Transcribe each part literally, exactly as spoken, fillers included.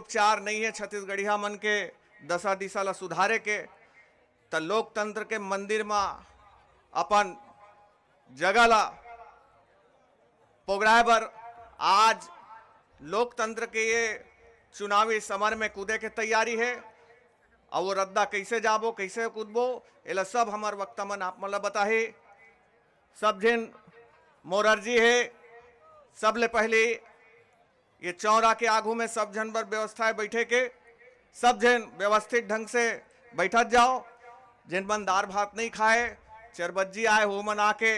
उपचार नहीं है छत्तीसगढ़िया मन के दशा दिशा ला सुधारे के, त लोकतंत्र के मंदिर मा अपन जगह ला पोगराए बर आज लोकतंत्र के ये चुनावी समर में कूदे के तैयारी है। और वो रद्दा कैसे जाबो, कैसे कूदबो, एला सब हमर वक्ता मन आप मन ला बताही। सब झन मोर अर्जी है, सबले पहली ये चौरा के आगू में सब झन बर व्यवस्था है बैठे के। सब झन व्यवस्थित ढंग से बैठत जाओ। जिन मन दार भात नहीं खाए, चरबज्जी आए, वो मन आके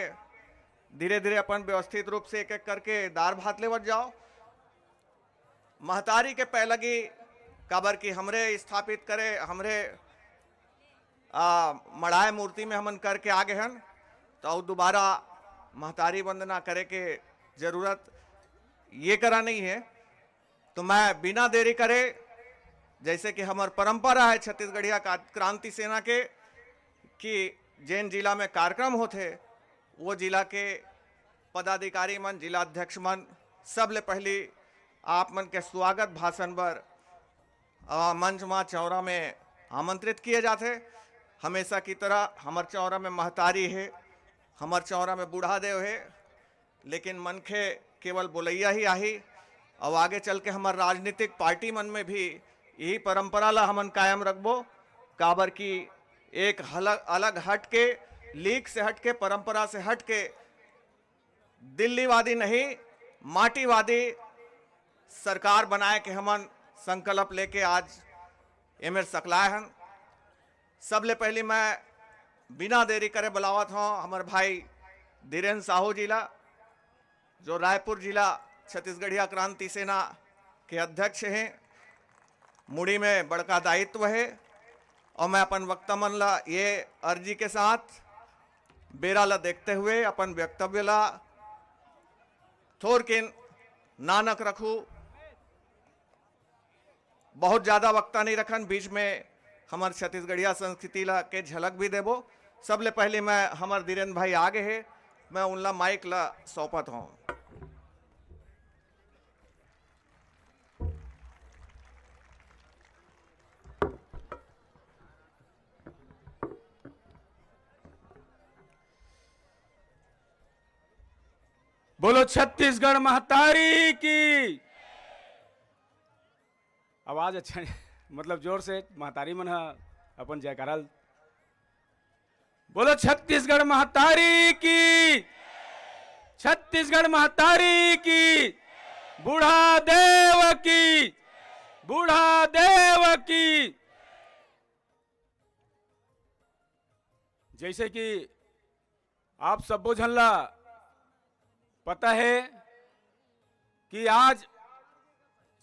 धीरे धीरे अपन व्यवस्थित रूप से एक एक करके दार भात लेवत जाओ। महतारी के पैलगी, काबर कि हमरे स्थापित करे, हमरे आ, मढ़ाए मूर्ति में हमन करके आ गए हन, तो अउ दोबारा महतारी वंदना करे के जरूरत ये करा नहीं है। तो मैं बिना देरी करे, जैसे कि हमर परंपरा है छत्तीसगढ़िया का क्रांति सेना के, कि जेन जिला में कार्यक्रम होथे, वो जिला के पदाधिकारी मन, जिला अध्यक्ष मन, सबले पहली आप मन के स्वागत भाषण बर अ, मंच मा चौरा में आमंत्रित किए जाथे। हमेशा की तरह हमर चौरा में महतारी है, हमर चौरा में बूढ़ा देव है, लेकिन मनखे केवल बोलैया ही आही। और आगे चल के हमर राजनीतिक पार्टी मन में भी यही परंपरा ला हमन कायम रखबो, काबर कि एक अलग, अलग हट के, लीक से हट के, परंपरा से हट के दिल्लीवादी नहीं, माटीवादी सरकार बनाए के हमन संकल्प लेके आज एमेर सकलाए हन। सबले पहली मैं बिना देरी करे बुलावत हूँ हमर भाई धीरेन साहू जी ला, जो रायपुर जिला छत्तीसगढ़िया क्रांति सेना के अध्यक्ष हैं। मुड़ी में बड़का दायित्व है और मैं अपन वक्ता मन ला ये अर्जी के साथ बेरा ला देखते हुए अपन वक्तव्य ला थोरकिन नानक रखू। बहुत ज्यादा वक्ता नहीं रखन, बीच में हमर छत्तीसगढ़िया संस्कृति ला के झलक भी देबो। सबले पहले मैं हमर धीरेन भाई आगे है, मैं उनला माइक ला सौंपत हूँ। बोलो छत्तीसगढ़ महतारी की। आवाज अच्छा, मतलब जोर से महतारी मन ह अपन जयकारा। बोलो छत्तीसगढ़ महतारी की, छत्तीसगढ़ महतारी की, बूढ़ा देव की, बूढ़ा देव की। जैसे कि आप सब्बो झन ला पता है कि आज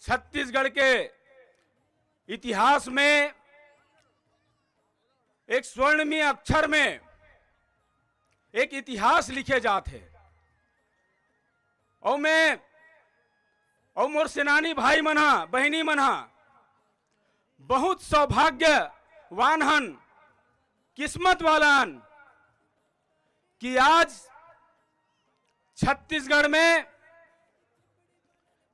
छत्तीसगढ़ के इतिहास में एक स्वर्णीय अक्षर में एक इतिहास लिखे जात है। और मैं और मोर सेनानी भाई मन हा, बहिनी मन हा, बहुत सौभाग्यवान हन, किस्मत वाला हन कि आज छत्तीसगढ़ में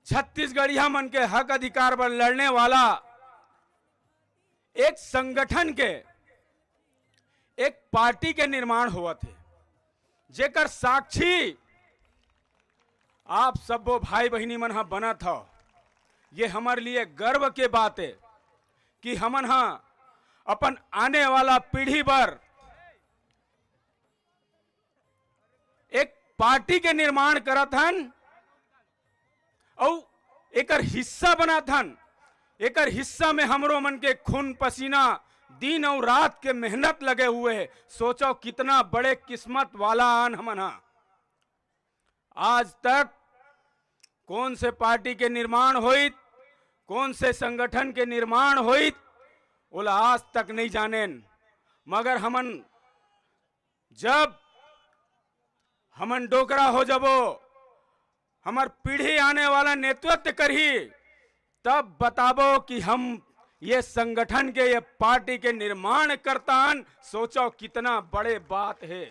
छत्तीसगढ़िया मन के हक अधिकार बर लड़ने वाला एक संगठन के, एक पार्टी के निर्माण होवत हे, जेकर साक्षी आप सब्बो भाई बहिनी मन ह बनत हव। ये हमर लिए गर्व के बात हे कि हमन ह अपन आने वाला पीढ़ी बर एक पार्टी के निर्माण करत हन अउ एकर हिस्सा बनत हन। एकर हिस्सा में हमरो मन के खून पसीना, दिन अउ रात के मेहनत लगे हुए हे। सोचो कितना बड़े किस्मत वाला आन हमन हा। आज तक कौन से पार्टी के निर्माण होइत, कौन से संगठन के निर्माण होइत, ओला आज तक नहीं जानेन। मगर हमन जब हमन डोकरा हो जबो, हमर पीढ़ी आने वाला नेतृत्व करही, तब बताबो कि हम ये संगठन के, ये पार्टी के निर्माण करता हन। सोचो कितना बड़े बात हे।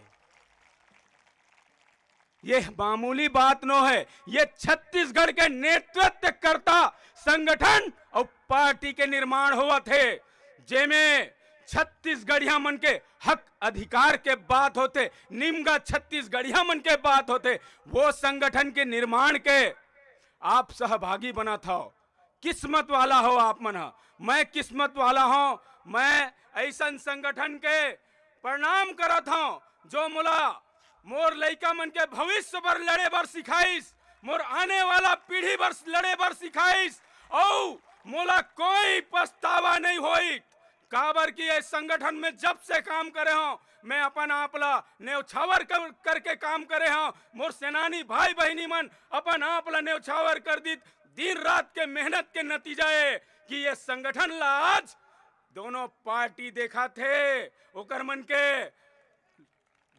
ये मामूली बात नो है। ये छत्तीसगढ़ के नेतृत्वकर्ता संगठन और पार्टी के निर्माण होवत हे, जेमे छत्तीसगढ़िया मन के हक अधिकार के बात होथे, निमगा छत्तीसगढ़िया मन के बात होथे। वो संगठन के निर्माण के आप सहभागी बनत हव। किस्मत वाला हो आप मन ह। मैं किस्मत वाला हूँ। मैं ऐसन संगठन के प्रणाम करत हूँ, जो मोला मोर लइका मन के भविष्य बर लड़े बर सिखाइस, मोर आने वाला पीढ़ी बर लड़े बर सिखाइस, अउ मोला कोई पछतावा नहीं होई। काबर कि ये संगठन में जब से काम करे हूँ, मैं अपन आप ला नेवछावर कर, करके काम करे हूँ। मोर सेनानी भाई बहिनी मन अपन आप ला नेवछावर कर दीत, दिन रात के मेहनत के नतीजा ए कि ये संगठन ला आज दोनों पार्टी देखत हे, ओकर मन के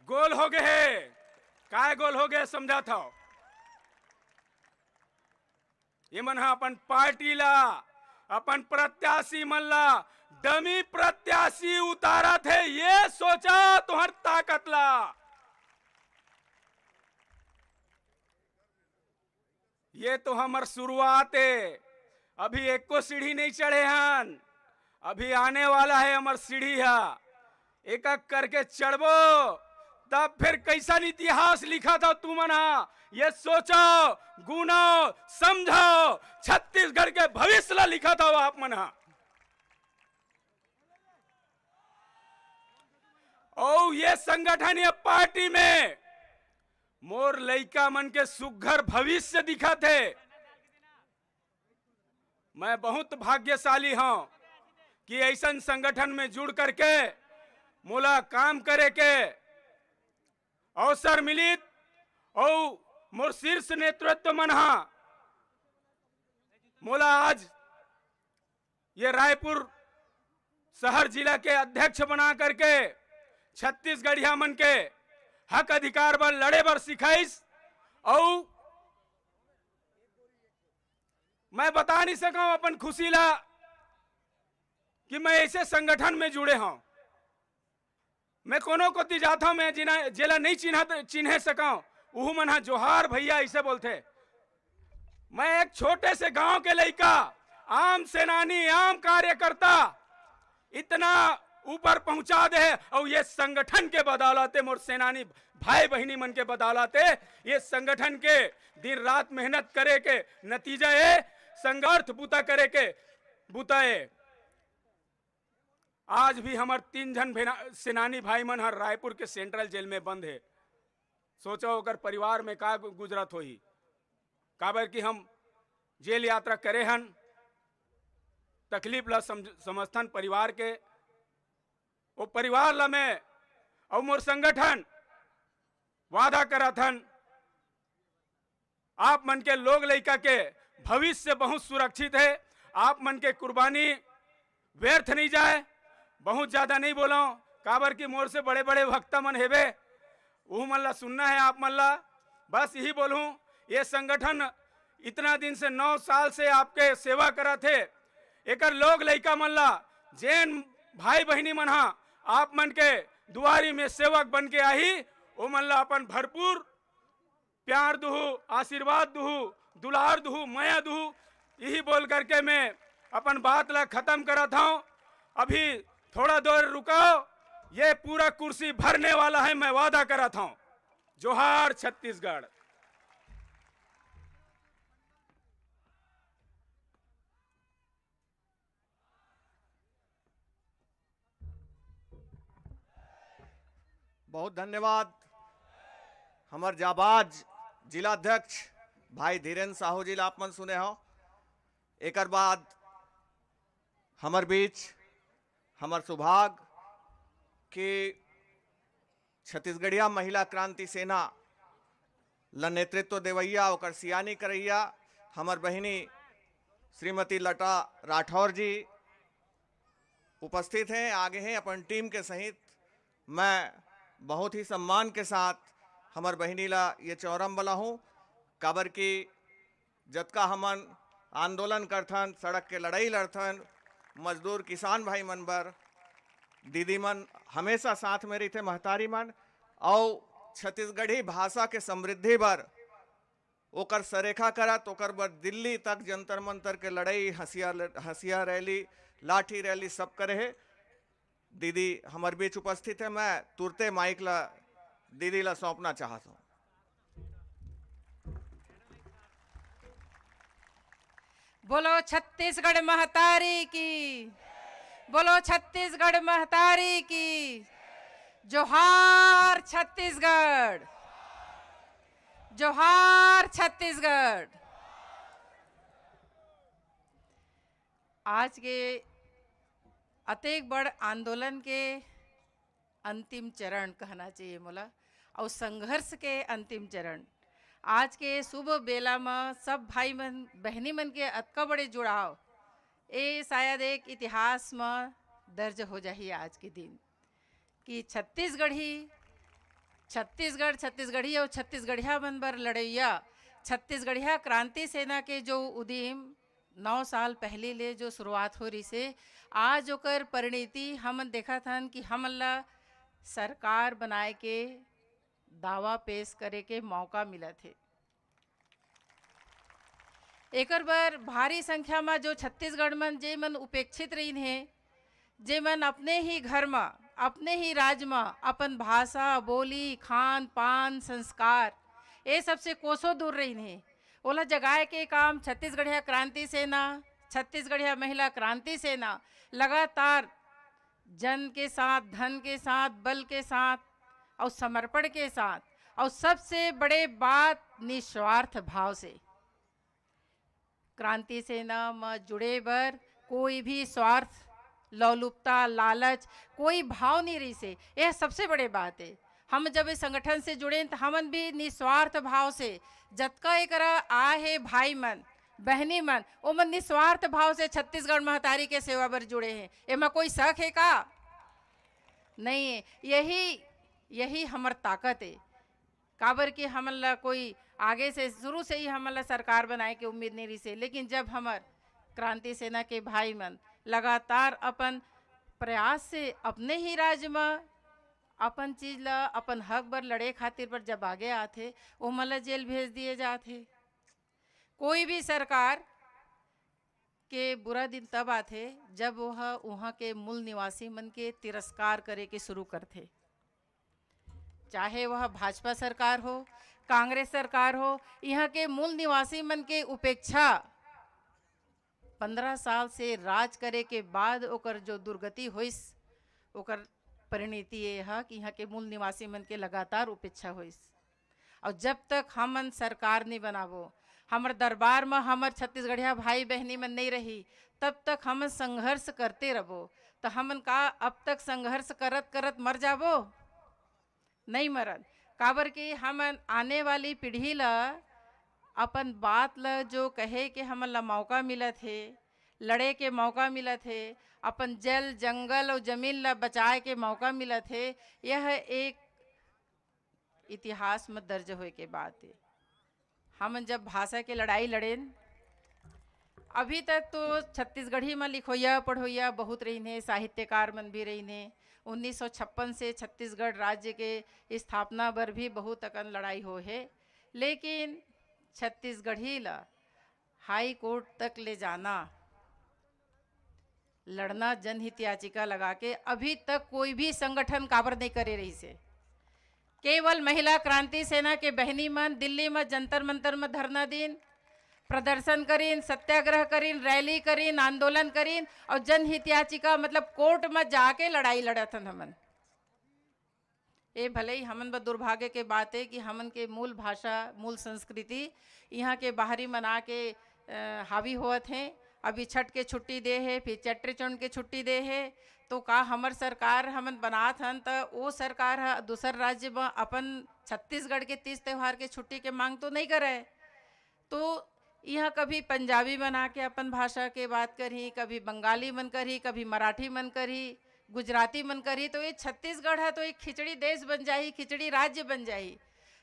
गोल हो गए हे। काय गोल हो गए, समझात हव। ये मन ह अपन पार्टी ला, अपन प्रत्याशी मन ला, डमी प्रत्याशी उतारत हे। ये सोचा तुहर ताकत ला। ये तो हमर शुरुआत ए, अभी एको सीढ़ी नहीं चढ़े हन, अभी आने वाला है हमर सीढ़ी ह। एक एक करके चढ़बो, तब फिर कैसन इतिहास लिखत हव तुमन ह। ये सोचो, गुनो, समझो, छत्तीसगढ़ के भविष्य ला लिखत हव आप मन ह। अउ ये संगठन, ये पार्टी में मोर लइका मन के सुघर भविष्य दिखत हे। मैं बहुत भाग्यशाली हूँ कि ऐसन संगठन में जुड़ करके मोला काम करे के अवसर मिलित, अउ मोर शीर्ष नेतृत्व मन हा मोला आज ये रायपुर शहर जिला के अध्यक्ष बना करके छत्तीसगढ़िया मन के हक अधिकार बर लड़े बर सिखाइस। अउ मैं बता नहीं सकूं अपन खुशी ला कि मैं ऐसे संगठन में जुड़े हूं। मैं कोनो कोती जात हूं, मैं जिना, जेला नहीं चिन्हत, चिन्हे सकूं, उहू मन हा जोहार भैया ऐसे बोलथे। मैं एक छोटे से गांव के लइका, आम सेनानी, आम कार्यकर्ता, इतना ऊपर पहुंचा दे हे। और ये संगठन के बदौलत ए, मोर सेनानी भाई बहिनी मन के बदौलत ए, ये संगठन के दिन रात मेहनत करे के नतीजा ए, संघर्ष बुता करे के बुता ए। आज भी हमर तीन झन भेना-, सेनानी भाई मन हर रायपुर के सेंट्रल जेल में बंद हे। सोचो ओकर परिवार में का गु-, गुजरत होही। काबर कि हम जेल यात्रा करे हन, तकलीफ ला समझ-, समझथन परिवार के, ओ परिवार ला मैं अउ मोर संगठन वादा करत हन, आप मन के लोग लइका के भविष्य बहुत सुरक्षित हे। आप मन के कुर्बानी व्यर्थ नहीं जाए। बहुत ज्यादा नहीं बोलूं, काबर कि मोर से बड़े-बड़े वक्ता मन हेबे, उहू मन ला सुनना हे आप मन ला। बस यही बोलूं, ये संगठन इतना दिन से, नौ साल से आपके सेवा करत हे, एकर लोग लइका मन ला, जेन भाई बहिनी मन हा आप मन के दुआरी में सेवक बन के आही, ओ मन ला अपन भरपूर प्यार दुहू, आशीर्वाद दुहू, दुलार दुहू, मया दुहू, यही बोल करके मैं अपन बात ला खत्म करत हूं। अभी थोड़ा देर रुको, ये पूरा कुर्सी भरने वाला है, मैं वादा करत हूं। जोहार छत्तीसगढ़। बहुत धन्यवाद हमर जाबाज जिला अध्यक्ष भाई धीरेन्द्र साहू जी ला आप मन सुने हो। एकर बाद हमर बीच हमर सुभाग कि छत्तीसगढ़िया महिला क्रांति सेना ल नेतृत्व देवैया, ओकर सियानी करैया हमर बहिनी श्रीमती लता राठौर जी उपस्थित हैं, आगे हैं अपन टीम के सहित। मैं बहुत ही सम्मान के साथ हमर बहिनी ला ये चौरम वाला हूँ, काबर कि जतका हमन आंदोलन करथन, सड़क के लड़ाई लड़थन, मजदूर किसान भाई मन बर, दीदी मन हमेशा साथ में रहिथे, महतारी मन, अउ छत्तीसगढ़ी भाषा के समृद्धि बर, ओकर सरेखा करत, ओकर बर दिल्ली तक जंतर मंतर के लड़ाई, हंसिया, हंसिया रैली, लाठी रैली सब करे हे। दीदी हमर बीच उपस्थित हे, मैं तुरते माइक ला दीदी ला सौंपना चाहत हूँ। बोलो छत्तीसगढ़ महतारी की, बोलो छत्तीसगढ़ महतारी की। जोहार छत्तीसगढ़, जोहार छत्तीसगढ़। आज के अतेक बड़ आंदोलन के अंतिम चरण कहना चाहिए मोला, अउ संघर्ष के अंतिम चरण। आज के शुभ बेला म सब भाई मन, बहिनी मन के अतका बड़े जुड़ाव, ए शायद एक इतिहास म दर्ज हो जाही आज के दिन, कि छत्तीसगढ़ी, छत्तीसगढ़, छत्तीसगढ़ी अउ छत्तीसगढ़िया मन बर लड़ैया छत्तीसगढ़िया क्रांति सेना के जो उदीम नौ साल पहली ले जो शुरुआत हो रहिसे, आज ओकर परिणति हमन देखत हन कि हमन ला सरकार बनाए के दावा पेश करे के मौका मिलत हे। एकर बर भारी संख्या म जो छत्तीसगढ़ मन, जे मन उपेक्षित रहिन हे, जे मन अपने ही घर म, अपने ही राज म अपन भाषा, बोली, खान, पान, संस्कार, ए सबसे कोसों दूर रहिन हे, ओला जगाए के काम छत्तीसगढ़िया क्रांति सेना, छत्तीसगढ़िया महिला क्रांति सेना लगातार जन के साथ, धन के साथ, बल के साथ अउ समर्पण के साथ, अउ सबसे बड़े बात निस्वार्थ भाव से। क्रांति सेना म जुड़े बर कोई भी स्वार्थ, लोलुपता, लालच, कोई भाव नहीं रहिसे। यह सबसे बड़े बात हे। हम जब इस संगठन से जुड़े त हमन भी निस्वार्थ भाव से, जतका एकरा आए हे भाई मन, बहनी मन, ओमन निस्वार्थ भाव से छत्तीसगढ़ महतारी के सेवा बर जुड़े हे। एमा कोई शक हे का? नहीं हे। यही, यही हमर ताकत हे। काबर कि हमन ला कोई आगे से, शुरू से ही हमन ला सरकार बनाए के उम्मीद नहीं रहिसे, लेकिन जब हमर क्रांति सेना के भाई मन लगातार अपन प्रयास से अपने ही राज्य म अपन चीज ला, अपन हक बर लड़े खातिर बर जब आगे आथे, ओमन ला जेल भेज दिए जात हे। कोई भी सरकार के बुरा दिन तब आथे, जब वह उहाँ के मूल निवासी मन के तिरस्कार करे के शुरू करथे। चाहे वह भाजपा सरकार हो, कांग्रेस सरकार हो, इहाँ के मूल निवासी मन के उपेक्षा, पंद्रह साल से राज करे के बाद ओकर जो दुर्गति होइस, ओकर परिणति ये ह कि इहाँ के मूल निवासी मन के लगातार उपेक्षा होइस। अउ जब तक हमन सरकार नहीं बनाबो, हमर दरबार म हमर छत्तीसगढ़िया भाई बहनी मन नहीं रही, तब तक हमन संघर्ष करते रबो। त हमन का अब तक संघर्ष करत करत मर जाबो? नहीं मरन। काबर कि हमन आने वाली पीढ़ी ला अपन बात ला जो कहे के हमन ला मौका मिलत हे, लड़े के मौका मिलत हे, अपन जल, जंगल अउ जमीन ला बचाए के मौका मिलत हे, यह एक इतिहास म दर्ज होए के बात हे। हमन जब भाषा के लड़ाई लड़ेन, अभी तक तो छत्तीसगढ़ी म लिखोइया पढ़ोइया बहुत रहिन हे, साहित्यकार मन भी रहिन हे। उन्नीस सौ छप्पन से छत्तीसगढ़ राज्य के स्थापना बर भी बहुत अकन लड़ाई होए हे, लेकिन छत्तीसगढ़ी ल हाई कोर्ट तक ले जाना, लड़ना, जनहित याचिका लगा के अभी तक कोई भी संगठन काबर नहीं करे रहिसे। केवल महिला क्रांति सेना के बहनी मन दिल्ली म जंतर मंतर म धरना दीन, प्रदर्शन करिन, सत्याग्रह करिन, रैली करिन, आंदोलन करिन अउ जनहित याचिका मतलब कोर्ट म जाके लड़ाई लड़त हन हमन। ए भले ही हमन बर दुर्भाग्य के बात हे कि हमन के मूल भाषा, मूल संस्कृति इहाँ के बाहरी मन आके, अ, हावी होवत हे। अभी छठ के छुट्टी दे हे, फिर चैत्र चौंड के छुट्टी दे हे, तो का हमर सरकार हमन बनात हन त ओ सरकार ह दूसर राज्य म अपन छत्तीसगढ़ के तीज त्योहार के छुट्टी के मांग तो नहीं करे? तो इहाँ कभी पंजाबी मन आके अपन भाषा के बात करही, कभी बंगाली मन करही, कभी मराठी मन करही, गुजराती मन करही, तो ये छत्तीसगढ़ ह तो एक खिचड़ी देश बन जाही, खिचड़ी राज्य बन जाही।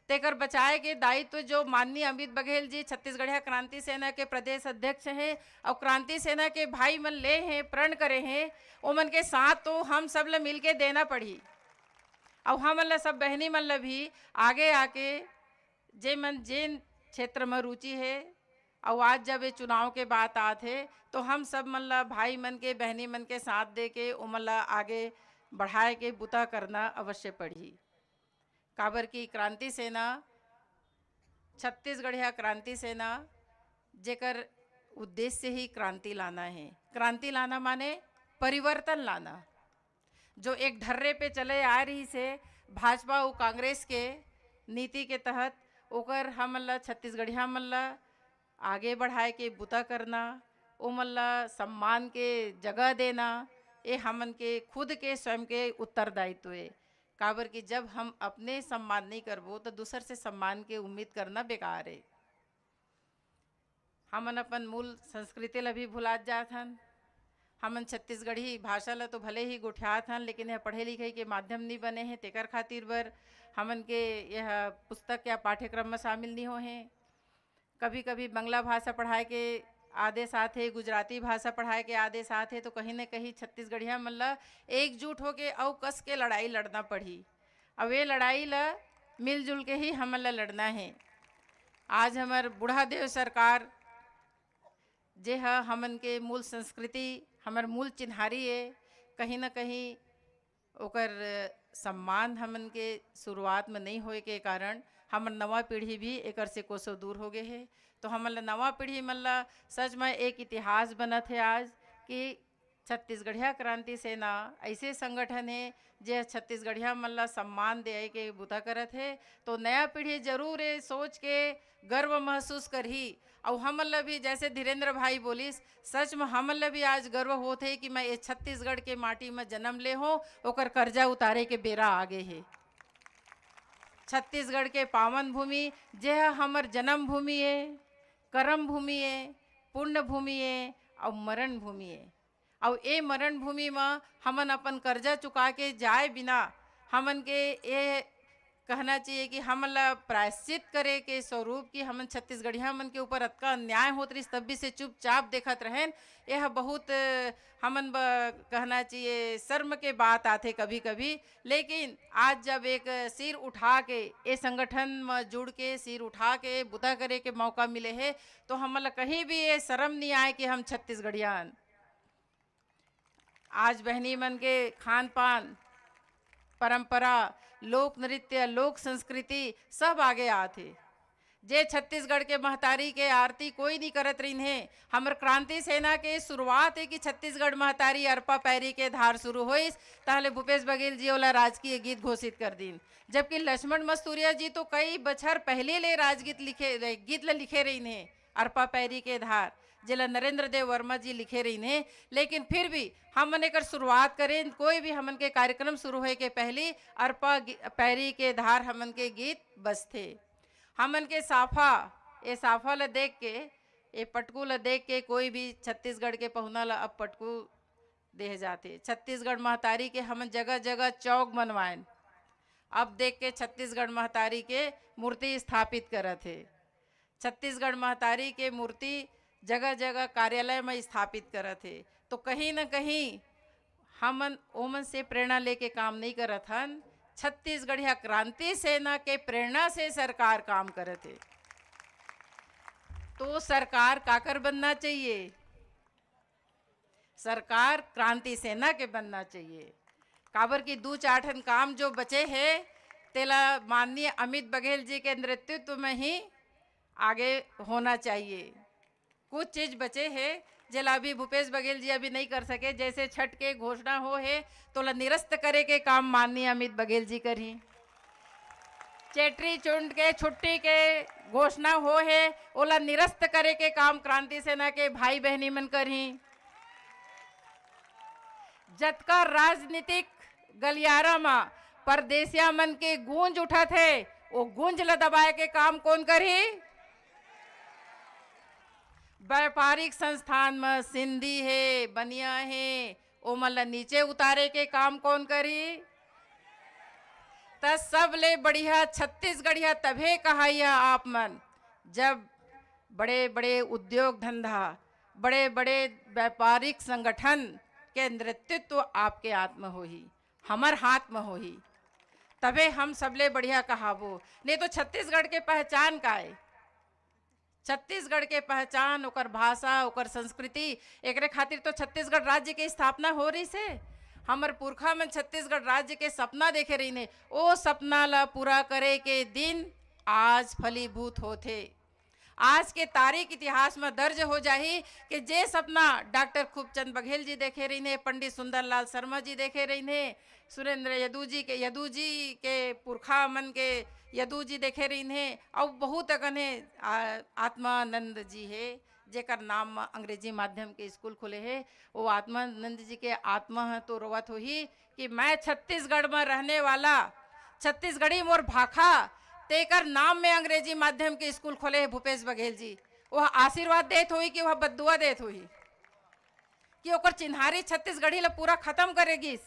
तेकर बचाए के दायित्व जो माननीय अमित बघेल जी, छत्तीसगढ़िया क्रांति सेना के प्रदेश अध्यक्ष हे अउ क्रांति सेना के भाई मन ले हे, प्रण करे हे, ओमन के साथ तो हम सब ल मिलके देना पड़ही। अउ हमन ला, सब बहिनी मन ला भी आगे आके, जे मन जेन क्षेत्र म रुचि हे, अउ आज जब ये चुनाव के बात आत हे, तो हम सब मन ला, भाई मन के, बहिनी मन के साथ दे के ओमन ला आगे बढ़ाए के बुता करना अवश्य पड़ही। काबर कि क्रांति सेना, छत्तीसगढ़िया क्रांति सेना, जेकर उद्देश्य ही क्रांति लाना हे। क्रांति लाना माने परिवर्तन लाना। जो एक ढर्रे पे चले आ रहिस हे भाजपा अउ कांग्रेस के नीति के तहत, ओकर हमन ला, छत्तीसगढ़िया मन ला आगे बढ़ाए के बुता करना, ओमन ला सम्मान के जगह देना, ये हमन के खुद के, स्वयं के उत्तरदायित्व हे। काबर कि जब हम अपने सम्मान नहीं करबो, तो दूसर से सम्मान के उम्मीद करना बेकार हे। हमन अपन मूल संस्कृति ला भी भुलात जात हन। हमन छत्तीसगढ़ी भाषा ला तो भले ही गोठियात हन, लेकिन यह पढ़े लिखे के माध्यम नहीं बने हे, तेकर खातिर बर हमन के यह पुस्तक या पाठ्यक्रम में शामिल नहीं होए हे। कभी-कभी बंगला भाषा पढ़ाए के आदेश आथे, गुजराती भाषा पढ़ाए के आदेश आथे, तो कहीं न कहीं छत्तीसगढ़िया मन ला एकजुट होके अउ कस के लड़ाई लड़ना पड़ही। अब ये लड़ाई ला मिलजुल के ही हमन ला लड़ना हे। आज हमर बूढ़ा देव सरकार, जे ह हमन के मूल संस्कृति, हमर मूल चिन्हारी ए, कहीं न कहीं ओकर सम्मान हमन के शुरुआत में नहीं होए के कारण हमर नवा पीढ़ी भी एकर से कोसों दूर हो गए हे। तो हमन ला, नवा पीढ़ी मन ला सच में एक इतिहास बनत हे आज कि छत्तीसगढ़िया क्रांति सेना ऐसे संगठन हे, जे छत्तीसगढ़िया मन ला सम्मान देए के बुता करत हे। तो नया पीढ़ी जरूर ये सोच के गर्व महसूस करही। अउ हमन ला भी, जैसे धीरेंद्र भाई बोलिस, सच में हमन ला भी आज गर्व होत हे कि मैं ये छत्तीसगढ़ के माटी में जन्म ले हों, ओकर कर्जा उतारे के बेरा आ गए हे। छत्तीसगढ़ के पावन भूमि, जे ह हमर जन्म भूमि ए, कर्म भूमि ए, पुण्य भूमि ए, अउ मरण भूमि ए। अउ ए मरण भूमि म हमन अपन कर्जा चुका के जाए बिना, हमन के ए कहना चाहिए कि हमन ला प्रायश्चित करे के स्वरूप कि हमन छत्तीसगढ़िया मन के ऊपर अतका अन्याय होत रहिस, तब भी से चुपचाप देखत रहेन। यह बहुत, अ, हमन ब-, कहना चाहिए, शर्म के बात आथे कभी-कभी। लेकिन आज जब एक सिर उठा के, ए संगठन म जुड़ के, सिर उठा के बुता करे के मौका मिले हे, तो हमन ला कहीं भी ये शर्म नहीं आए कि हम छत्तीसगढ़िया हन। आज बहिनी मन के खान पान, परंपरा, लोक नृत्य, लोक संस्कृति सब आगे आत हे। जे छत्तीसगढ़ के महतारी के आरती कोई नहीं करत रहिन हे। हमर क्रांति सेना के शुरुआत हे कि छत्तीसगढ़ महतारी अरपा पैरी के धार शुरू होइस, तहले भूपेश बघेल जी ओला राजकीय गीत घोषित कर दीन। जबकि लक्ष्मण मस्तूरिया जी तो कई बछर पहले ले राजगीत लिखे, गीत ल लिखे रहिन हे, अरपा पैरी के धार, जेला नरेंद्र देव वर्मा जी लिखे रहिन हे। लेकिन फिर भी हमन एकर शुरुआत करें, कोई भी हमन के कार्यक्रम शुरू होए के पहली अरपा गि-, पैरी के धार हमन के गीत बजथे। हमन के साफा, ये साफा ल देख के, ये पटकू ल देख के कोई भी छत्तीसगढ़ के पहुना ल अब पटकू देह जाथे। छत्तीसगढ़ महतारी के हमन जगह जगह चौक बनवाएन। अब देख के छत्तीसगढ़ महतारी के मूर्ति स्थापित करत हे। छत्तीसगढ़ महतारी के मूर्ति जगह जगह कार्यालय में स्थापित करत हे। तो कहीं न कहीं हमन ओमन से प्रेरणा लेके काम नहीं करत हन, छत्तीसगढ़िया क्रांति सेना के प्रेरणा से सरकार काम करत हे। तो सरकार काकर बनना चाहिए? सरकार क्रांति सेना के बनना चाहिए। काबर कि दू चार ठन काम जो बचे हे, तेला माननीय अमित बघेल जी के नेतृत्व में ही आगे होना चाहिए। कुछ चीज बचे हे, जेला अभी भूपेश बघेल जी अभी नहीं कर सके, जैसे छठ के घोषणा हो हे, तोला निरस्त करे के काम माननीय अमित बघेल जी करही। चेट्री चुंड के छुट्टी के घोषणा हो हे, ओला निरस्त करे के काम क्रांति सेना के भाई बहिनी मन करही। जतका राजनीतिक गलियारा म परदेसिया मन के गूंज उठत हे, ओ गूंज ल दबाए के काम कोन करही? व्यापारिक संस्थान म सिंधी हे, बनिया हे, ओमन ल नीचे उतारे के काम कोन करही? त सबले बढ़िया छत्तीसगढ़िया तभे कहाइया आप मन, जब बड़े-बड़े उद्योग धंधा, बड़े-बड़े व्यापारिक संगठन के नेतृत्व आपके हाथ म होही, हमर हाथ म होही। तभे हम सबले बढ़िया कहाबो। नहीं तो छत्तीसगढ़ के पहचान का है? छत्तीसगढ़ के पहचान, ओकर भाषा, ओकर संस्कृति, एकरे खातिर तो छत्तीसगढ़ राज्य के स्थापना हो रहिस हे। हमर पुरखा मन छत्तीसगढ़ राज्य के सपना देखे रहिन हे, ओ सपना ला पूरा करे के दिन आज फलीभूत होथे। आज के तारीख इतिहास में दर्ज हो जाही कि जे सपना डॉक्टर खूबचंद बघेल जी देखे रहिन हे, पंडित सुंदरलाल शर्मा जी देखे रहिन हे, सुरेंद्र यदु जी के, यदु जी के पुरखा मन के यदु जी देखे रहिन हे, अउ बहुत अकन हे, आ, आत्मानंद जी हे, जेकर नाम म अंग्रेजी माध्यम के स्कूल खुले हे। वो आत्मानंद जी के आत्मा ह तो रोवत होही कि मैं छत्तीसगढ़ म रहने वाला, छत्तीसगढ़ी मोर भाखा, तेकर नाम में अंग्रेजी माध्यम के स्कूल खोले हे भूपेश बघेल जी। वो आशीर्वाद देत होही कि वह बद्दुआ देत होही कि ओकर चिन्हारी छत्तीसगढ़ी ला पूरा खत्म करे गिस।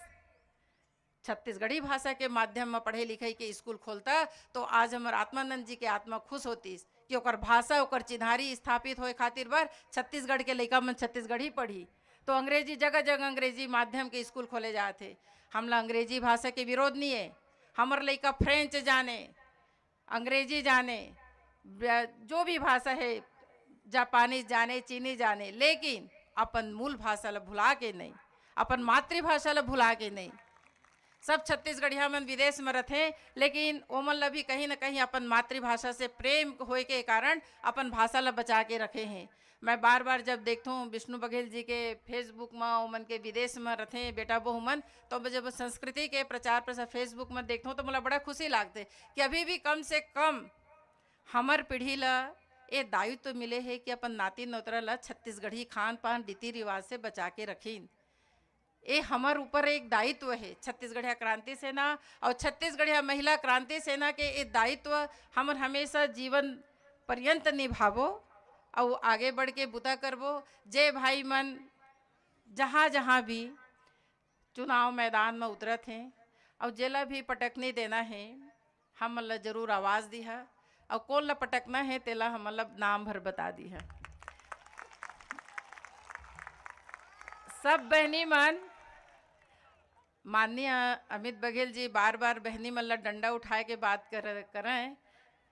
छत्तीसगढ़ी भाषा के माध्यम म पढ़े लिखे के स्कूल खोलता, तो आज हमर आत्मानंद जी के आत्मा खुश होतिस कि ओकर भाषा, ओकर चिन्हारी स्थापित होए खातिर बर छत्तीसगढ़ के लइका मन छत्तीसगढ़ी पढ़ी। तो अंग्रेजी, जगह जगह अंग्रेजी माध्यम के स्कूल खोले जात हे। हमला अंग्रेजी भाषा के विरोध नहीं है। हमर लइका फ्रेंच जाने, अंग्रेजी जाने, ब-, जो भी भाषा है, जापानी जाने, चीनी जाने, लेकिन अपन मूल भाषा ला भुला के नहीं, अपन मातृभाषा ला भुला के नहीं। सब छत्तीसगढ़िया मन विदेश में रथे, लेकिन ओमन ला भी कहीं ना कहीं अपन मातृभाषा से प्रेम होए के कारण अपन भाषा ला बचा के रखे हैं। मैं बार बार जब देखथूं विष्णु बघेल जी के Facebook में, ओमन के विदेश में रथे बेटा बहू मन, तो मैं जब संस्कृति के प्रचार प्रसार Facebook में देखथूं, तो मोला बड़ा खुशी लागथे कि अभी भी कम से कम हमर पीढ़ी ला ए दायित्व मिले हे कि अपन नाती नोतरा ला छत्तीसगढ़ी खान पान, रीति रिवाज से बचा के रखिन। ए हमर ऊपर एक दायित्व हे, छत्तीसगढ़िया क्रांति सेना और छत्तीसगढ़िया महिला क्रांति सेना के ए दायित्व हमर हमेशा जीवन पर्यंत निभाबो और आगे बढ़ के बुता करबो। जे भाई मन जहाँ जहाँ भी चुनाव मैदान में उतरत हें और जेला भी पटकनी देना हे, हमन ला जरूर आवाज दिहा, अउ कोन ला पटकना हे, तेला हमन ला नाम भर बता दिहा। सब बहनी मन, माननीय अमित बघेल जी बार-बार बहनी मन ला डंडा उठाए के बात कर-, करें,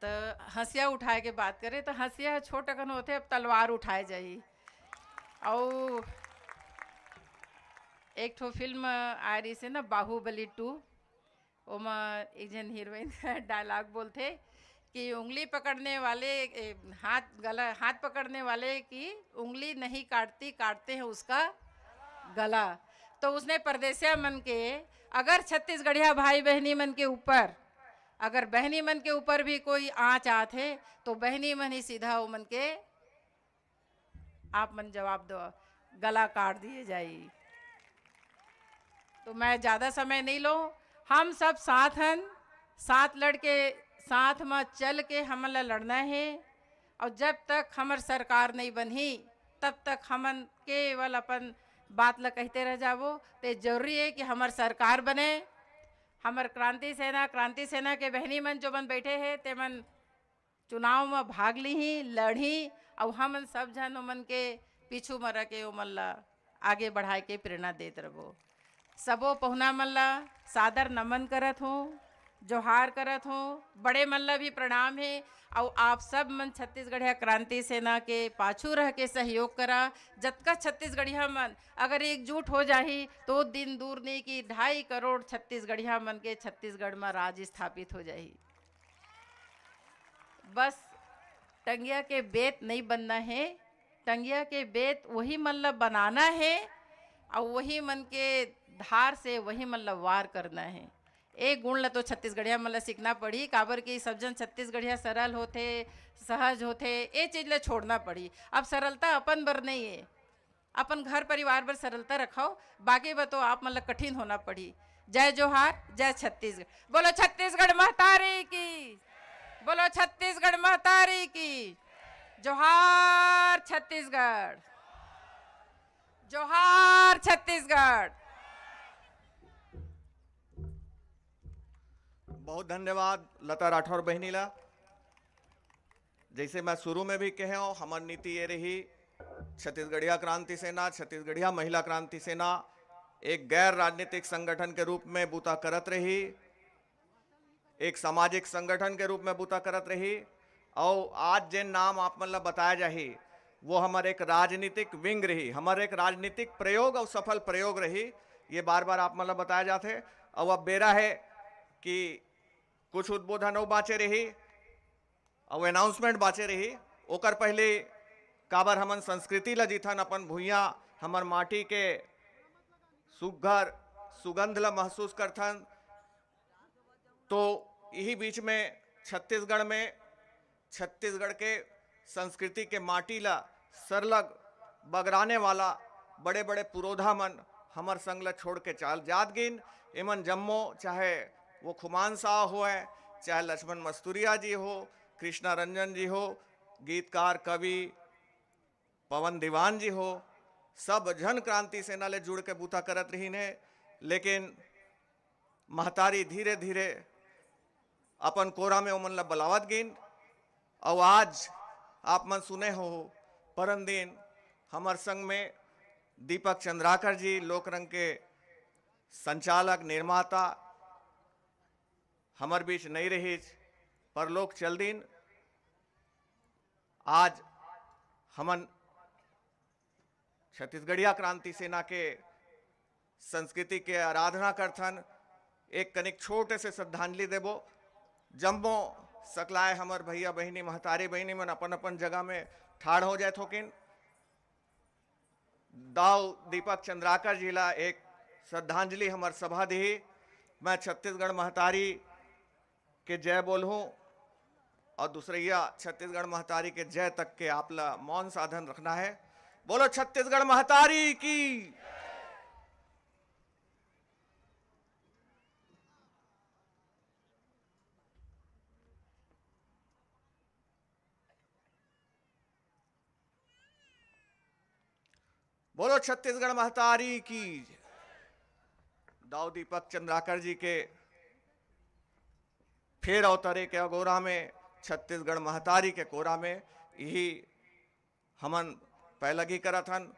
त हंसिया उठाए के बात करें, त हंसिया छोट अकन होथे, अब तलवार उठाए जाही। अउ एक ठो फिल्म आए रहिस हे ना, बाहुबली टू, ओमा एक झन हीरोइन डायलॉग बोलथे कि उंगली पकड़ने वाले, ए, हाथ गला, हाथ पकड़ने वाले की उंगली नहीं काटती, काटते हैं उसका गला। तो उसने परदेसिया मन के, अगर छत्तीसगढ़िया भाई बहनी मन के ऊपर, अगर बहनी मन के ऊपर भी कोई आँच आत हे, तो बहनी मन ही सीधा वो मन के आप मन जवाब दो, गला काट दिए जाई। तो मैं ज्यादा समय नहीं लूं, हम सब साथ हन, साथ लड़ के, साथ में चल के हमन ला लड़ना है। और जब तक हमर सरकार नहीं बनही, तब तक हमन केवल अपन बात ला कहते रह जाबो। ते जरूरी है कि हमर सरकार बने, हमर क्रांति सेना, क्रांति सेना के बहनी मन जो मन बैठे हैं, ते मन चुनाव म भाग लीही, लड़ही, अउ हमन सब झन ओमन के पीछू म रह के ओमन ला आगे बढ़ाए के प्रेरणा देत रबो। सबो पहुना मन ला सादर नमन करत हूँ, जोहार करत हूँ, बड़े मन ला भी प्रणाम हे। अउ आप सब मन छत्तीसगढ़िया क्रांति सेना के पाछू रह के सहयोग करा। जतका छत्तीसगढ़िया मन अगर एकजुट हो जाही, तो दिन दूर नहीं कि ढाई करोड़ छत्तीसगढ़िया मन के छत्तीसगढ़ म राज स्थापित हो जाही। बस टंगिया के बेंत नहीं बनना है, टंगिया के बेंत वही मन ला बनाना है, और वही मन के धार से वही मन ला वार करना है। ए गुण ला तो छत्तीसगढ़िया मन ला सीखना पड़ी, काबर कि सब झन छत्तीसगढ़िया सरल होथे, सहज होथे, ए चीज ला छोड़ना पड़ी। अब सरलता अपन बर नहीं है, अपन घर परिवार बर सरलता रखव, बाकी बर तो आप मन ला कठिन होना पड़ही। जय जोहार, जय छत्तीसगढ़। बोलो छत्तीसगढ़ महतारी की, बोलो छत्तीसगढ़ महतारी की। जोहार छत्तीसगढ़, जोहार छत्तीसगढ़। बहुत धन्यवाद लता राठौर बहिनी ला। जैसे मैं शुरू में भी कहे हूँ, हमर नीति ये रही, छत्तीसगढ़िया क्रांति सेना, छत्तीसगढ़िया महिला क्रांति सेना एक गैर राजनीतिक संगठन के रूप में बूता करत रही। एक सामाजिक संगठन के रूप में बूता करत रही। और आज जेन नाम आप मन ला बताया जाही, वो हमर एक राजनीतिक विंग रही, हमर एक राजनीतिक प्रयोग और सफल प्रयोग रही। ये बार बार आप मन ला बताया जाथे। और अब बेरा है कि कुछ उद्बोधन अउ बाँचे रही, अउ अनाउंसमेंट बाँचे रही। ओकर पहले, काबर हमन संस्कृति ला जीथन, अपन भुइयां, हमर माटी के सुघर सुगंध ला महसूस करथन, तो यही बीच में छत्तीसगढ़ में, छत्तीसगढ़ के संस्कृति के माटी ला सरलग बगराने वाला बड़े-बड़े पुरोधा मन हमर संग ला छोड़ के चाल जात गिन। एमन जम्मो, चाहे वो खुमान साव होय, चाहे लक्ष्मण मस्तुरिया जी हो, कृष्णा रंजन जी हो, गीतकार कवि पवन दीवान जी हो, सब झन क्रांति सेना ले जुड़ के बूता करत रहिन हे। लेकिन महतारी धीरे-धीरे अपन कोरा में ओमन ला बलावत गिन। अउ आज आप मन सुने हो, परन दिन हमर संग में दीपक चंद्राकर जी, लोक रंग के संचालक, निर्माता, हमर बीच नइ रहिस, परलोक चल दिन। आज हमन छत्तीसगढ़िया क्रांति सेना के संस्कृति के आराधना करथन। एक कनिक छोटे से श्रद्धांजलि देबो। जम्मो सकलाय हमर भैया बहिनी, महतारी बहिनी मन अपन अपन जगह में ठाड़ हो जाए थोकिन। दाऊ दीपक चंद्राकर जी ला एक श्रद्धांजलि हमर सभा दिही। मैं छत्तीसगढ़ महतारी के जय बोलहूँ और दूसरैया छत्तीसगढ़ महतारी के जय तक के आप ला मौन साधन रखना है। बोलो छत्तीसगढ़ महतारी की। बोलो छत्तीसगढ़ महतारी की। दाऊ दीपक चंद्राकर जी के फेर अवतरे के अगोरा में, छत्तीसगढ़ महतारी के कोरा में, यही हमन पैलगी करत हन।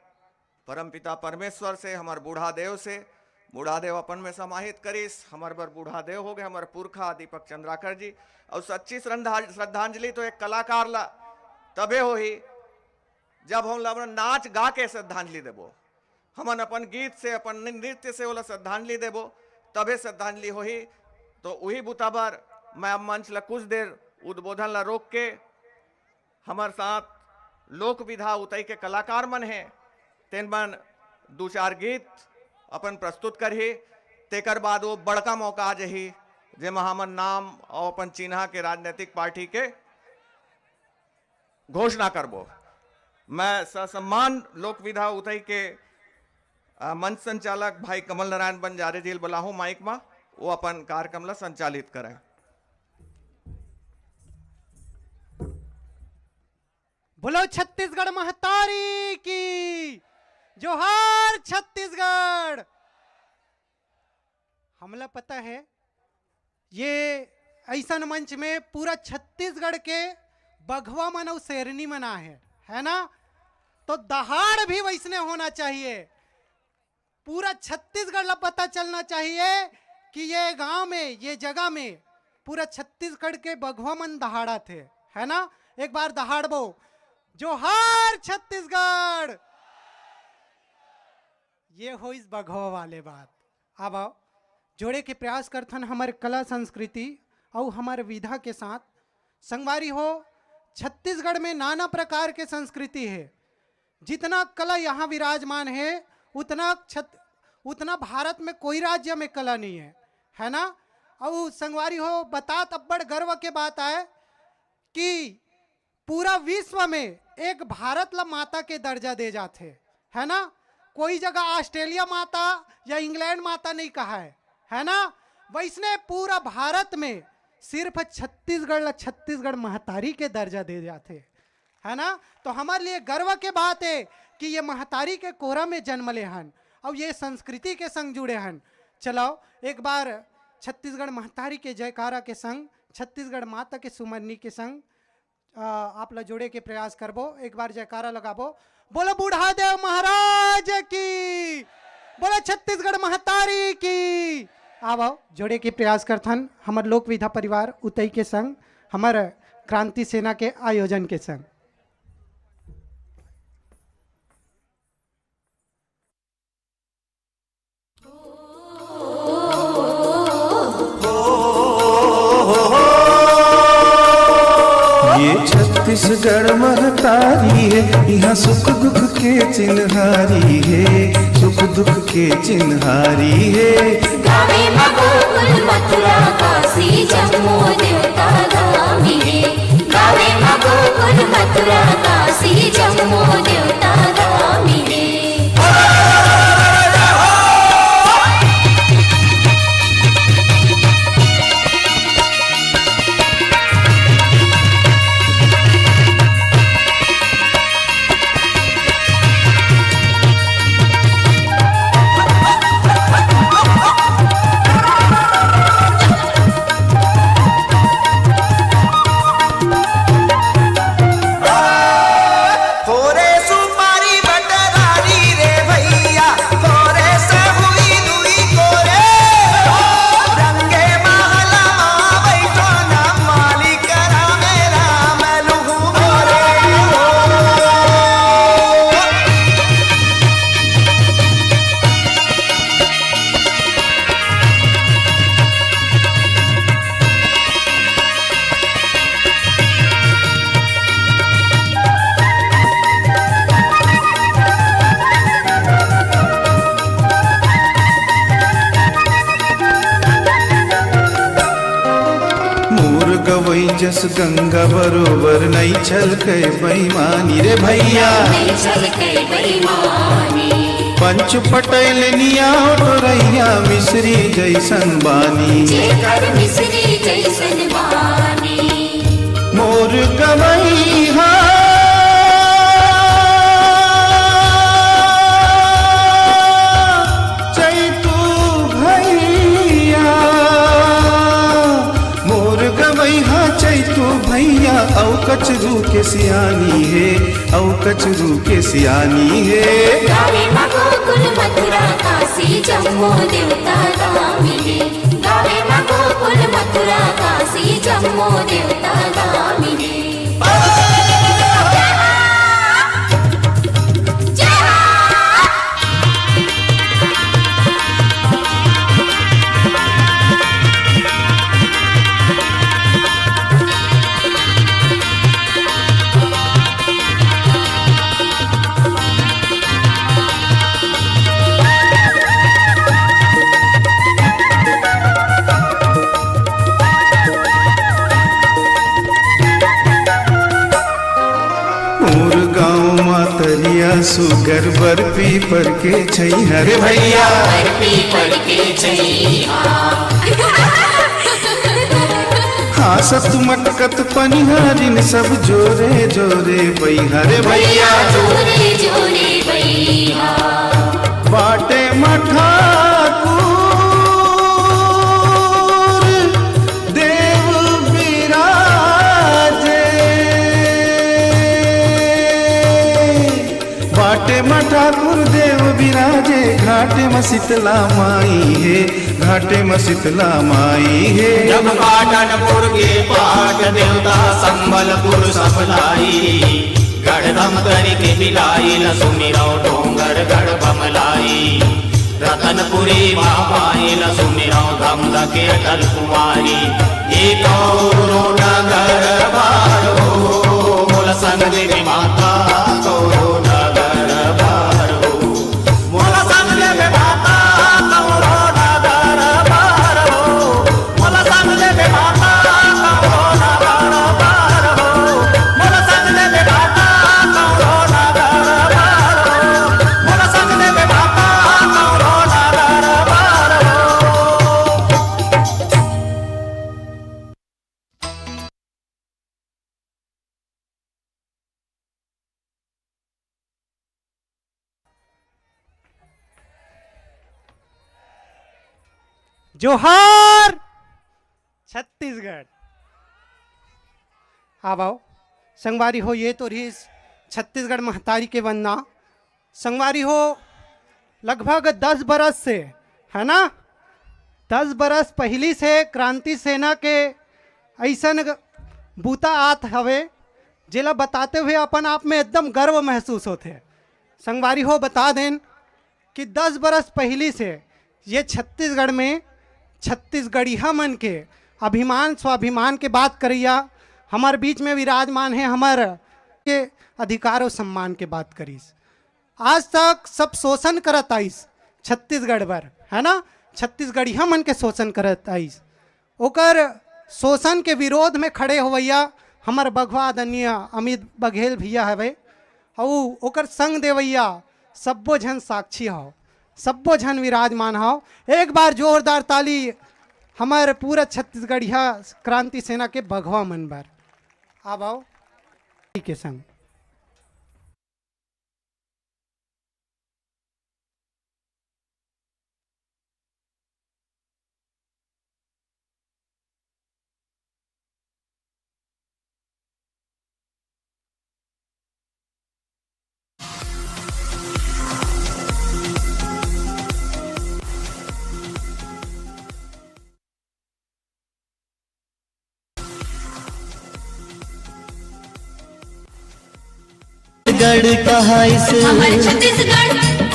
परमपिता परमेश्वर से, हमर बूढ़ा देव से, बूढ़ा देव अपन में समाहित करिस, हमर बर बूढ़ा देव हो गए, हमर पुरखा दीपक चंद्राकर जी। और सच्ची श्रद्धा-, श्रद्धांजलि तो एक कलाकार ला तबे होही, जब हम अपन नाच गा के श्रद्धांजलि देबो, हमन अपन गीत से, अपन नृत्य से ओला श्रद्धांजलि देबो, तबे श्रद्धांजलि होही। तो उही बुता बर मैं अब मंच ला कुछ देर उद्बोधन ला रोक के, हमर साथ लोक विधा उतई के कलाकार मन हे, तेन मन दू चार गीत अपन प्रस्तुत करही, तेकर बाद वो बड़का मौका आ जही, जेमा हमन नाम और अपन चिन्हा के राजनीतिक पार्टी के घोषणा करबो। मैं ससम्मान लोक विधा उतई के, अ, मंच संचालक भाई कमल नारायण बंजारे जी ल बुलाहूं माइक मा, वो अपन कार्यक्रम ला संचालित करें। बोलो छत्तीसगढ़ महतारी की, जोहार छत्तीसगढ़। हमला पता है, ये ऐसन मंच में पूरा छत्तीसगढ़ के बघवा मन अउ शेरनी मन आहे, है ना? तो दहाड़ भी वैसने होना चाहिए। पूरा छत्तीसगढ़ ला पता चलना चाहिए कि ये गांव में, ये जगह में पूरा छत्तीसगढ़ के बघवा मन दहाड़त हे, है ना? एक बार दहाड़बो, जोहार छत्तीसगढ़। ये होइस बघवा वाले बात। अब आओ, जोड़े के प्रयास करथन हमर कला संस्कृति अउ हमर विधा के साथ। संगवारी हो, छत्तीसगढ़ में नाना प्रकार के संस्कृति हे। जितना कला यहाँ विराजमान हे, उतना छत-, उतना भारत में कोई राज्य में कला नहीं है, है ना? अउ संगवारी हो, बतात अब्बड़ गर्व के बात आय कि पूरा विश्व में एक भारत ला माता के दर्जा दे जाथे, है ना? कोई जगह ऑस्ट्रेलिया माता या इंग्लैंड माता नहीं कहा है, है ना? वैसने पूरा भारत में सिर्फ छत्तीसगढ़ ला छत्तीसगढ़ महतारी के दर्जा दे जाथे, है ना? तो हमारे लिए गर्व के बात है कि ये महतारी के कोरा में जन्म ले हन और ये संस्कृति के संग जुड़े हन। चलाओ, एक बार छत्तीसगढ़ महतारी के जयकारा के संग, छत्तीसगढ़ माता के सुमरनी के संग, आ, आप ला जोड़े के प्रयास करबो। एक बार जयकारा लगाबो। बोलो बूढ़ा देव महाराज की, बोलो छत्तीसगढ़ महतारी की। आवव, जोड़े के प्रयास करथन हमर लोक विधा परिवार उतई के संग, हमर क्रांति सेना के आयोजन के संग। ये छत्तीसगढ़ महतारी हे, इहाँ सुख दुख के चिन्हारी हे, सुख दुख के चिन्हारी हे। गावे म गोकुल मथुरा काशी जम्मो देवता गामी हे। गावे म गोकुल मथुरा काशी जम्मो देवता गामी हे। मोर गवई जस गंगा बरोबर, नई छलकै बेईमानी रे भैया। नई छलकै बेईमानी। पंच पटेल नियाव टोरैया, मिश्री जैसन बानी। जेकर मिश्री जैसन बानी। मोर गवई हा चैतू भैया, मोर गवई हा चैतू भैया, अउ कचरू के सियानी हे, अउ कचरू के सियानी हे। गावे म गोकुल मथुरा काशी जम्मो देवता गामी हे। गावे म गोकुल मथुरा काशी जम्मो देवता गामी हे। मोर गाँव मा तरिया सुग्घर, बर पीपर के छइहां रे भैया। बर पीपर के छइहां। हाँसत मटकत पनिहारिन सब जोरे जोरे बइहा रे भैया। जोरे जोरे बइहा। बाटे म ठाकुर देव बिराजे। बाटे म ठाकुर देव बिराजे, घाटे म शीतला माई हे, घाटे म शीतला माई हे। जब पाटनपुर के पाट देवता संबलपुर सब लाई, गढ़ धमतरी के बिलाई ल सुमिरव डोंगरगढ़ बमलाई। रतनपुरी बाबाई ल सुमिरव धमधा के अटल कुमारी। ए कौरो नगर बार हो, मोला संग देवे माता कौरो नगर बार हो। मोला संग देवे माता कौरो नगर बार हो। जोहार छत्तीसगढ़। आवव संगवारी हो, ये तो रहिस छत्तीसगढ़ महतारी के वंदना। संगवारी हो, लगभग दस बरस से, है ना, दस बरस पहिली से क्रांति सेना के अइसन ग-, बूता आत हवे, जेला बताते हुए अपन आप में एकदम गर्व महसूस होथे। संगवारी हो, बता देन कि दस बरस पहिली से ये छत्तीसगढ़ में छत्तीसगढ़िया मन के अभिमान स्वाभिमान के बात करइया, हमर बीच में विराजमान हे, हमर के अधिकार और सम्मान के बात करिस। आज तक सब शोषण करत आइस छत्तीसगढ़ बर, है ना, छत्तीसगढ़िया मन के शोषण करत आइस। ओकर शोषण के विरोध में खड़े होवइया हमर बघवा आदरणीय अमित बघेल भैया हवे, अउ ओकर संग देवइया सब्बो झन साक्षी हव, सब्बो झन विराजमान हव। एक बार जोरदार ताली हमर पूरा छत्तीसगढ़िया क्रांति सेना के बघवा मन बर। आव, आव, के संग। गढ़ कहाइस। हमर छत्तीसगढ़,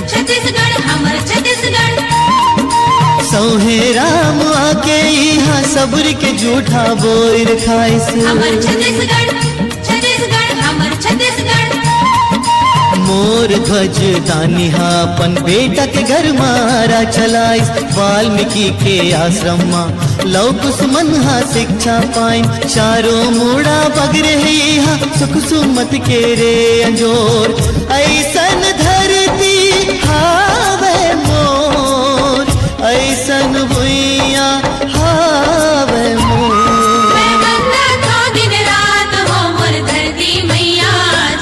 छत्तीसगढ़, हमर छत्तीसगढ़। सौंहे राम आके इहाँ सबुर के जूठा बोर खाइस। हमर छत्तीसगढ़, छत्तीसगढ़, हमर छत्तीसगढ़। मोर ध्वज दानी हा अपन बेटा के घर मारा चलाइस। वाल्मीकि के आश्रम मा लौकुस मन हा शिक्षा पाइन। चारों मुड़ा बगरे हे इहाँ सुख सुमत के रे अंजोर। अइसन धरती हावे मोर, अइसन भुइयाँ हावे मोर। मैं गंगा थो दिन रात हो मोर धरती मैया,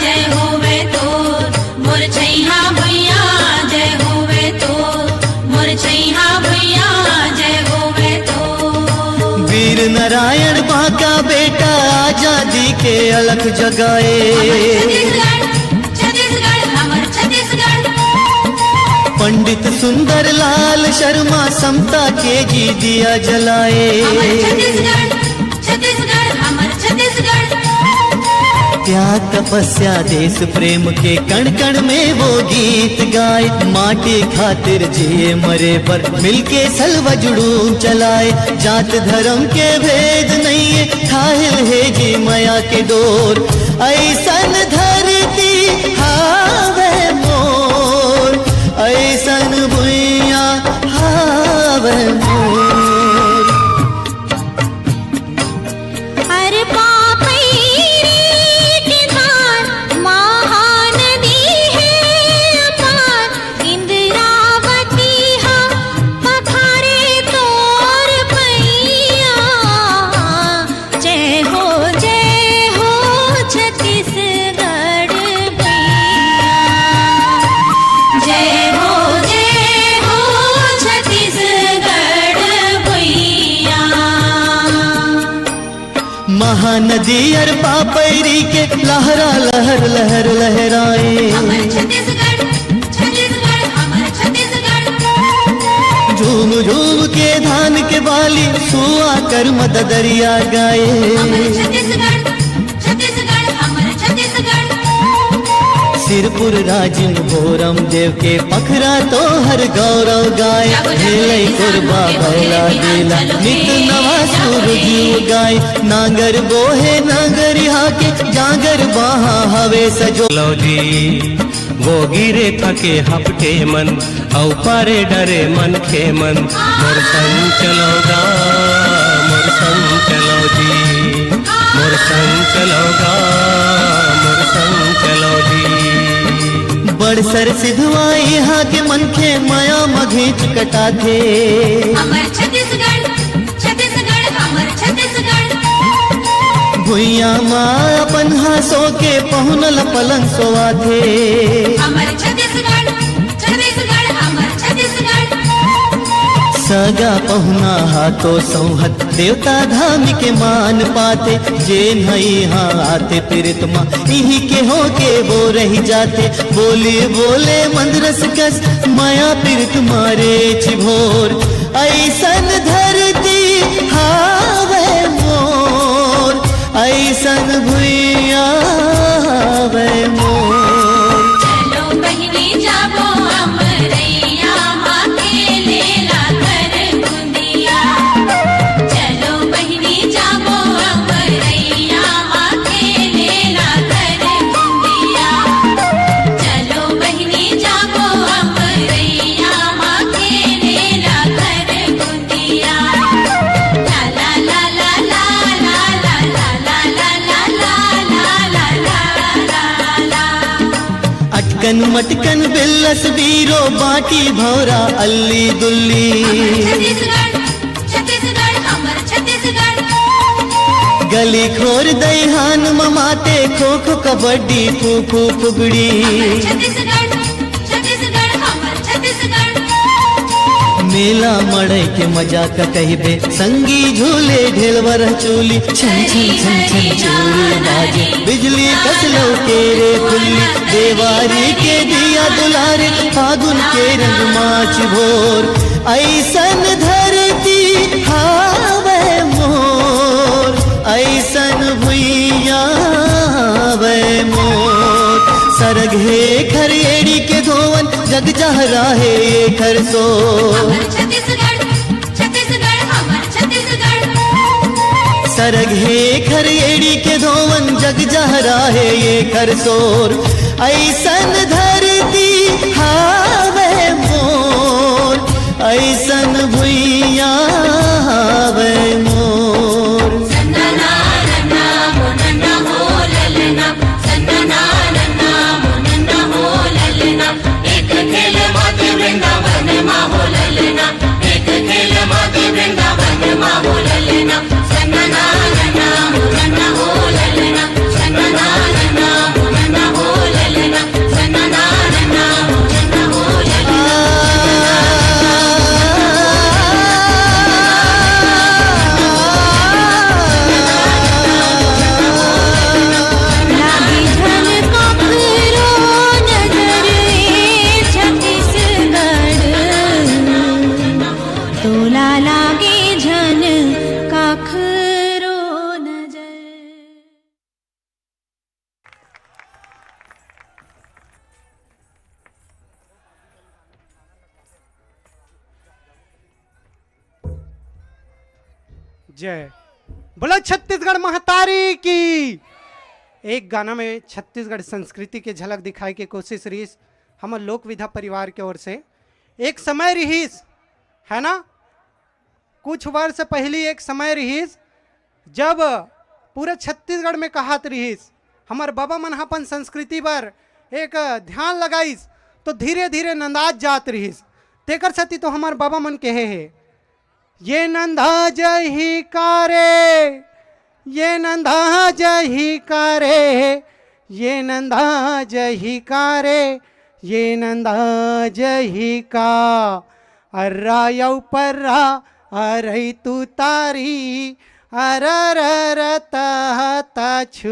जय होवे तोर। मोर छैहा भुइयाँ जय होवे तोर, मोर छैहा भुइयाँ जय होवे तोर। वीर नारायण बांका बेटा आजादी के अलख जगाए। हमर छत्तीसगढ़, छत्तीसगढ़, हमर छत्तीसगढ़। पंडित सुंदर लाल शर्मा समता के जी दिया जलाए। हमर छत्तीसगढ़, छत्तीसगढ़, हमर छत्तीसगढ़। त्याग तपस्या देश प्रेम के कण कण में वो गीत गाए। माटी खातिर जिए मरे बर मिलके सलवा जुड़ून चलाए। जात धर्म के भेद नइये, ठाहिल हे जी मया के डोर। अइसन धरती हावे मोर, अइसन भुइयाँ हावे मोर। अरे पापैरी के धार महानदी हे अपार, इंद्रावती हा पखारे तोर पैया। जय हो, जय हो छत्तीसगढ़ भैया। जय हो, जय हो छत्तीसगढ़ भैया। महानदी अर पापैरी के लहरा लहर लहर लहराए। हमर छत्तीसगढ़, छत्तीसगढ़, हमर छत्तीसगढ़। झूम झूम के धान के बाली सुआ कर मददरिया गाए। हमर छत्तीसगढ़, छत्तीसगढ़, हमर छत्तीसगढ़। सिरपुर राजिम भोरम देव के पखरा तोहर गौरव गाए। जब जब हेलै निशान कोरबा के बैला बोले बिहान गेला, चलो नित रे, नवा जाओ सुर रे। जीव गाए। नांगर बोहे नांगरिहा के, जांगर बाहा हवे सजो। लो जी, वो गिरे थके हपटे मन, अउ पारे डरे मनखे मन। मोर संग चलो गा, मोर संग चलो जी, मोर संग चलो गा, मोर संग चलो जी। बड़सर सिधवा इहाँ के मनखे मया म घींच कटाथे। हमर छत्तीसगढ़, छत्तीसगढ़, हमर छत्तीसगढ़। भुइयां म अपन हासो के पहुना ल पलंग सोवाथे। हमर छत्तीसगढ़, छत्तीसगढ़, हमर छत्तीसगढ़। सगा पहुना हा तो सौंहत देवता धाम के मान पाथे। जेन ह इहाँ आथे पिरित म, इही के होके वो रहि जाथे। बोली बोले मंदरस कस, मया पिरित म रे चिभोर। अइसन धरती हावय मोर, अइसन भुइयां हावय मोर। चलो बहिनी जाबो अमरैया, माँ के लेला घर गुंदिया। चलो बहिनी जाबो अमरैया, माँ के लेला घर गुंदिया। चलो बहिनी जाबो अमरैया, माँ के लेला घर गुंदिया। ला ला ला ला। अटकन मटकन बिल्लस बीरो बाटी भौरा अल्ली दुल्ली। छत्तीसगढ़, छत्तीसगढ़, हमर छत्तीसगढ़। गली खोर दइहान ममाते खो खो कबड्डी फू फू फुगड़ी। छत्तीसगढ़, छत्तीसगढ़, हमर छत्तीसगढ़। मेला मड़ई के मजा का कहिबे, संगी झूले ढेलवर चोली, छन छन छन छन चूड़ी बाजे, बिजली कस लौके रे फुल्ली, देवारी के दिया दुलारे, फागुन के रंग माच भोर। अइसन धरती हावय मोर, अइसन भुइयां हावय मोर। सरग हे खर एड़ी के धोवन, जग जहरा हे एखर सोर। हमर छत्तीसगढ़, छत्तीसगढ़, हमर छत्तीसगढ़। सरग हे खर एड़ी के धोवन, जग जहरा हे एखर सोर। अइसन धरती हावय मोर, अइसन भुइयां हावय मोर। लागे झन काकरो नजर ए छत्तीसगढ़, तोला लागे झन काकरो नजर। जय बोलो छत्तीसगढ़ महतारी की। एक गाना में छत्तीसगढ़ संस्कृति के झलक दिखाए के कोशिश रहिस हमर लोक विधा परिवार के ओर से। एक समय रहिस, है ना, कुछ वर्ष पहिली एक समय रहिस, जब पूरा छत्तीसगढ़ में कहात रहिस, हमर बाबा मन ह अपन संस्कृति बर एक ध्यान लगाइस, तो धीरे-धीरे नंदात जात रहिस। तेकर सेती तो हमर बाबा मन कहे हे, "ये नंदा जही का रे, ये नंदा जही का रे, ये नंदा जही का रे, ये नंदा जही का।" अर्रा अउ पर्रा, अरई तुतारी, अररर तह तछु।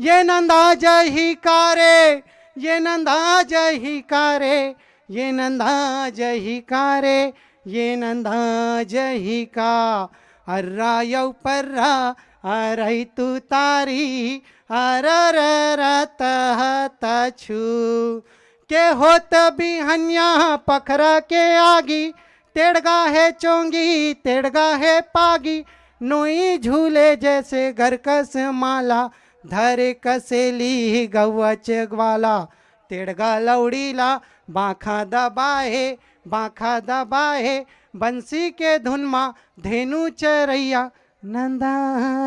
ये नंदा जही का रे, ये नंदा जही का रे, ये नंदा जही का रे, ये नंदा जही का। अर्रा अउ पर्रा, अरई तुतारी, अररर तह तछु। के होत बिहनिया पखरा के आगी, तेड़गा हे चोंगी, तेड़गा हे पागी, नोई झूले जैसे गरकस माला, धरे कसेली गौवच ग्वाला। तेड़गा लौड़ी ला बांखा दबाए, बांखा दबाए, बंसी के धुन मा धेनु चरैया, नंदा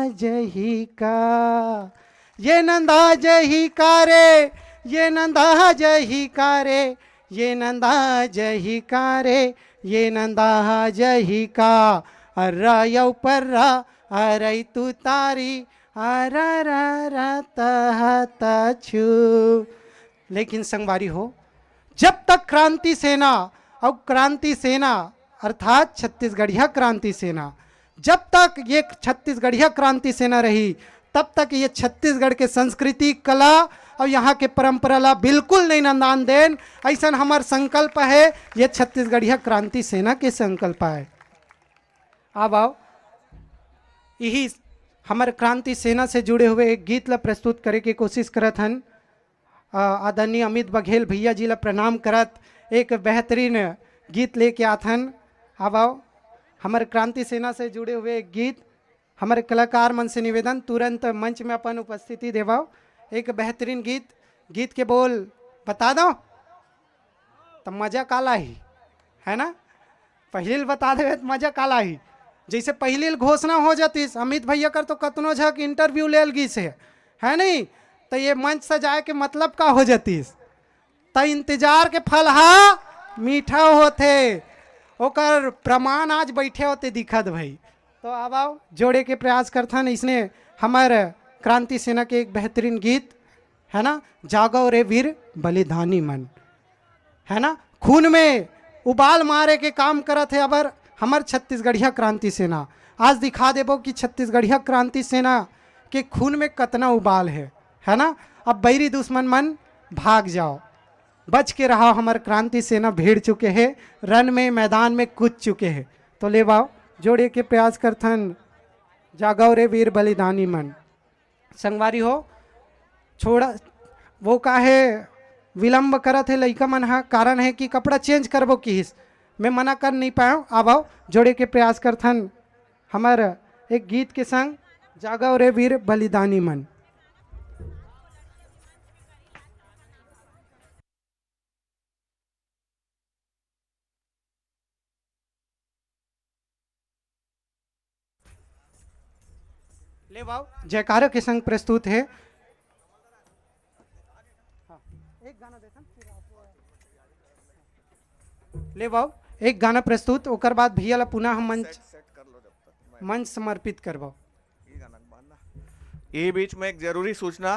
जही का, ये नंदा जही का रे, ये नंदा जही का रे, ये नंदा जही का रे, ये नंदा जही का। अर्रा अउ पर्रा, अरई तुतारी, अररर तह तछु। लेकिन संगवारी हो, जब तक क्रांति सेना अउ क्रांति सेना अर्थात छत्तीसगढ़िया क्रांति सेना, जब तक ये छत्तीसगढ़िया क्रांति सेना रही, तब तक ये छत्तीसगढ़ के संस्कृति, कला अउ यहाँ के परंपरा ला बिल्कुल नहीं नंदान देन। अइसन हमर संकल्प हे, ये छत्तीसगढ़िया क्रांति सेना के संकल्प हे। अब आओ, यही हमर क्रांति सेना से जुड़े हुए एक गीत ला प्रस्तुत करे के कोशिश करत हन। अ, आदरणीय अमित बघेल भैया जी ला प्रणाम करत एक बेहतरीन गीत लेके आथन। अब आओ, हमर क्रांति सेना से जुड़े हुए एक गीत, हमर कलाकार मन से निवेदन, तुरंत मंच में अपन उपस्थिति देवाओ। एक बेहतरीन गीत, गीत के बोल बता दो। त मजा काला ही, है ना? पहिली ल बता देवे त मजा काला ही। जइसे पहिली ल घोषणा हो जातिस, अमित भैया कर तो कतनो झक interview लेल गिस हे, है नहीं? त ये मंच सजाए के मतलब का हो जातिस? त इंतजार के फल हा मीठा होथे, ओकर प्रमाण आज बइठे होते दिखत भाई। तो अब आओ, जोड़े के प्रयास करथन इसने हमर क्रांति सेना के एक बेहतरीन गीत, है ना, जागो रे वीर बलिदानी मन, है ना, खून में उबाल मारे के काम करत हे अबर हमर छत्तीसगढ़िया क्रांति सेना। आज दिखा देबो कि छत्तीसगढ़िया क्रांति सेना के खून में कतना उबाल हे, है ना। अब बैरी दुश्मन मन भाग जाओ, बच के रहा, हमर क्रांति सेना भिड़ चुके हे, रण में मैदान में कूद चुके हे। तो ले बाओ, जोड़े के प्रयास करथन, जागो रे वीर बलिदानी मन। संगवारी हो, छोड़ा, वो काहे विलंब करत हे लइका मन ह, कारण हे कि कपड़ा change करबो किहिस, मैं मना कर नहीं पायो। अब आओ, जोड़े के प्रयास करथन हमर एक गीत के संग, जागो रे वीर बलिदानी मन। ले बाओ, जयकारा के संग प्रस्तुत हे। हाँ, एक गाना देथन, फिर आप ले बाओ, एक गाना प्रस्तुत, ओकर बाद भैया ला पुनः हम मंच, मंच समर्पित करबो। ये बीच में एक जरूरी सूचना,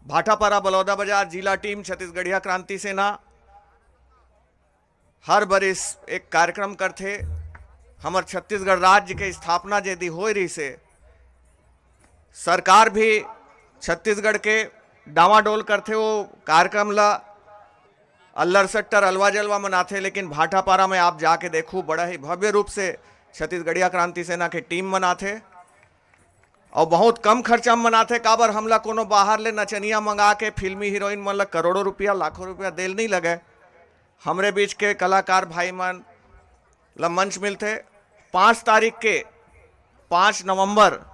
भाटापारा बलौदा बाजार जिला टीम छत्तीसगढ़िया क्रांति सेना हर बरिस एक कार्यक्रम करथे। हमर छत्तीसगढ़ राज्य के स्थापना जेदी होए रहिसे, सरकार भी छत्तीसगढ़ के डावाडोल करथे, वो कार्यक्रम ला अल्लर सट्टर अलवा जलवा मनाथे, लेकिन भाटापारा में आप जाके देखो, बड़ा ही भव्य रूप से छत्तीसगढ़िया क्रांति सेना के टीम मनाथे। अउ बहुत कम खर्चा में मनाथे, काबर हमला कोनो बाहर ले नचनिया मंगा के फिल्मी हीरोइन मन ला करोड़ों रुपया, लाखों रुपया देल नहीं लगे। हमरे बीच के कलाकार भाई मन ला मंच मिलथे। पाँच तारीख के, पाँच नवंबर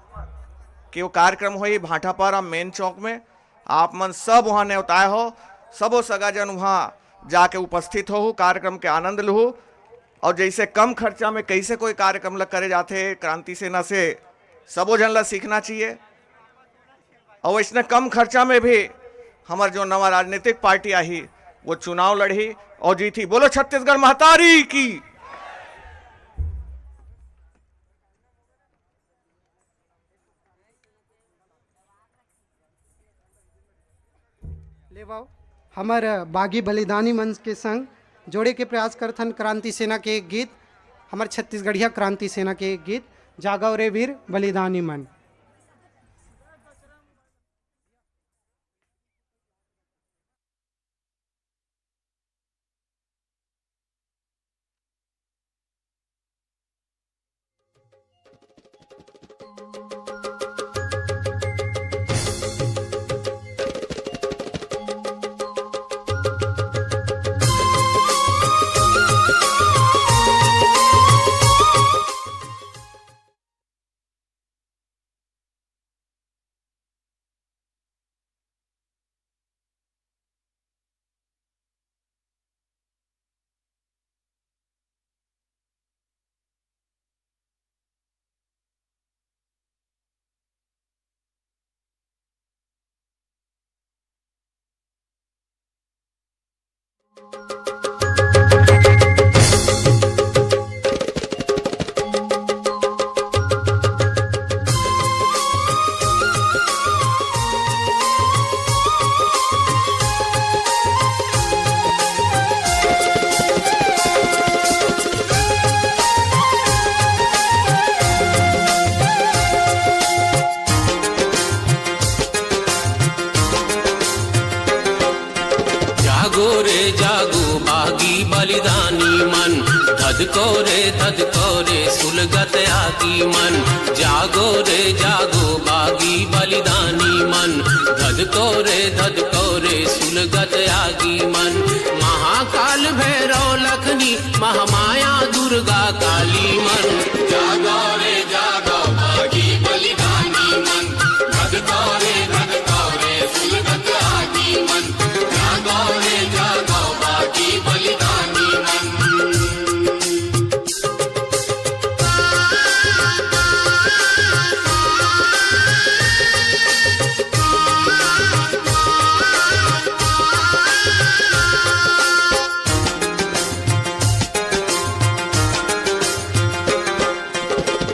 के वो कार्यक्रम होही भाटापारा मेन चौक में। आप मन सब वहाँ नेवताए हो, सबो सगाजन वहाँ जाके उपस्थित होहू, कार्यक्रम के आनंद लूहू। और जैसे कम खर्चा में कैसे कोई कार्यक्रम ला करे जाथे क्रांति सेना से, सबो झन ला सीखना चाहिए। और इसने कम खर्चा में भी हमार जो नवा राजनीतिक पार्टी आही, वो चुनाव लड़ही और जीतही। बोलो छत्तीसगढ़ महतारी की। ले बाओ, हमर बागी बलिदानी मंच के संग जोड़े के प्रयास करथन क्रांति सेना के एक गीत, हमर छत्तीसगढ़िया क्रांति सेना के एक गीत, जागो रे वीर बलिदानी मन। मन। धधको रे धधको रे सुलगत आगी मन, जागो रे जागो बागी बलिदानी मन। धधको रे धधको रे सुलगत आगी मन, महाकाल भैरव लखनी महामाया दुर्गा काली मन। जागो रे जागो बागी बलिदानी मन, धधको रे धधको रे सुलगत आगी मन। जागो रे जागो बागी बलिदानी मन।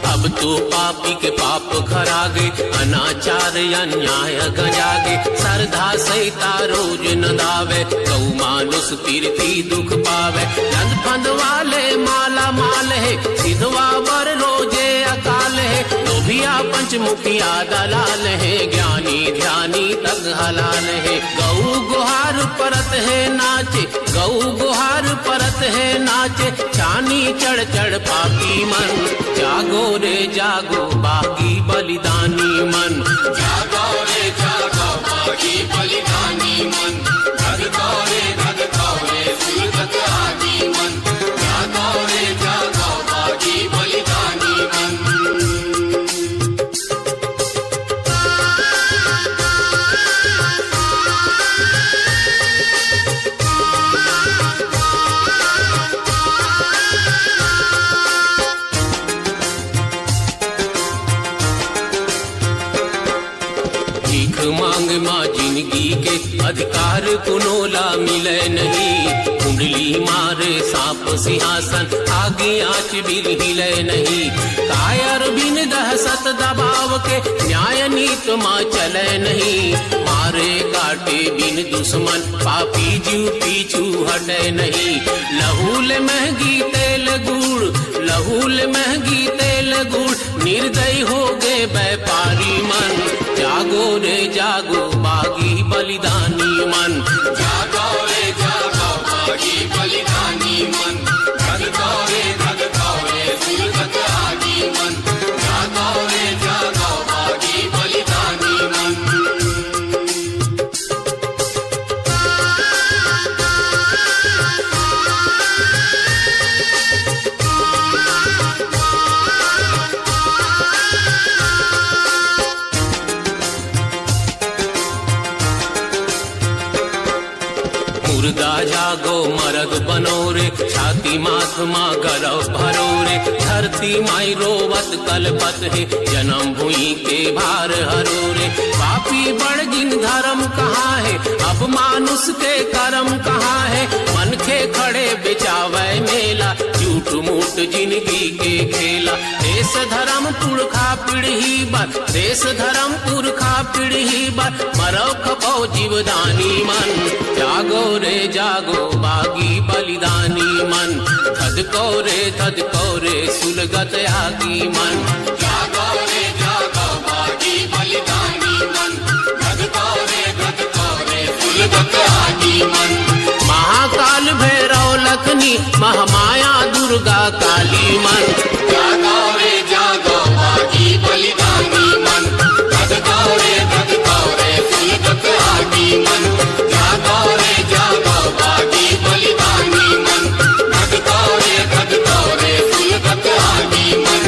अब तो पापी के पाप खरागे, अनाचार अन्याय गजागे। सरधा सहिता रोज नदावे, गौ मानुष पीरती दुख पावे। लंद फंद वाले माला माल हे, सिधवा बर रोजे अकाल हे। लोभिया पंचमुखिया दलाल हे, ज्ञानी ध्यानी तक हलाल हे। गौ गुहार परत हे नाचे, गौ गुहार परत हे नाचे, चानी चढ़ चढ़ पापी मन। जागो रे जागो बागी बलिदानी मन। जागो रे जागो बागी बलिदानी मन। धधको रे धधको रे सुलगत आगी मन। जागो रे जागो बागी बलिदानी मन। भीख मांग मा जिंदगी के अधिकार कोनो ला मिले नहीं। कुंडली मारे सांप सिंहासन, आगी आंच बिन हिले नहीं। कायर बिन दहशत दबाव के, न्याय नीत मा चले नहीं। मारे काटे बिन दुश्मन, पापी जीव पीछू हटे नहीं। लहू ले महंगी तेल गुड़, लहू ले महंगी तेल गुड़, निर्दयी हो गे व्यापारी मन। जागो रे जागो बागी बलिदानी मन। जागो रे जागो बागी बलिदानी मन। धधको रे धधको रे सुलगत आगी मन। जागो रे जागो बागी बलिदानी मन। मुर्दा जागो मरद बनो रे, छाती माथ मा गरव भरो रे। धरती माई रोवत कलपत हे, जन्म भूमि के भार हरो रे। पापी बड़ जिन धर्म कहाँ हे, अब मानुष के करम कहाँ हे। मनखे खड़े बेचावै मेला, झूठ मूठ जिंदगी के खेला। देश धर्म पुरखा पीढ़ी बर, देश धर्म पुरखा पीढ़ी बर, मरौ खपौ जीवदानी मन। जागो रे जागो बागी बलिदानी मन। धधको रे धधको रे सुलगत आगी मन। जागो रे जागो बागी बलिदानी मन। धधको रे धधको रे सुलगत आगी मन। महाकाल भैरव लखनी, महामाया दुर्गा काली मन। जागो रे जागो बागी बलिदानी मन। धधको रे धधको रे सुलगत आगी मन। जागो रे जागो बागी बलिदानी मन। धधको रे धधको रे सुलगत आगी मन।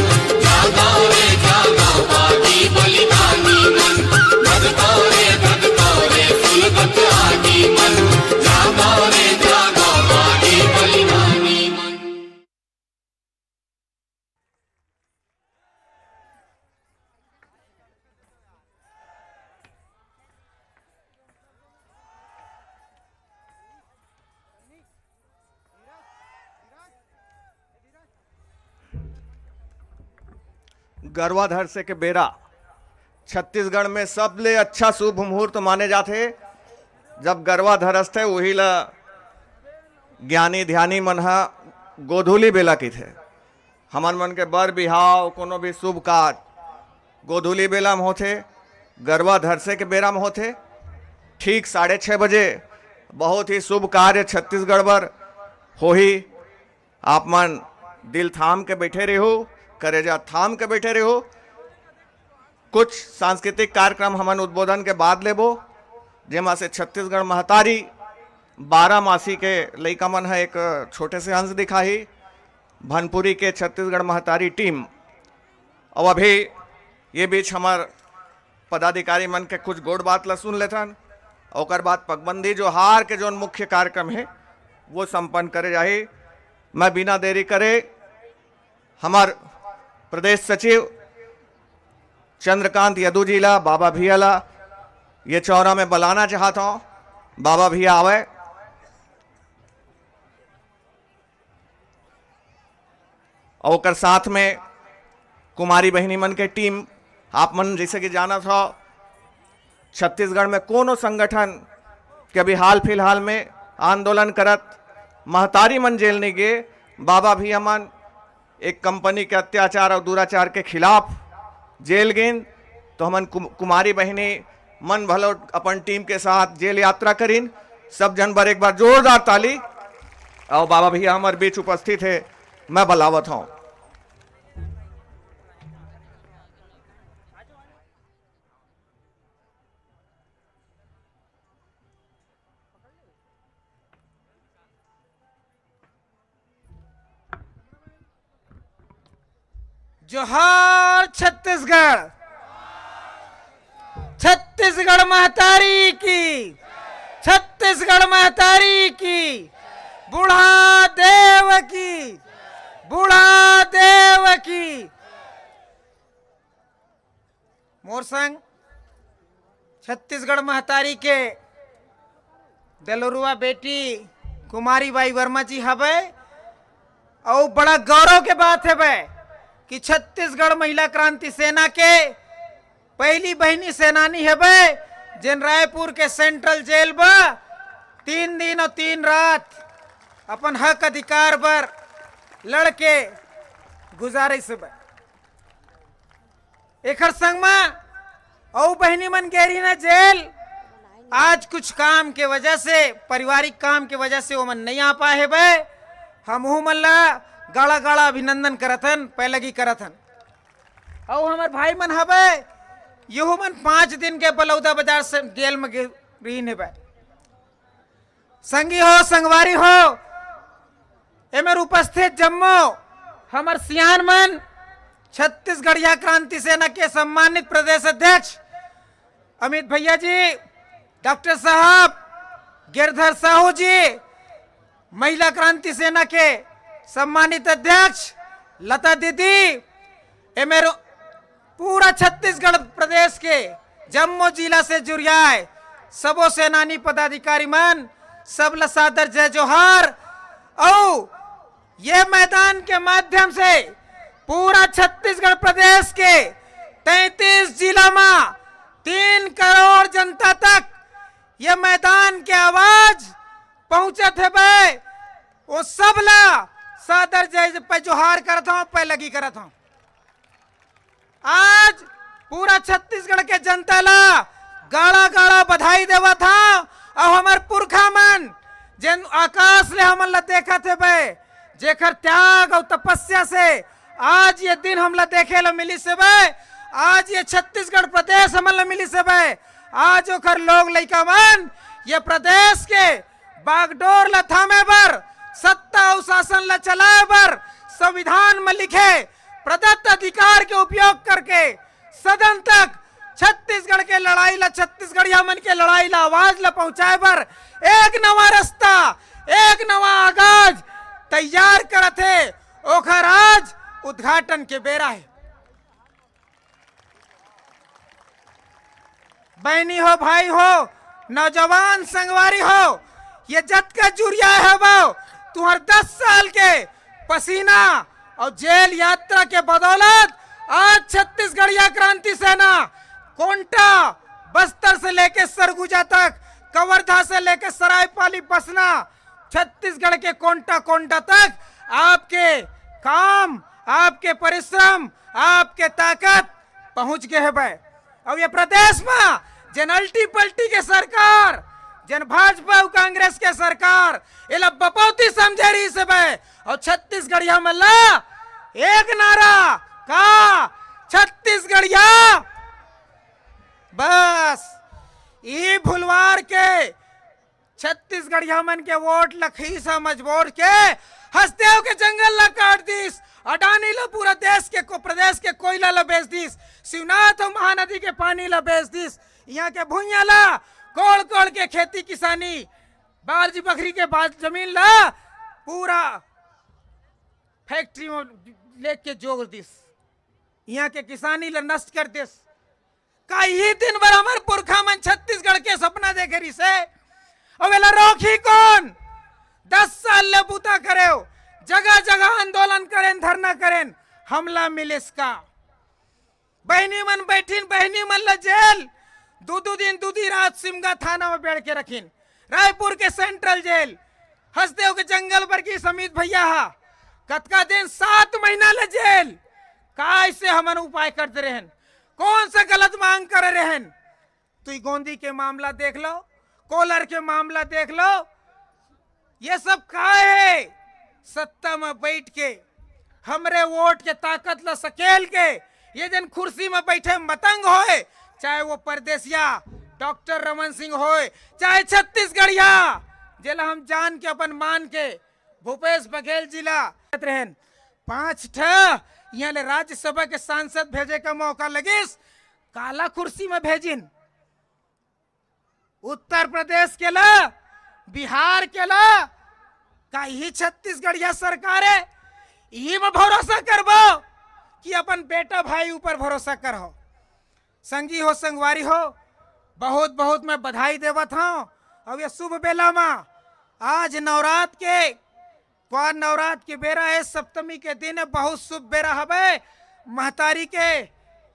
जागो रे जागो बागी बलिदानी मन। धधको रे धधको रे सुलगत आगी मन। जागो रे जागो बागी बलिदानी मन। गरवा धरसे के बेरा छत्तीसगढ़ में सबले अच्छा शुभ मुहूर्त माने जाथे। जब गरवा धरसथे, उही ला ज्ञानी ध्यानी मन ह गोधूली बेला कहिथे। हमन मन के बर बिहाव, कोनो भी शुभ कार्य गोधूली बेला म होथे, गरवा धरसे के बेरा म होथे। ठीक साढ़े छः बजे बहुत ही शुभ कार्य छत्तीसगढ़ बर होही। आप मन दिल थाम के बैठे रहो, करेजा थाम के बैठे रहो। कुछ सांस्कृतिक कार्यक्रम हमन उद्बोधन के बाद लेबो, जेमा से छत्तीसगढ़ महतारी बारह मासी के लइका मन ह एक छोटे से अंश दिखाही। भनपुरी के छत्तीसगढ़ महतारी टीम। अउ अभी ये बीच हमर पदाधिकारी मन के कुछ गोठ बात ला सुन लेथन, ओकर बाद पगबंदी जोहार के जोन मुख्य कार्यक्रम हे, वो संपन्न करे जाही। मैं बिना देरी करे हमर प्रदेश सचिव चंद्रकांत यदु जी ला, बाबा भैया ला, ये चौरा में बलाना चाहत हूँ। बाबा भैया आवे। अउ ओकर साथ में कुमारी बहिनी मन के टीम। आप मन जैसे कि जानत हो, छत्तीसगढ़ में कोनो संगठन के अभी हाल फिलहाल में आंदोलन करत महतारी मन जेल नहीं गे, बाबा भैया मन एक कंपनी के अत्याचार अउ दुराचार के खिलाफ जेल गेन, तो हमन कुम-, कुमारी बहिनी मन भलो अपन टीम के साथ जेल यात्रा करिन। सब जन बर एक बार जोरदार ताली। अउ बाबा भैया हमर बीच उपस्थित हे, मैं बलावत हूँ। जोहार छत्तीसगढ़, छत्तीसगढ़ महतारी की, छत्तीसगढ़ महतारी की, बूढ़ा देव की, बूढ़ा देव की। मोर संग छत्तीसगढ़ महतारी के दलरुआ बेटी कुमारी बाई वर्मा जी हवय। अउ बड़ा गौरव के बात हवय कि छत्तीसगढ़ महिला क्रांति सेना के पहली बहिनी सेनानी हवय, जेन रायपुर के सेंट्रल जेल बर तीन दिन अउ तीन रात अपन हक अधिकार बर लड़ के गुजारिस हवय। एखर संग म अउ बहिनी मन गे रहिन जेल, आज कुछ काम के वजह से, पारिवारिक काम के वजह से ओमन नइ आ पाए हेबे। हमहू मन ला गाड़ा गाड़ा अभिनंदन करत हन, पैलगी करत हन। अउ हमर भाई मन हबे, यहू मन पाँच दिन के बलौदा बाजार से जेल में गे-, रहिन हेबे। संगी हो, संगवारी हो, एमेर उपस्थित जम्मो हमर सियान मन, छत्तीसगढ़िया क्रांति सेना के सम्मानित प्रदेश अध्यक्ष अमित भैया जी, डॉक्टर साहब, गिरधर साहू जी, महिला क्रांति सेना के सम्मानित अध्यक्ष लता दीदी, एमेर पूरा छत्तीसगढ़ प्रदेश के जम्मो जिला से जुरियाए सबो सेनानी पदाधिकारी मन, सब ला सादर जय जोहार। अउ ये मैदान के माध्यम से पूरा छत्तीसगढ़ प्रदेश के तैंतीस जिला मा तीन करोड़ जनता तक ये मैदान के आवाज पहुंचत हेबे, वो सब ला सादर जय पे जोहार करत हूँ, पैलगी करत हूँ। आज पूरा छत्तीसगढ़ के जनता ला गाड़ा गाड़ा बधाई देवत हूँ। अउ हमर पुरखा मन जेन आकाश ले हमन ला देखत हेबे, जेकर त्याग अउ तपस्या से आज ये दिन हमला देखे ला मिलिस हेबे, आज ये छत्तीसगढ़ प्रदेश हमन ला मिलिस हेबे, आज ओकर लोग लइका मन ये प्रदेश के बागडोर ला थामे बर, सत्ता अउ शासन ला चलाए बर संविधान में लिखे प्रदत्त अधिकार के उपयोग करके सदन तक छत्तीसगढ़ के लड़ाई ला, छत्तीसगढ़िया मन के लड़ाई ला, आवाज ला पहुंचाए बर एक नवा रास्ता, एक नवा आगाज तैयार करत हे, ओखर आज उद्घाटन के बेरा हे। बहनी हो, भाई हो, नौजवान संगवारी हो, ये जतका जुरिया हे वो, तुहर दस साल के पसीना अउ जेल यात्रा के बदौलत आज छत्तीसगढ़िया क्रांति सेना कोंटा, बस्तर से लेके सरगुजा तक, कवर्धा से लेके सरायपाली बसना, छत्तीसगढ़ के कोंटा कोंटा तक आपके काम, आपके परिश्रम, आपके ताकत पहुंच गे हेबे। अउ ये प्रदेश मा जेन अल्टी पल्टी के सरकार, जेन भाजपा अउ कांग्रेस के सरकार एला बपौती समझे रहिस हवय। अउ छत्तीसगढ़िया मन ला एक नारा का छत्तीसगढ़िया, बस ई भुलवार के छत्तीसगढ़िया मन के वोट ल खीसा मजबूर के हसदेव के जंगल ला काट दिस, अडानी ला पूरा देश के को-, प्रदेश के कोयला ला बेच दिस, शिवनाथ अउ महानदी के पानी ला बेच दिस, इहाँ के भुइयां ला कोड़ कोड़ के खेती किसानी, बारजी बखरी के बाद जमीन ला पूरा फैक्ट्री में लेके जोर दिस, इहाँ के किसानी ला नष्ट कर दिस। का इही दिन बर हमर पुरखा मन छत्तीसगढ़ के सपना देखे रिहिसे? अउ एला रोकही कोन? दस साल ले बूता करेव, जगह जगह आंदोलन करेन, धरना करेन, हमला मिलिस का? बहिनी मन बैठिन, बहिनी मन ला जेल, दू दू दिन, दू दी रात सिमगा थाना में बेड़ के रखिन, रायपुर के सेंट्रल जेल, हसदेव के जंगल बर गिस अमित भैया हा, कतका दिन, सात महीना ले जेल। का इसे हमन उपाय करते रहन? कौन सा गलत मांग करे रहन? तुई गोंदी के मामला देख लो, कोलर के मामला देख लो, ये सब का हे? सत्ता में बैठ के हमरे वोट के ताकत ला सकेल के ये जन कुर्सी में बैठे मतंग होय, चाहे वो परदेसिया डॉक्टर रमन सिंह होय, चाहे छत्तीसगढ़िया, जेला हम जान के अपन मान के भूपेश बघेल जी ला कहत रहन, पांच ठा इहाँ ले राज्यसभा के सांसद भेजे का मौका लगिस, काला कुर्सी में भेजिन। उत्तर प्रदेश के ला, बिहार के ला, का इही छत्तीसगढ़िया सरकार हे? इही में भरोसा करबो कि अपन बेटा भाई ऊपर भरोसा करहो? संगी हो, संगवारी हो, बहुत बहुत मैं बधाई देवत हौं। अउ ये शुभ बेला मा आज नवरात के क्वार नवरात के बेरा हे, सप्तमी के दिन हे, बहुत शुभ बेरा हवे महतारी के।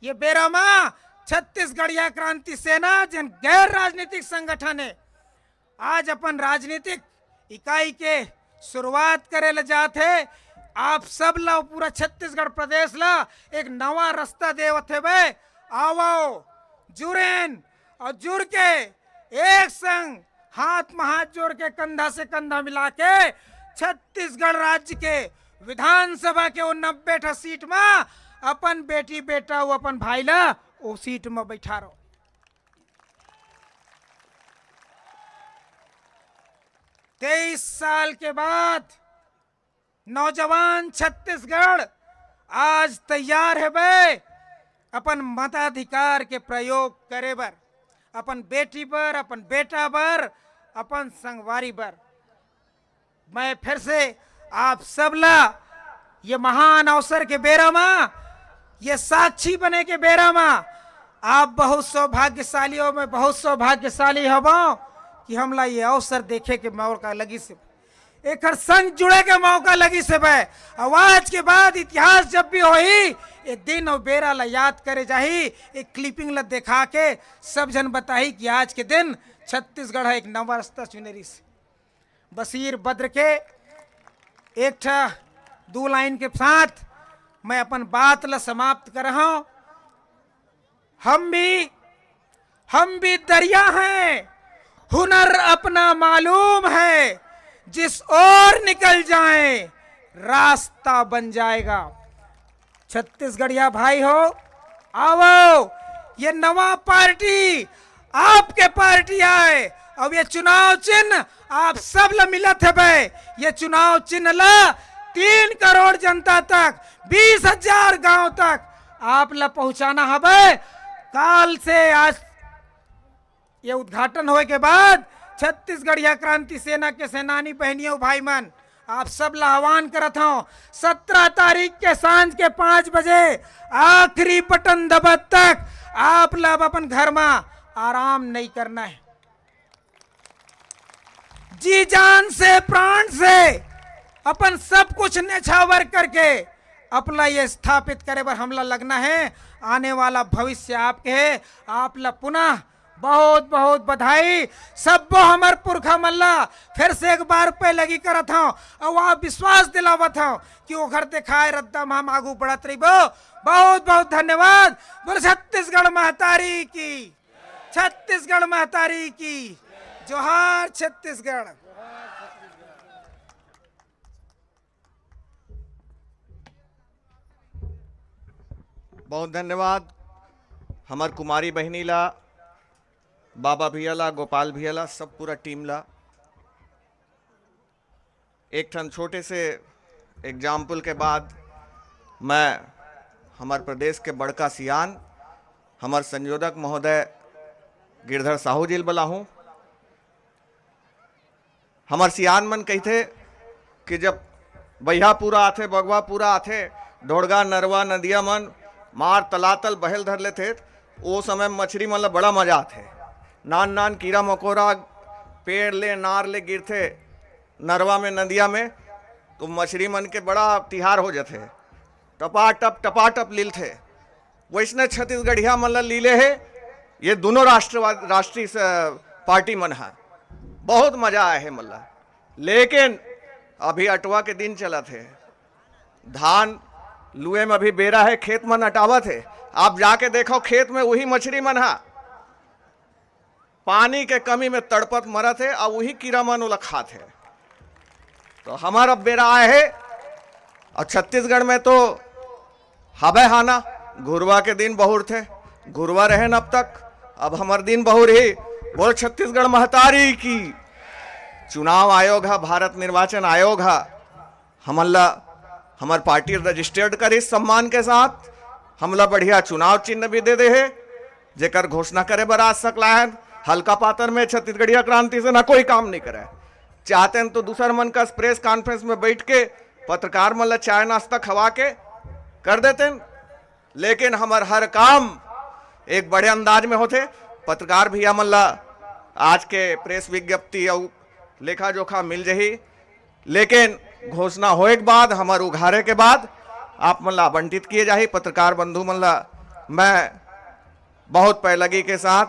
ये बेरा मा छत्तीसगढ़िया क्रांति सेना, जेन गैर राजनीतिक संगठन हे, आज अपन राजनीतिक इकाई के शुरुआत करे ल जात हे। आप सब ला, पूरा छत्तीसगढ़ प्रदेश ला एक नवा रास्ता देवत हेबे। आवो, जुरेन अउ जुर के एक संग हाथ में हाथ जोड़ के, कंधा से कंधा मिला के छत्तीसगढ़ राज्य के विधानसभा के वो नब्बे ठा सीट में अपन बेटी बेटा, वो अपन भाई ला वो सीट में बैठारो। तेईस साल के बाद नौजवान छत्तीसगढ़ आज तैयार हेबे अपन मताधिकार के प्रयोग करे बर, अपन बेटी बर, अपन बेटा बर, अपन संगवारी बर। मैं फिर से आप सब ला ये महान अवसर के बेरा मा, ये साक्षी बने के बेरा मा आप बहुत सौभाग्यशाली हो, मैं बहुत सौभाग्यशाली हवं कि हमला ये अवसर देखे के मौका लगिस हे, एकर संग जुड़े के मौका लगिस हे। अउ आज के बाद इतिहास जब भी होही, ये दिन अउ बेरा ला याद करे जाही, ये clipping ला देखा के सब झन बताही कि आज के दिन छत्तीसगढ़ ह एक नवा रास्ता चुने रिहिस। बशीर बद्र के एक ठा दू line के साथ मैं अपन बात ला समाप्त करहूं। हम भी, हम भी दरिया हैं, हुनर अपना मालूम है, जिस ओर निकल जाएं, रास्ता बन जाएगा। छत्तीसगढ़िया भाई हो, आवो, ये नवा पार्टी आपके पार्टी आय, अउ ये चुनाव चिन्ह आप सब ला मिलत हवे। ये चुनाव चिन्ह ला तीन करोड़ जनता तक, बीस हजार गांव तक आप ला पहुंचाना हवे। काल से आज ये उद्घाटन होए के बाद छत्तीसगढ़िया क्रांति सेना के सेनानी बहनियों भाई मन, आप सब ला आह्वान करत हौं, सत्रह तारीख के सांझ के पाँच बजे आखिरी बटन दबत तक आप ला अब अपन घर मा आराम नहीं करना है। जी जान से, प्राण से, अपन सब कुछ न्यौछावर करके अपना ये स्थापित करे बर हमला लगना है। आने वाला भविष्य आपके है। आप ला पुनः बहुत बहुत बधाई। सब्बो हमर पुरखा मन ला फिर से एक बार पैलगी करत हौं अउ आप विश्वास दिलावत हौं कि ओखर देखाए रद्दा म हम आगू बढ़त रहिबो। बहुत बहुत धन्यवाद। बोल छत्तीसगढ़ महतारी की, छत्तीसगढ़ महतारी की। जोहार छत्तीसगढ़। बहुत धन्यवाद हमर कुमारी बहिनी ला, बाबा भैया ला, गोपाल भैया ला, सब पूरा टीम ला। एक ठन छोटे से एग्जाम्पल के बाद मैं हमर प्रदेश के बड़का सियान, हमर संयोजक महोदय गिरधर साहू जी ल बलाहूँ। हमर सियान मन कहिथे कि जब बइहा पूरा आथे, बगवा पूरा आथे, ढोड़गा, नरवा, नदिया मन मार तलातल बहेल धर लेथे, ओ समय मछरी मन ल बड़ा मजा आथे। नान नान कीरा मकोरा पेड़ ले, नार ले गिरथे नरवा में, नदिया में, तो मछरी मन के बड़ा तिहार हो जाथे, टपाटप टपाटप लीलथे। वैसने छत्तीसगढ़िया मन ल लीले हे ये दोनों राष्ट्रवाद राष्ट्रीय स- पार्टी मन ह। बहुत मजा आए हे मन ल। लेकिन अभी अटवा के दिन चलत हे, धान लुए में अभी बेरा हे, खेत मन अटावत हे। आप जाके देखो खेत में वही मछरी मन ह पानी के कमी में तड़पत मरत हे, अउ वही कीरा मन ओला खात हे। तो हमर अब बेरा आए हे। अउ छत्तीसगढ़ में तो हबे हाना, घुरवा के दिन बहुर थे, घुरवा रहे न अब तक, अब हमर दिन बहुर ही। बोल छत्तीसगढ़ महतारी की। चुनाव आयोग ह, भारत निर्वाचन आयोग ह, हमन ला हमर पार्टी रजिस्टर्ड करिस सम्मान के साथ, हमला बढ़िया चुनाव चिन्ह भी दे दे हे, जेकर घोषणा करे बर आज सकलायन। हल्का पातर में छत्तीसगढ़िया क्रांति सेना कोई काम नहीं करे। चाहते हैं तो दूसर मन का प्रेस कॉन्फ्रेंस में बैठ के पत्रकार मन ला चाय नाश्ता खवा के कर देते हैं, लेकिन हमर हर काम एक बड़े अंदाज में होथे। पत्रकार भैया मन ला आज के प्रेस विज्ञप्ति अउ लेखा जोखा मिल जही, लेकिन घोषणा होए के बाद, हमर उघारे के बाद आप मन ला आवंटित किए जाही। पत्रकार बंधु मन ला मैं बहुत पैलगी के साथ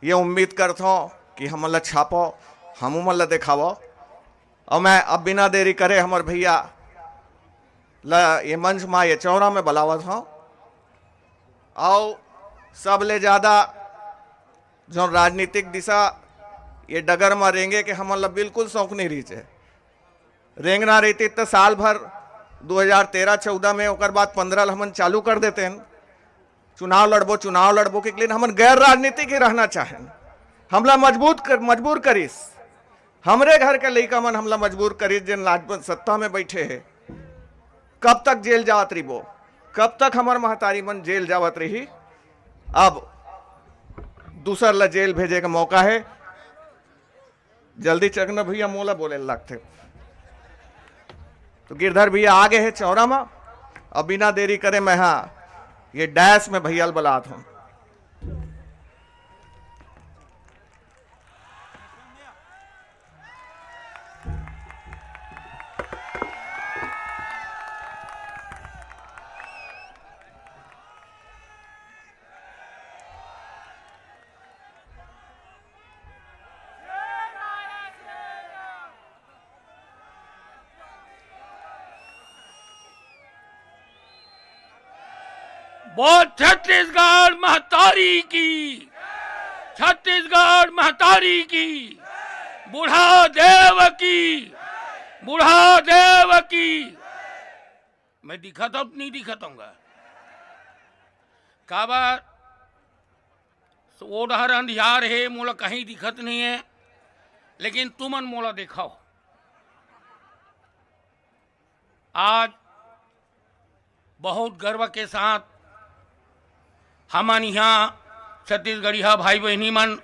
ये उम्मीद करथों कि हमन ला छापो, हमू मन ला देखावो। और मैं अब बिना देरी करे हमर भैया ला ये मंच मा, ये चौरा में बलावत हूँ। और सबले ज्यादा जो राजनीतिक दिशा ये डगर मा रेंगे के हमन ला बिल्कुल शौक नहीं रहिस हे। रेंगना रहितिस त साल भर दू हज़ार तेरह चौदह में, ओकर बाद पंद्रह ल हमन चालू कर देते हैं। चुनाव लड़बो, चुनाव लड़बो के, लेकिन हमन गैर राजनीतिक ही रहना चाहेन। हमला मजबूत कर, मजबूर करिस, हमरे घर के लइका मन हमला मजबूर करिस, जेन लाजपत सत्ता में बैठे हे। कब तक जेल जावत रहिबो? कब तक हमर महतारी मन जेल जावत रही? अब दूसर ला जेल भेजे के मौका हे। जल्दी चकना भैया, मोला बोले लगथे। तो गिरधर भैया आगे हे चौरा मा। अब बिना देरी करे मैं हा ये डैश में भैया ल बलात हूँ। बोल छत्तीसगढ़ महतारी की, छत्तीसगढ़ महतारी की, बूढ़ा देव की, बूढ़ा देव की। मैं दिखत हूं, नहीं दिखत हूंगा? काबर? वो डहर अंधियार हे, मोला कहीं दिखत नहीं है, लेकिन तुमन मोला देखाओ। आज बहुत गर्व के साथ हमन इहाँ छत्तीसगढ़िया भाई बहिनी मन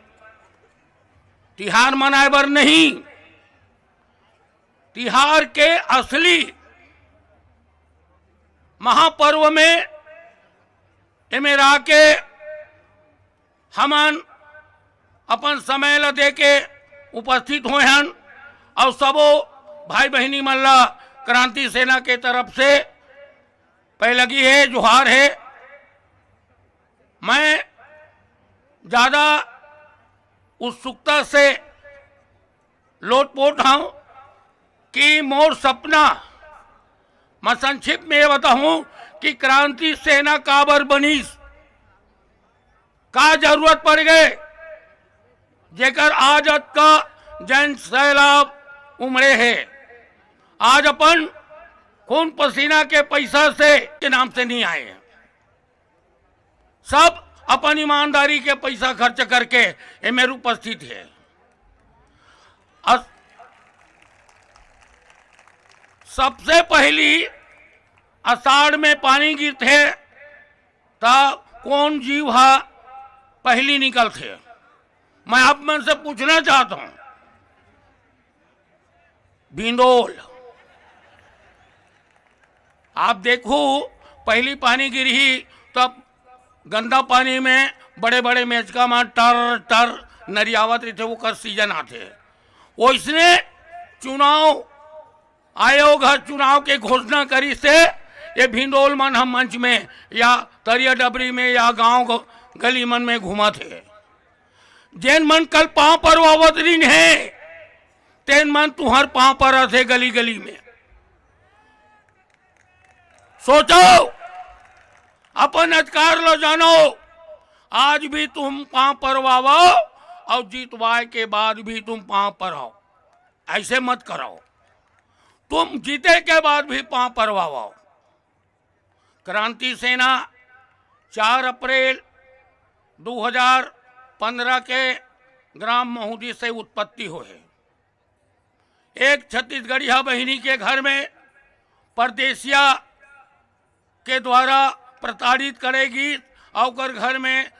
तिहार मनाए बर नहीं, तिहार के असली महापर्व में एमेर आके हमन अपन समय ल देके उपस्थित होए हन। और सबो भाई बहिनी मन ल क्रांति सेना के तरफ से पैलगी हे, जोहार हे। मैं ज्यादा उत्सुकता से लोटपोट हूं कि मोर सपना, मैं संक्षिप्त में ये बताऊं कि क्रांति सेना काबर बनीस, का जरूरत पड़ गए, जेकर आज अतका जन सैलाब उमड़े हे, आज अपन खून पसीना के पैसा से, के नाम से नहीं आए हैं। सब अपन ईमानदारी के पैसा खर्च करके एमेर उपस्थित हे। अस-, सबसे पहली आषाढ़ में पानी गिरथे, त कौन जीव ह पहली निकलथे? मैं आप मन से पूछना चाहता हूं, भिंडोल। आप देखू, पहली पानी गिरही, तब गंदा पानी में बड़े-बड़े मेचका म टर टर नरियावत रहिथे, ओकर सीजन आथे। ओइसने चुनाव आयोग ह चुनाव के घोषणा करिस हे, ये भिंडोल मन ह मंच में या तरिया डबरी में या गांव ग-, गली मन में घूमत हे। जेन मन कल पांव परवावत रिन हे, तेन मन तुंहर पांव परत हे गली गली में। सोचो, अपन अधिकार ला जानो। आज भी तुम पांव परवावो अउ जीतवाय के बाद भी तुम पांव परवाओ। ऐसे मत करो, तुम जीते के बाद भी पांव परवावो। क्रांति सेना चार अप्रैल दो हज़ार पन्द्रह के ग्राम महुदी से उत्पत्ति होहे। एक छत्तीसगढ़िया बहिनी के घर में परदेसिया के द्वारा प्रताड़ित करे गिस, अउ ओकर घर में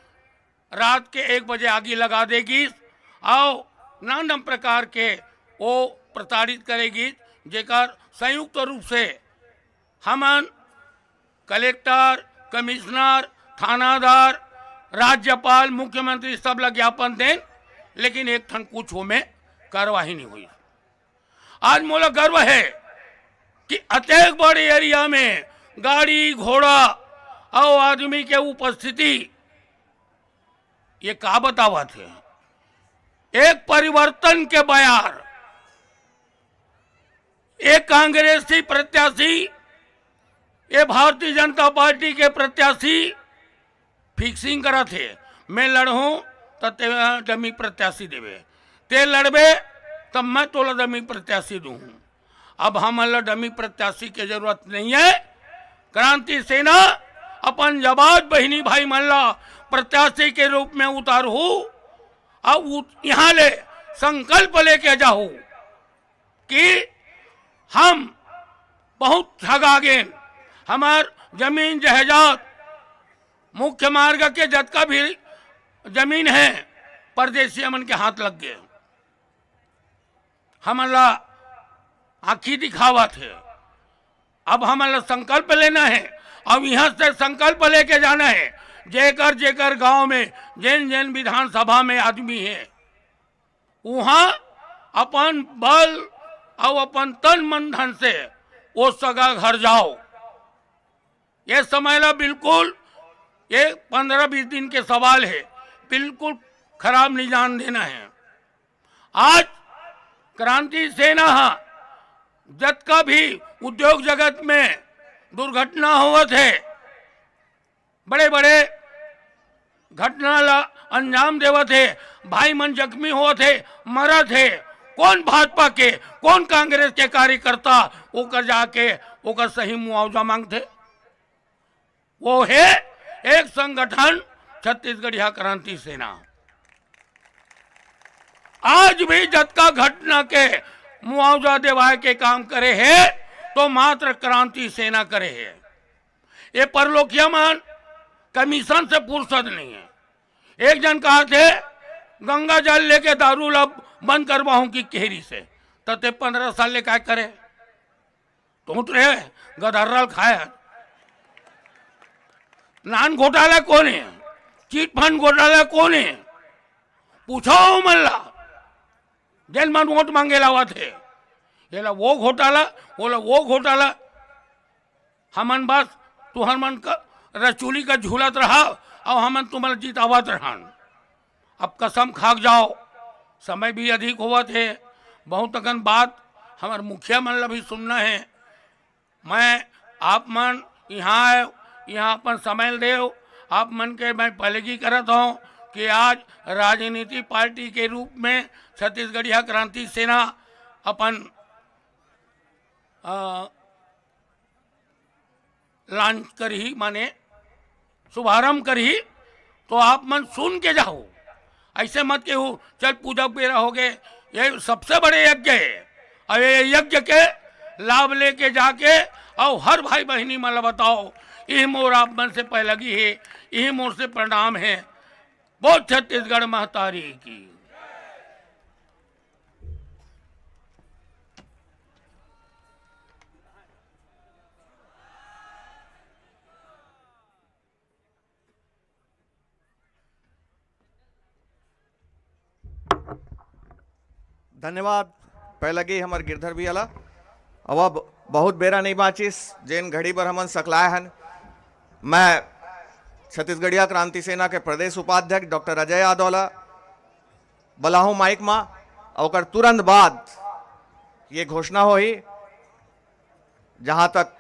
रात के एक बजे आगी लगा दे गिस, अउ नाना प्रकार के वो प्रताड़ित करे गिस, जेकर संयुक्त रूप से हमन कलेक्टर, कमिश्नर, थानादार, राज्यपाल, मुख्यमंत्री सब ला ज्ञापन देन, लेकिन एक ठन कुछ ओमे कार्रवाई नहीं हुई। आज मोला गर्व है कि अतेक बड़े एरिया में गाड़ी, घोड़ा अउ आदमी के उपस्थिति, ये का बतावत हे? एक परिवर्तन के बयार, एक कांग्रेसी प्रत्याशी, ये भारतीय जनता पार्टी के प्रत्याशी fixing करत हे, मैं लड़हूं त ते dummy प्रत्याशी देबे, ते लड़बे तब मैं तोला dummy प्रत्याशी दूहूं। अब हमन ला dummy प्रत्याशी के जरूरत नहीं है। क्रांति सेना अपन जाबाज बहिनी भाई मन ला प्रत्याशी के रूप में उतारहू, अउ उत-, यहां ले संकल्प लेके जाहू कि हम बहुत ठगा गेन, हमर जमीन जायदाद, मुख्य मार्ग के जतका भी जमीन है, परदेसिया मन के हाथ लग गे। हमन ला आंखी दिखावत हे। अब हमन ला संकल्प लेना है, अब यहां से संकल्प लेके जाना है। जेकर जेकर गांव में, जेन जेन विधानसभा में आदमी है, उहां अपन बल अउ अपन तन मन धन से ओ सगा घर जाओ। ये समय ला बिल्कुल, ये पन्द्रह बीस दिन के सवाल है, बिल्कुल खराब नहीं जान देना है। आज क्रांति सेना ह जतका भी उद्योग जगत में दुर्घटना होवत है, बड़े-बड़े घटना ला अंजाम देवत हे, भाई मन जख्मी होवत हे, मरत हे, कौन भाजपा के, कौन कांग्रेस के कार्यकर्ता ओकर जाके ओकर सही मुआवजा मांगथे? वो हे एक संगठन छत्तीसगढ़िया क्रांति सेना। आज भी जतका घटना के मुआवजा देवाय के काम करे हे, तो मात्र क्रांति सेना करे हे। ये परलोकिया मन कमीशन से फुर्सत नहीं है। एक जन कहा थे, "गंगा जल लेके दारू ला बंद करवाहूं की केहरी से।" त ते पन्द्रह साल ले काय करे? टूट रहे गदर्रल खाए। नान घोटाला कौन है? चिट फंड घोटाला कौन है? पूछो मन ला, जेन मन वोट मांगे लावत हे, ये ला वो घोटाला, वो ला वो घोटाला। हमन बस तुहर मन का रचुली का झूलत रहा, अउ हमन तुमन जितावत रहन। अब कसम खा के जाओ, समय भी अधिक होवत हे, बहुत अकन बात हमर मुखिया मन ला भी सुनना है। मैं आप मन यहाँ आए, यहाँ अपन समय देव, आप मन के मैं पहलेगी करत हूँ, कि आज राजनीति पार्टी के रूप में छत्तीसगढ़िया क्रांति सेना अपन, अ, लॉन्च करही, माने शुभारंभ करही, तो आप मन सुन के जाहू। ऐसे मत कहू, "चल, पूजा के बेरा हो गए।" ये सबसे बड़े यज्ञ है। और ये यज्ञ के लाभ लेके जाके और हर भाई बहिनी मन ला बताओ, "यही मोर आप मन से पैलगी है, यही मोर से प्रणाम है।" बोल छत्तीसगढ़ महतारी की। धन्यवाद। पैलगी हमर गिरधर भैया ला। अब, अब बहुत बेरा नहीं बाँचिस, जेन घड़ी बर हमन सकलाए हन। मैं छत्तीसगढ़िया क्रांति सेना के प्रदेश उपाध्यक्ष डॉक्टर अजय यादव ला बलाहूँ माइक मा, अउ ओकर तुरंत बाद ये घोषणा होही। जहाँ तक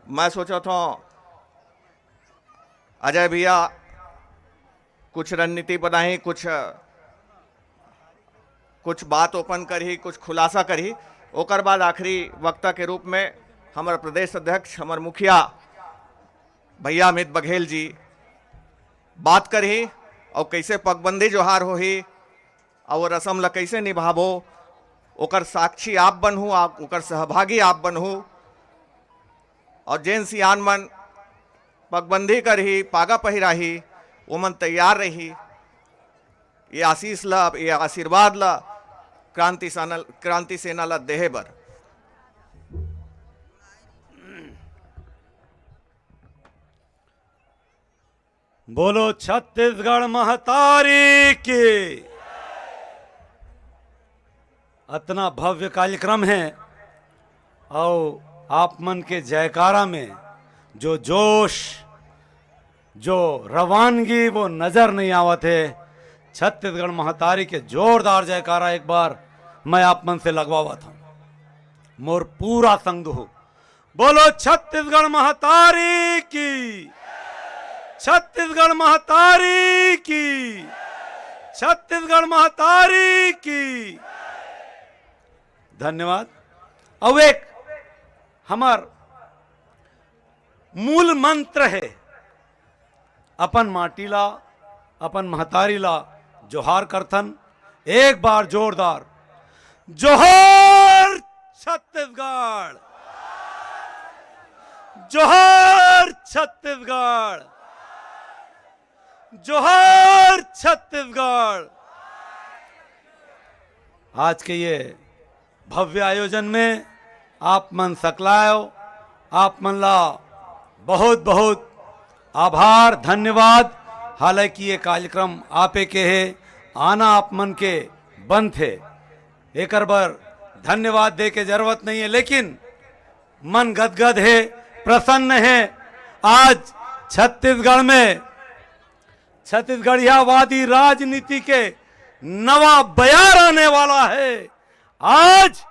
मैं सोचत हूँ, अजय भैया कुछ रणनीति बनाही, कुछ, कुछ बात ओपन करही, कुछ खुलासा करही। ओकर बाद आखिरी वक्ता के रूप में हमर प्रदेश अध्यक्ष, हमर मुखिया भैया अमित बघेल जी बात करही अउ कैसे पगबंदी जोहार होही अउ रसम ला कैसे निभाबो, ओकर साक्षी आप बनहू, आप, ओकर सहभागी आप बनहू। अउ जेन सियान मन पगबंदी करही, पागा पहिराही, ओमन तैयार रही ये आशीष ला, ये आशीर्वाद ला क्रांति सेना, क्रांति सेना ला देहे बर। बोलो छत्तीसगढ़ महतारी की। अतना भव्य कार्यक्रम है अउ आप मन के जयकारा में जो जोश, जो रवानगी वो नजर नहीं आवत है। छत्तीसगढ़ महतारी के जोरदार जयकारा एक बार मैं आप मन से लगवावत हूँ। मोर पूरा संग हो, बोलो छत्तीसगढ़ महतारी की, छत्तीसगढ़ महतारी की, छत्तीसगढ़ महतारी की। धन्यवाद। अउ एक हमर मूल मंत्र है, अपन माटी ला, अपन महतारी ला जोहार करथन। एक बार जोरदार जोहार छत्तीसगढ़, जोहार छत्तीसगढ़, जोहार छत्तीसगढ़। आज के ये भव्य आयोजन में आप मन सकलाय हो, आप मन ला बहुत बहुत आभार, धन्यवाद। हालांकि ये कार्यक्रम आपे के हे, आना आप मन के बनथे, एकर बर धन्यवाद दे के जरूरत नहीं है, लेकिन मन गदगद है, प्रसन्न है। आज छत्तीसगढ़ में छत्तीसगढ़ियावादी राजनीति के नवा बयार आने वाला है। आज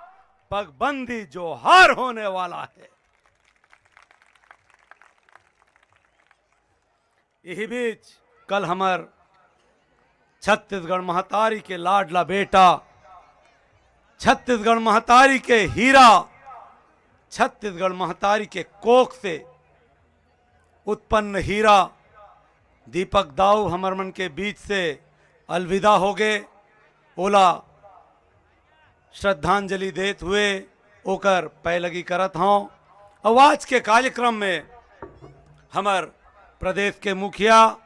पगबंदी जोहार होने वाला है। यही बीच कल हमर छत्तीसगढ़ महतारी के लाडला बेटा, छत्तीसगढ़ महतारी के हीरा, छत्तीसगढ़ महतारी के कोख से उत्पन्न हीरा दीपक दाऊ हमर मन के बीच से अलविदा हो गए। ओला श्रद्धांजलि देत हुए ओकर पैलगी करत हौं। अउ आज के कार्यक्रम में हमर प्रदेश के मुखिया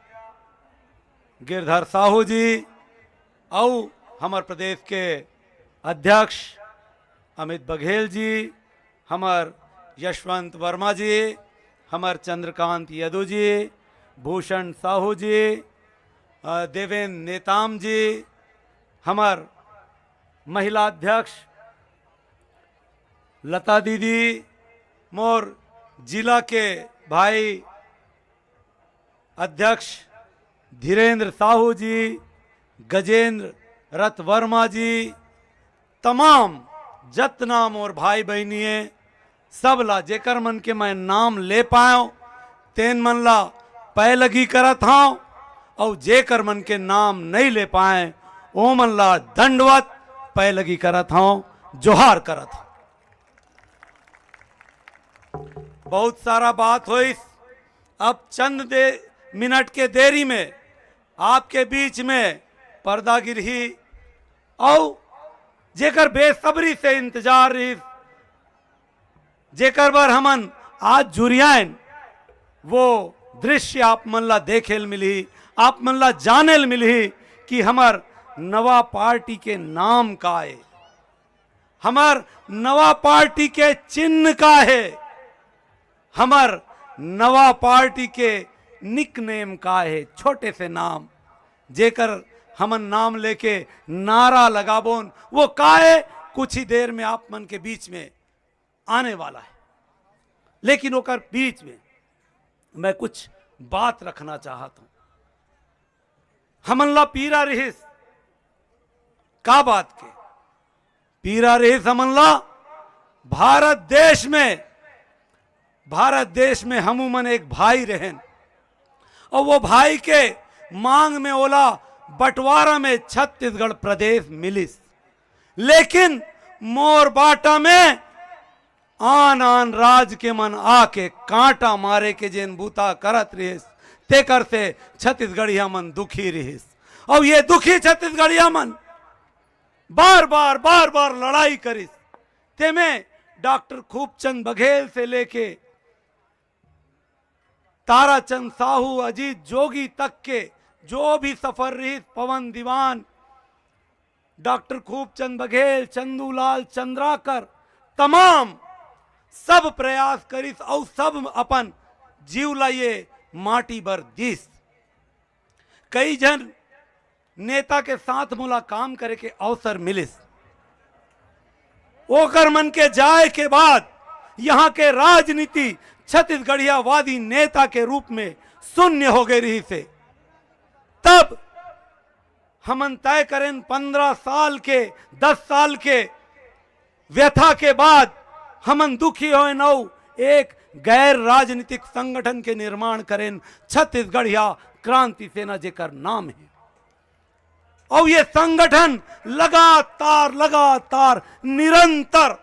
गिरधर साहू जी अउ हमर प्रदेश के अध्यक्ष अमित बघेल जी, हमर यशवंत वर्मा जी, हमर चंद्रकांत यदु जी, भूषण साहू जी, अ, देवेन नेताम जी, हमर महिला अध्यक्ष लता दीदी, मोर जिला के भाई अध्यक्ष धीरेंद्र साहू जी, गजेंद्र रथ वर्मा जी, तमाम जतना मोर भाई बहिनी हे, सब ला जेकर मन के मैं नाम ले पायव, तेन मन ला पैलगी करत हौं। अउ जेकर मन के नाम नहीं ले पाए, ओमन ला दंडवत पैलगी करत हौं, जोहार करत हौं। बहुत सारा बात होइस, अब चंद दे मिनट के देरी में आपके बीच में पर्दा गिरही, अउ जेकर बेसब्री से इंतजार रहिस, जेकर बर हमन आज जुरियाएन, वो दृश्य आप मन ला देखे ल मिलही, आप मन ला जाने ल मिलही कि हमर नवा पार्टी के नाम का ए, हमर नवा पार्टी के चिन्ह का हे, हमर नवा पार्टी के निकनेम का हे, छोटे से नाम, जेकर हमन नाम लेके नारा लगाबोन, वो का हे, कुछ ही देर में आप मन के बीच में आने वाला है। लेकिन ओकर बीच में मैं कुछ बात रखना चाहत हूं। हमन ला पीरा रहिस, का बात के पीरा रहिस हमन ला? भारत देश में, भारत देश में हमू मन एक भाई रहेन, और वो भाई के मांग में ओला बंटवारा में छत्तीसगढ़ प्रदेश मिलिस, लेकिन मोर बांटा में आन आन राज के मन आके कांटा मारे के जेन बूता करत रहिस, तेकर से छत्तीसगढ़िया मन दुखी रहिस। और ये दुखी छत्तीसगढ़िया मन बार बार बार बार लड़ाई करिस। तेमे डॉक्टर खूबचंद बघेल से लेके ताराचंद साहू, अजीत जोगी तक के जो भी सफर रहिस, पवन दीवान, डॉक्टर खूबचंद बघेल, चंदूलाल चंद्राकर, तमाम सब प्रयास करिस अउ सब अपन जीव ला ये माटी बर दिस। कई झन नेता के साथ मोला काम करे के अवसर मिलिस। ओकर मन के जाए के बाद यहाँ के राजनीति छत्तीसगढ़ियावादी नेता के रूप में शून्य हो गए रहिस हे। तब हमन तय करेन, पंद्रह साल के, दस साल के व्यथा के बाद हमन दुखी होएन अउ एक गैर राजनीतिक संगठन के निर्माण करेन, छत्तीसगढ़िया क्रांति सेना, जेकर नाम हे। अउ ये संगठन लगातार, लगातार, निरंतर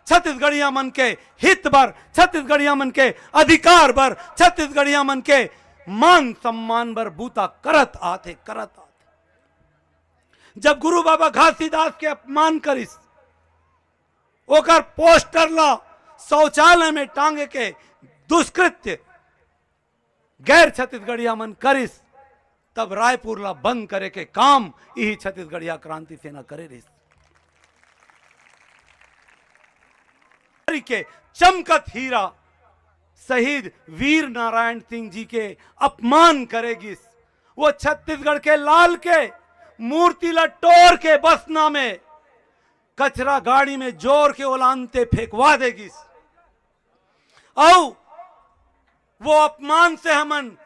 छत्तीसगढ़िया मन के हित बर, छत्तीसगढ़िया मन के अधिकार बर, छत्तीसगढ़िया मन के मान सम्मान बर बूता करत आथे, करत आथे। जब गुरु बाबा घासीदास के अपमान करिस, ओकर पोस्टर ला शौचालय में टांगे के दुष्कृत्य गैर छत्तीसगढ़िया मन करिस, तब रायपुर ला बंद करे के काम इही छत्तीसगढ़िया क्रांति सेना करे रहिस। के चमकत हीरा शहीद वीर नारायण सिंह जी के अपमान करे गिस। वो छत्तीसगढ़ के लाल के मूर्ति ला टोर के बसना में कचरा गाड़ी में जोर के ओला अंते फेंकवा दे गिस। अउ वो अपमान से हमन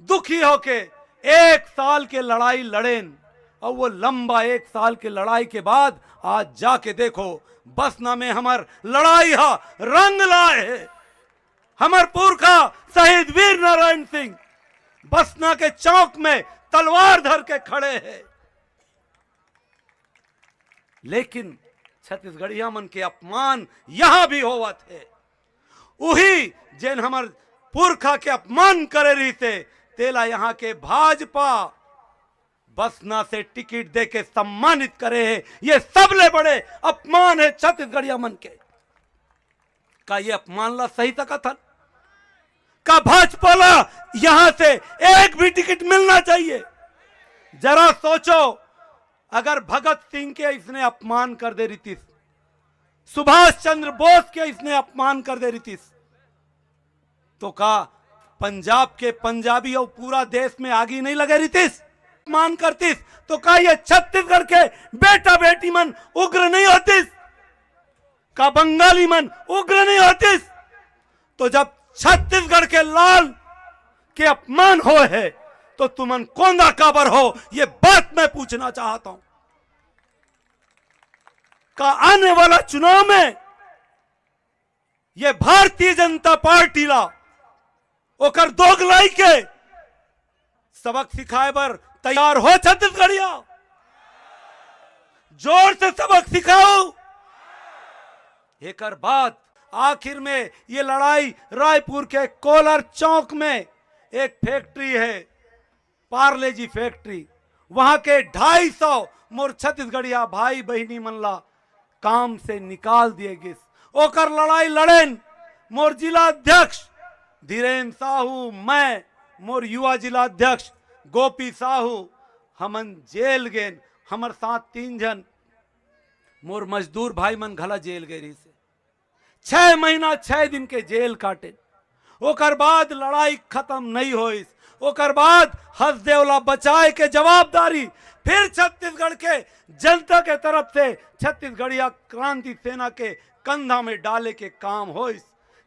दुखी होके एक साल के लड़ाई लड़ेन। अउ वो लंबा एक साल के लड़ाई के बाद आज जाके देखो, बसना में हमर लड़ाई हा रंग लाए हे। हमर पुरखा शहीद वीर नारायण सिंह बसना के चौक में तलवार धर के खड़े हे। लेकिन छत्तीसगढ़िया मन के अपमान यहाँ भी होवत हे। उही जेन हमर पुरखा के अपमान करे रहिस हे, तेला यहाँ के भाजपा बसना से टिकट दे के सम्मानित करे हे। ये सबले बड़े अपमान हे छत्तीसगढ़िया मन के। का ये अपमान ला सही सकत हन? का भाजपा ला यहाँ से एक भी टिकट मिलना चाहिए? जरा सोचो, अगर भगत सिंह के इसने अपमान कर दे रितिस, सुभाष चंद्र बोस के इसने अपमान कर दे रितिस, तो का पंजाब के पंजाबी अउ पूरा देश में आगी नहीं लगे रितिस, अपमान करतिस, तो का ये छत्तीसगढ़ के बेटा बेटी मन उग्र नहीं होतिस? का बंगाली मन उग्र नहीं होतिस? तो जब छत्तीसगढ़ के लाल के अपमान होए हे, तो तुमन कोंदा काबर हो, ये बात मैं पूछना चाहता हूं। का आने वाला चुनाव में ये भारतीय जनता पार्टी ला ओकर दोगलाई के सबक सिखाए बर तैयार हो छत्तीसगढ़िया? जोर से सबक सिखाओ। एकर बाद आखिर में ये लड़ाई रायपुर के कोलर चौक में एक फैक्ट्री है, पार्ले जी फैक्ट्री, वहां के ढाई सौ मोर छत्तीसगढ़िया भाई बहिनी मन ला काम से निकाल दिए गिस। ओकर लड़ाई लड़ेन मोर जिला अध्यक्ष धीरेन साहू, मैं, मोर युवा जिला अध्यक्ष गोपी साहू, हमन जेल गेन। हमर साथ तीन झन मोर मजदूर भाई मन घला जेल गए रहिस हे। छह महीना, छह दिन के जेल काटे। ओकर बाद लड़ाई खत्म नहीं होइस। ओकर बाद हसदेव ला बचाए के जवाबदारी फिर छत्तीसगढ़ के जनता के तरफ से छत्तीसगढ़िया क्रांति सेना के कंधा में डाले के काम होइस।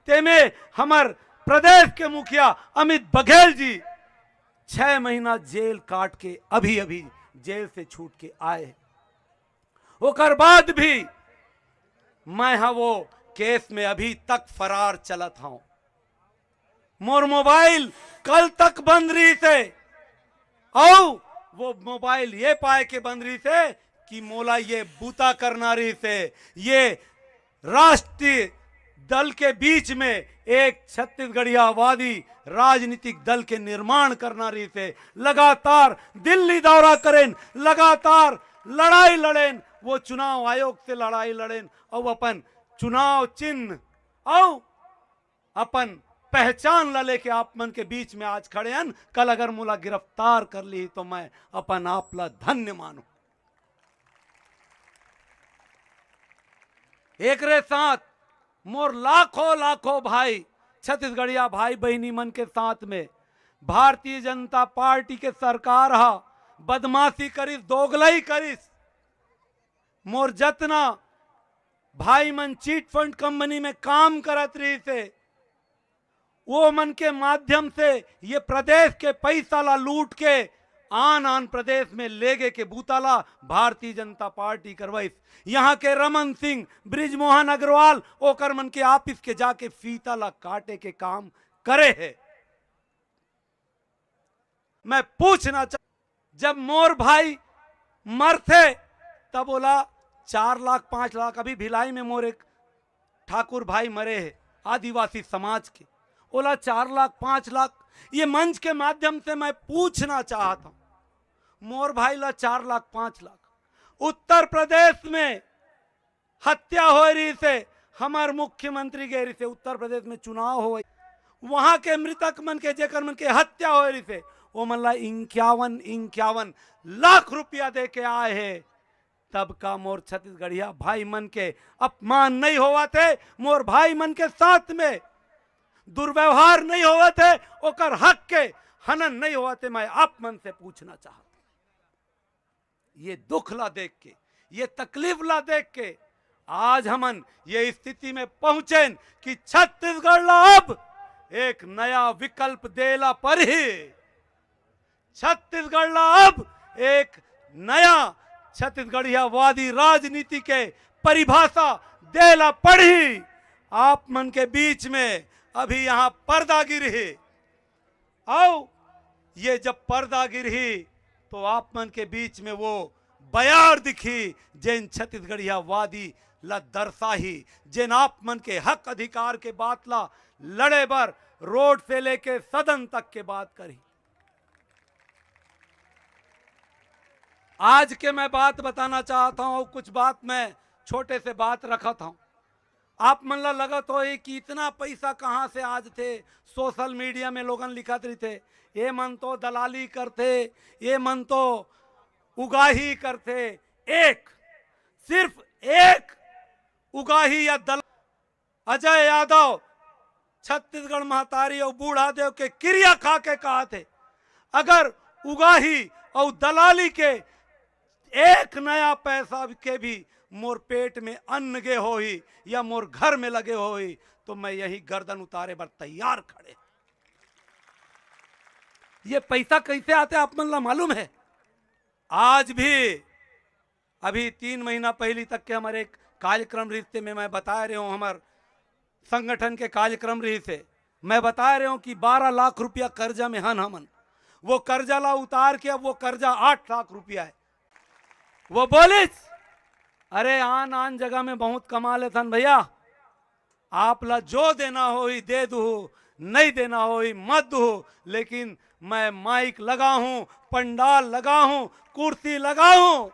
तेमे हमर प्रदेश के मुखिया अमित बघेल जी छह महीना जेल काट के अभी अभी जेल से छूट के आए। ओकर बाद भी मैं हा वो केस में अभी तक फरार चलत हूं। मोर मोबाइल कल तक बंद रहिस हे, अउ वो मोबाइल ये पाए के बंद रहिस हे कि मोला ये बूता करना रहिस हे, ये राष्ट्रीय दल के बीच में एक छत्तीसगढ़ियावादी राजनीतिक दल के निर्माण करना रहिस हे। लगातार दिल्ली दौरा करेन, लगातार लड़ाई लड़ेन, वो चुनाव आयोग से लड़ाई लड़ेन, अउ अपन चुनाव चिन्ह अउ अपन पहचान ला लेके आप मन के बीच में आज खड़े हन। कल अगर मोला गिरफ्तार कर ली तो मैं अपन आप ला धन्य मानूं। एकरे साथ मोर लाखों लाखों भाई, छत्तीसगढ़िया भाई बहिनी मन के साथ में भारतीय जनता पार्टी के सरकार हा बदमाशी करिस, दोगलई करिस। मोर जतना भाई मन चिट फंड कंपनी में काम करत रहिस हे, वो मन के माध्यम से ये प्रदेश के पैसा ला लूट के आन आन प्रदेश में लेगे के बूता ला भारतीय जनता पार्टी करवाइस। यहाँ के रमन सिंह, बृजमोहन अग्रवाल, ओकर मन के ऑफिस के जाके फीता ला काटे के काम करे हे। मैं पूछना चाह, जब मोर भाई मरथे तब ओला चार लाख, पांच लाख, अभी भिलाई में मोर एक ठाकुर भाई मरे हे आदिवासी समाज के, ओला चार लाख, पांच लाख, ये मंच के माध्यम से मैं पूछना चाहत हूं, मोर भाई ला चार लाख, पांच लाख, उत्तर प्रदेश में हत्या होए रहिस हे, हमर मुख्यमंत्री गए रहिस हे, उत्तर प्रदेश में चुनाव होए, वहां के मृतक मन के, जेकर मन के हत्या होए रहिस हे, वो मन ला इक्यावन, इक्यावन लाख रुपया दे के आए हे। तब का मोर छत्तीसगढ़िया भाई मन के अपमान नहीं होवत हे? मोर भाई मन के साथ में दुर्व्यवहार नहीं होवत हे? ओकर हक के हनन नहीं होवत हे? मैं आप मन से पूछना चाहत हूं। ये दुख ला देख के, ये तकलीफ ला देख के आज हमन ये स्थिति में पहुंचेन कि छत्तीसगढ़ ला अब एक नया विकल्प देला परही। छत्तीसगढ़ ला अब एक नया छत्तीसगढ़ियावादी राजनीति के परिभाषा देला पड़ही। आप मन के बीच में अभी यहाँ पर्दा गिरही, अउ ये जब पर्दा गिरही तो आप मन के बीच में वो बयार दिखही, जेन छत्तीसगढ़ियावादी ला दर्शाही, जेन आप मन के हक अधिकार के बात ला लड़े बर रोड से लेके सदन तक के बात करही। आज के मैं बात बताना चाहत हूं, कुछ बात मैं छोटे से बात रखत हूं। आप मन ला लगत होही कि इतना पैसा कहां से आ जथे। सोशल मीडिया में लोगन लिखत रहिथे, "ये मन तो दलाली करथे, ये मन तो उगाही करथे।" एक, सिर्फ एक उगाही या दलाल अजय यादव छत्तीसगढ़ महतारी अउ बूढ़ा देव के किरिया खा के कहत हे, अगर उगाही अउ दलाली के एक नया पैसा के भी मोर पेट में अन्न गे होही या मोर घर में लगे होही, तो मैं यही गर्दन उतारे बर तैयार खड़े। ये पैसा कैसे आते, आप मन ला मालूम है? आज भी, अभी तीन महीना पहली तक के हमारे एक कार्यक्रम रहिस हे, मैं बताए रहे हूं, हमार संगठन के कार्यक्रम रहिस हे, मैं बताए रहे हूं कि बारह लाख रुपया कर्जा में हन हमन। वो कर्जा ला उतार के अब वो कर्जा आठ लाख रुपया हे। वो बोलिस, "अरे, आन आन जगह में बहुत कमा लेथन भैया, आप ला जो देना होही दे दूहू, नहीं देना होही मत दूहू, लेकिन मैं माइक लगाहूं, पंडाल लगाहूं, कुर्सी लगाहूं,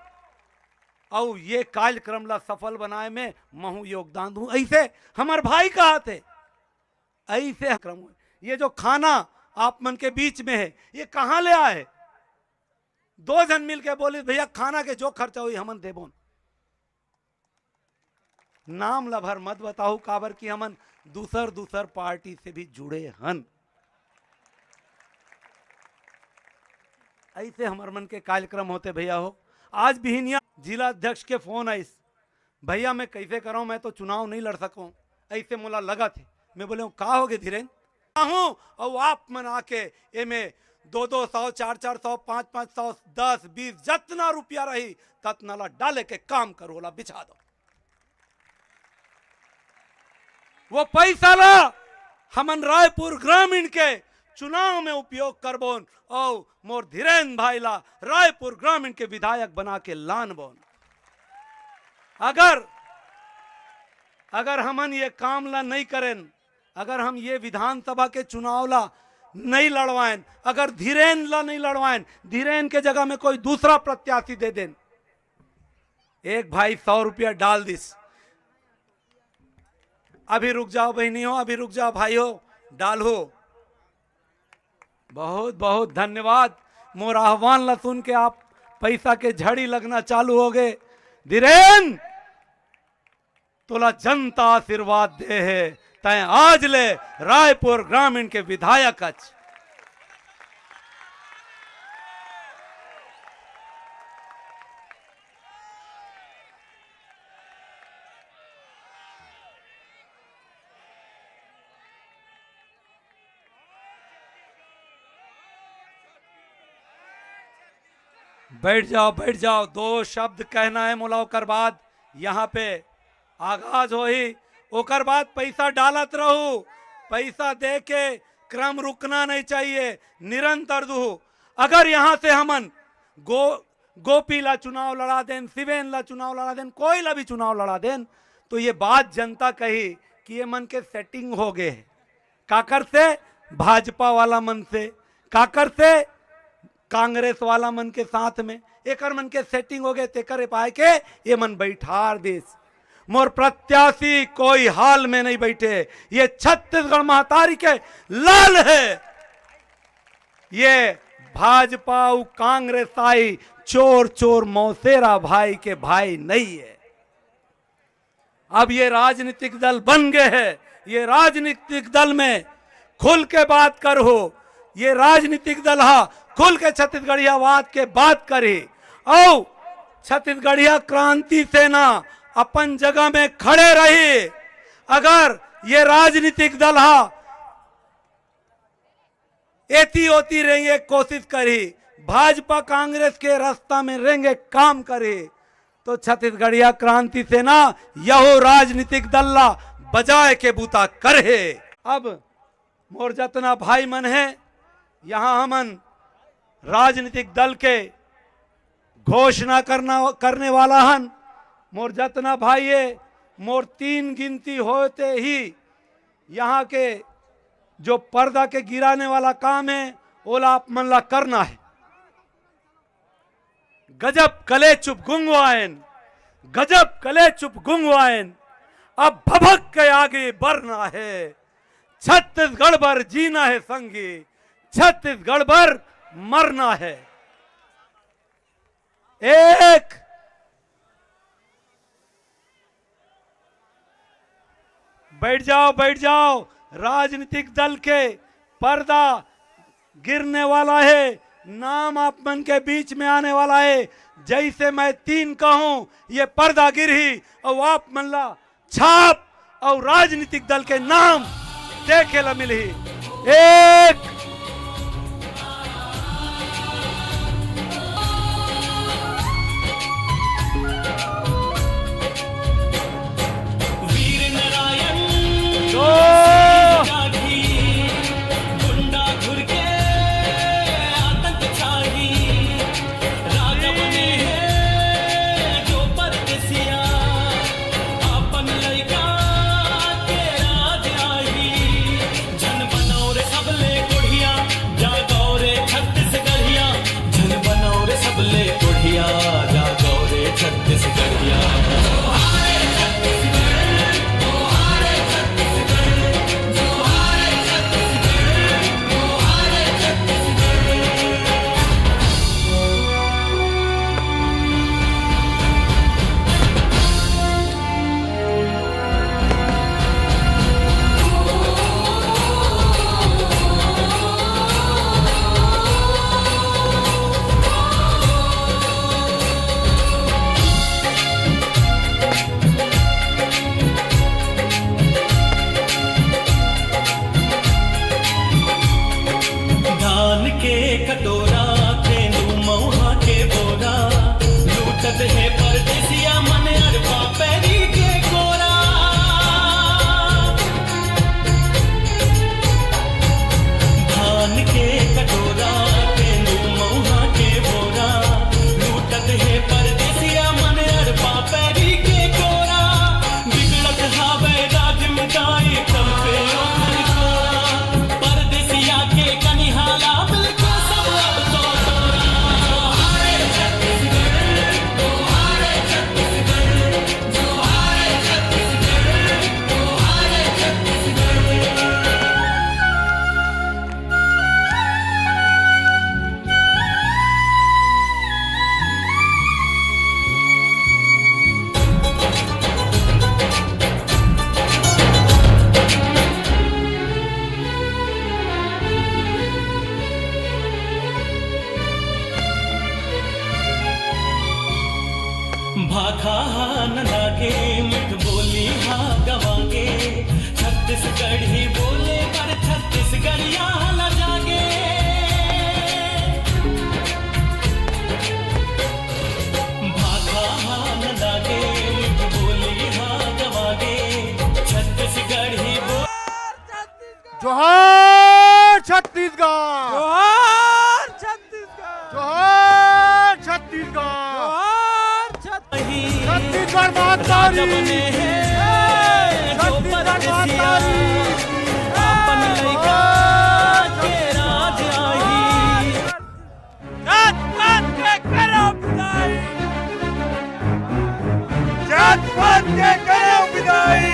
अउ ये कार्यक्रम ला सफल बनाए में महू योगदान दूहूं।" ऐसे हमर भाई कहाथे, ऐसे क्रम होय। ये जो खाना आप मन के बीच में हे, ये कहां ले आए? दो झन मिलके बोलिस, "भैया, खाना के जो खर्चा होही, हमन देबोन।" नाम ला भर मत बताहू, काबर कि हमन दूसर दूसर पार्टी से भी जुड़े हन। ऐसे हमर मन के कार्यक्रम होथे भैया हो। आज बिहिनिया जिला अध्यक्ष के फोन आइस, "भैया, मैं कैसे करंव, मैं तो चुनाव नहीं लड़ सकंव, ऐसे मोला लगत हे।" मैं बोलेंव, "का होगे धीरेन?" आहूं, अउ आप मन आके एमे दो दो सौ, चार चार सौ, पांच पांच सौ, दस, बीस, जतना रुपया रही, ततना ला डाले के काम करो, ओला बिछा दो। वो पैसा ला हमन रायपुर ग्रामीण के चुनाव में उपयोग करबोन, अउ मोर धीरेन भाई ला रायपुर ग्रामीण के विधायक बना के लानबोन। अगर, अगर हमन ये काम ला नहीं करेन, अगर हम ये विधानसभा के चुनाव ला नहीं लड़वाएन, अगर धीरेन ला नहीं लड़वाएन, धीरेन के जगह में कोई दूसरा प्रत्याशी दे देन, एक भाई सौ रुपया डाल दिस। अभी रुक जाओ बहनी हो, अभी रुक जाओ भाई हो, डाल हो। बहुत बहुत धन्यवाद। मोर आह्वान ला सुन के आप पैसा के झड़ी लगना चालू होगे। धीरेन, तोला जनता आशीर्वाद दे हे, तैं आज ले रायपुर ग्रामीण के विधायक अच। बैठ जाओ, बैठ जाओ। दो शब्द कहना है मोला, ओकर बाद यहाँ पे आगाज होही। ओकर बाद पैसा डालत रहू, पैसा दे के क्रम रुकना नहीं चाहिए, निरंतर दूहू। अगर यहाँ से हमन गो-, गोपी ला चुनाव लड़ा देन, शिवेन ला चुनाव लड़ा देन, कोई ला भी चुनाव लड़ा देन, तो ये बात जनता कही कि ये मन के सेटिंग हो गए है। काकर से? भाजपा वाला मन से। काकर से? कांग्रेस वाला मन के साथ में। एकर मन के सेटिंग हो गए, तेकर पाए के ये मन बैठार दिस। मोर प्रत्याशी कोई हाल में नहीं बैठे, ये छत्तीसगढ़ महतारी के लाल है। ये भाजपा अउ कांग्रेस आई चोर चोर मौसेरा भाई के भाई नहीं है। अब ये राजनीतिक दल बन गए हैं, ये राजनीतिक दल में खुल के बात करहू, ये राजनीतिक दल हा खुल के छत्तीसगढ़ियावाद के बात करही, अउ छत्तीसगढ़िया क्रांति सेना अपन जगह में खड़े रही। अगर ये राजनीतिक दल हा एती ओती रेंगे कोशिश करही, भाजपा कांग्रेस के रास्ता में रेंगे काम करही, तो छत्तीसगढ़िया क्रांति सेना यहो राजनीतिक दल ला बजाए के बूता करहे। अब मोर जतना भाई मन है, यहाँ हमन राजनीतिक दल के घोषणा करना, करने वाला हन। मोर जतना भाई है, मोर तीन गिनती होते ही यहाँ के जो पर्दा के गिराने वाला काम है, ओला आप मन ला करना है। गजब कले चुप गुंगवायन, गजब कले चुप गुंगवायन, अब भभक के आगे बढ़ना है। छत्तीसगढ़ बर जीना है संगी, छत्तीसगढ़ बर मरना है। एक, बैठ जाओ, बैठ जाओ। राजनीतिक दल के पर्दा गिरने वाला है, नाम आप मन के बीच में आने वाला है। जैसे मैं तीन कहूं, ये पर्दा गिरही अउ आप मन ला छाप अउ राजनीतिक दल के नाम देखे ला मिलही। एक, वीर नारायण दो, सिंह जागी, गुंडा घुर के आता हे परदेसिया मन अरपा पैरी के कोरा, धान के कटोरा, तेंदू मऊहा के बोरा, लूटत हे परदेसिया मन अरपा पैरी के कोरा। बिगड़त हावय राज में दाई, कल पे ओखर कोरा। परदेसिया के कनिहाला मिलके सब अब तो तोरा। भाखा हा न लागे, मिठ बोली हा गवागे, छत्तीसगढ़ी बोले पर छत्तीसगढ़िया हा लजागे। भाखा हा न लागे, मिठ बोली हा गवागे, छत्तीसगढ़ी बोल जोहार छत्तीसगढ़। जोहार छत्तीसगढ़। जोहार छत्तीसगढ़। जोहार छत्तीसगढ़। छत्तीसगढ़ माता री। छत्तीसगढ़ माता री। अपन लइका के राज आही। जात पात के करो विदाई। जात पात के करो विदाई।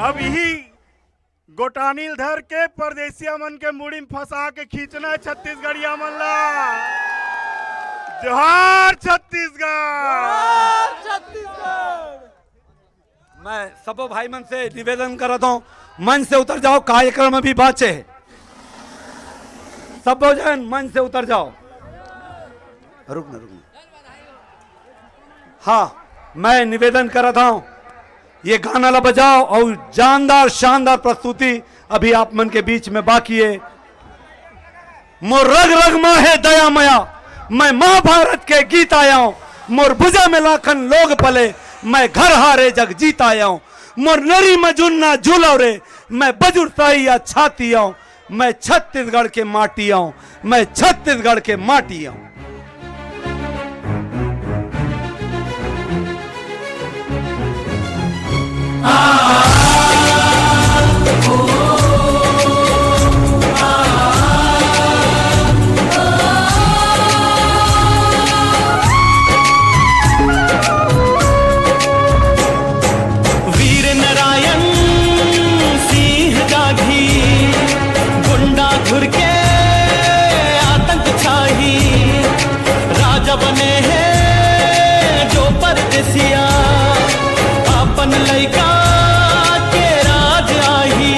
अब इही गोटानी ल धर के परदेसिया मन के मुड़ी म फंसा के खींचना हे छत्तीसगढ़िया मन ला। जोहार छत्तीसगढ़। जोहार छत्तीसगढ़। मैं सबो भाई मन से निवेदन करत हूँ, मंच से उतर जाओ, कार्यक्रम अभी बाचे हे। सबो जन मंच से उतर जाओ। रुक ना, रुक ना। हाँ, मैं निवेदन करत हूँ, ये गाना ला बजाओ और जानदार शानदार प्रस्तुति अभी आप मन के बीच में बाकी है। मोर रग रग मा हे दया मया, मैं महाभारत के गीत आया हूँ। मोर भुजा में लाखन लोग पले, मैं घर हारे जग जीत आया हूँ। मोर नरी म जुन्ना जुलव रे, मैं बजुर साई या छाती आऊं। मैं छत्तीसगढ़ के माटी आऊं, मैं छत्तीसगढ़ के माटी आऊं। वीर नारायण सिंह जागी, गुंडा घुर के आतंक छाही, राजा बने हे जो परदेसिया, अपन लइका के राज आही।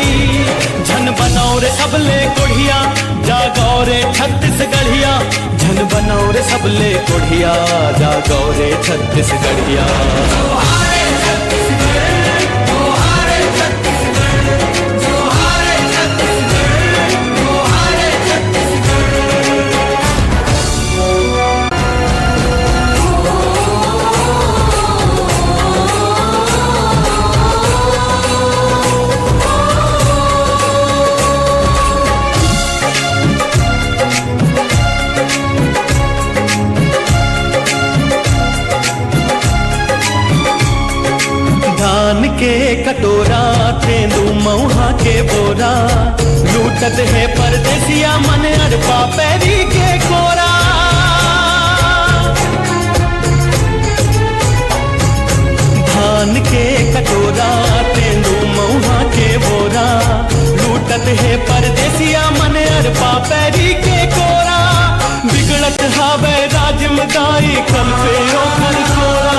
झन बनाओ रे सबले कोढ़िया, जागो रे छत्तीसगढ़िया, झन बनाओ रे सबले कोढ़िया, जागो रे छत्तीसगढ़िया। धान के कटोरा, तेंदू मऊहा के बोरा, लूटत हे परदेसिया मन अरपा पैरी के कोरा। धान के कटोरा, तेंदू मऊहा के बोरा, लूटत हे परदेसिया मन अरपा पैरी के कोरा। बिगड़त हावय राज म दाई, कल पे ओखर कोरा।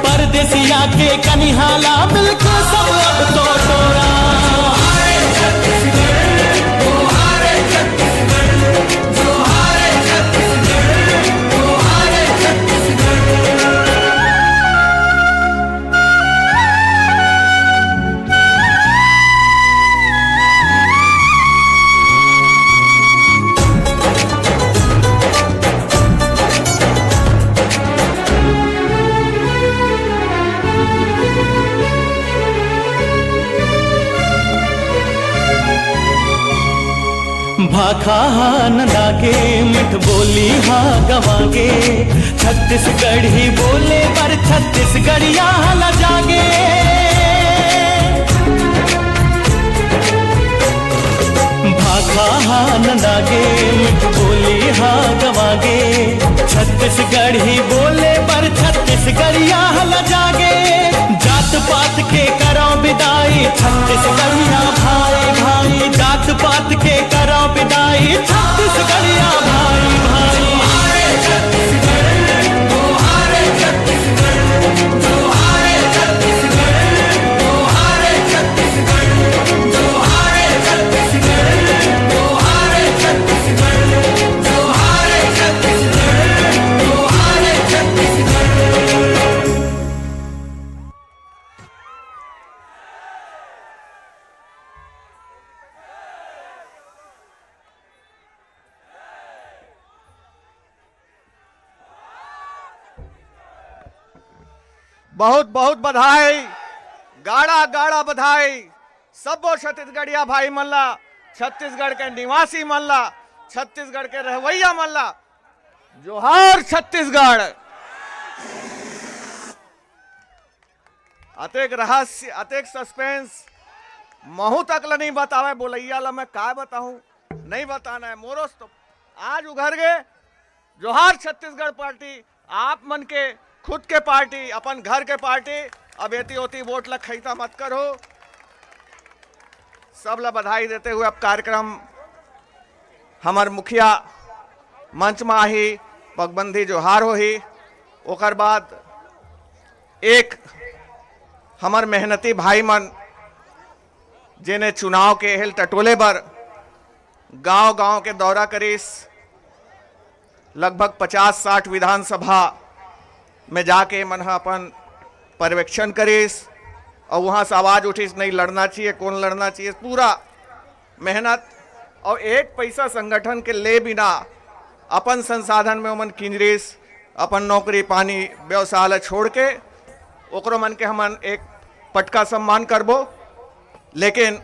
परदेसिया के कनिहाला मिलके सब अब तो टोरा। भाखा हा नंदागे, मिठ बोली हा गवागे, छत्तीसगढ़ी बोले बर छत्तीसगढ़िया हा लजागे। भाखा हा नंदागे, मिठ बोली हा गवागे, छत्तीसगढ़ी बोले बर छत्तीसगढ़िया हा लजागे। जात पात के करौ बिदाई, छत्तीसगढ़िया भाई भाई, जात पात के करौ बिदाई, छत्तीसगढ़िया भाई भाई। बहुत बहुत बधाई, गाड़ा गाड़ा बधाई सब्बो छत्तीसगढ़िया भाई मन ला, छत्तीसगढ़ के निवासी मन ला, छत्तीसगढ़ के रहवैया मन ला। जोहार छत्तीसगढ़। अतेक रहस्य, अतेक सस्पेंस, महू तक ल नहीं बतावे, बोलैया ला मैं काय बताऊं, नहीं बताना है। मोरोस तो आज उघर गे। जोहार छत्तीसगढ़ पार्टी, आप मन के खुद के पार्टी, अपन घर के पार्टी। अब एती ओती वोट ला खैता मत करो। सब ला बधाई देते हुए अब कार्यक्रम हमर मुखिया मंच में आही, पगबंदी जोहार होही। ओकर बाद एक हमर मेहनती भाई मन, जेने चुनाव के हेल टटोले बर गांव-गांव के दौरा करिस, लगभग पचास साठ विधानसभा में जाके मन ह अपन पर्यवेक्षण करिस और वहां से आवाज उठिस, "नहीं लड़ना चाहिए, कौन लड़ना चाहिए?" पूरा मेहनत और एक पैसा संगठन के ले बिना अपन संसाधन में ओमन किंजरिस, अपन नौकरी पानी व्यवसाय ला छोड़ के ओकरो मन के हमन एक पटका सम्मान करबो। लेकिन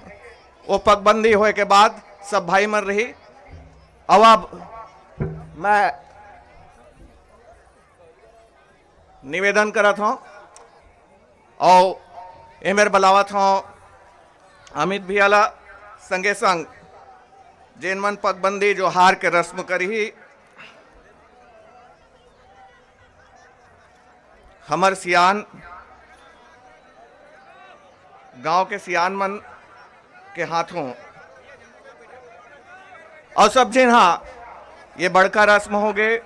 वो पगबंदी होए के बाद सब भाई मन रही। अब, अब मैं निवेदन करत हूँ और एमेर बलावत हूँ अमित भैया ला, संगे संग जेन मन पगबंदी जोहार के रस्म करही, हमर सियान, गांव के सियान मन के हाथों और सब झिन हा, ये बड़का रस्म हो गे,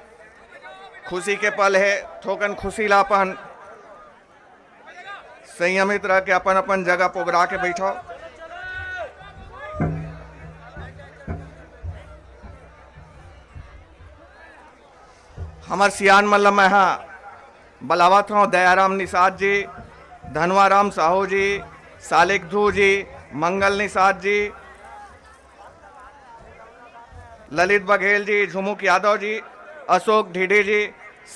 खुशी के पल है, थोकन खुशी ला अपन संयमित रह के अपन अपन जगह पोगरा के बैठो। हमर सियान मन ल मैं हा बलावत हूँ, दयाराम निषाद जी, धनवाराम साहू जी, सालिक धू जी, मंगल निषाद जी, ललित बघेल जी, झुमुक यादव जी, अशोक ढीडी जी,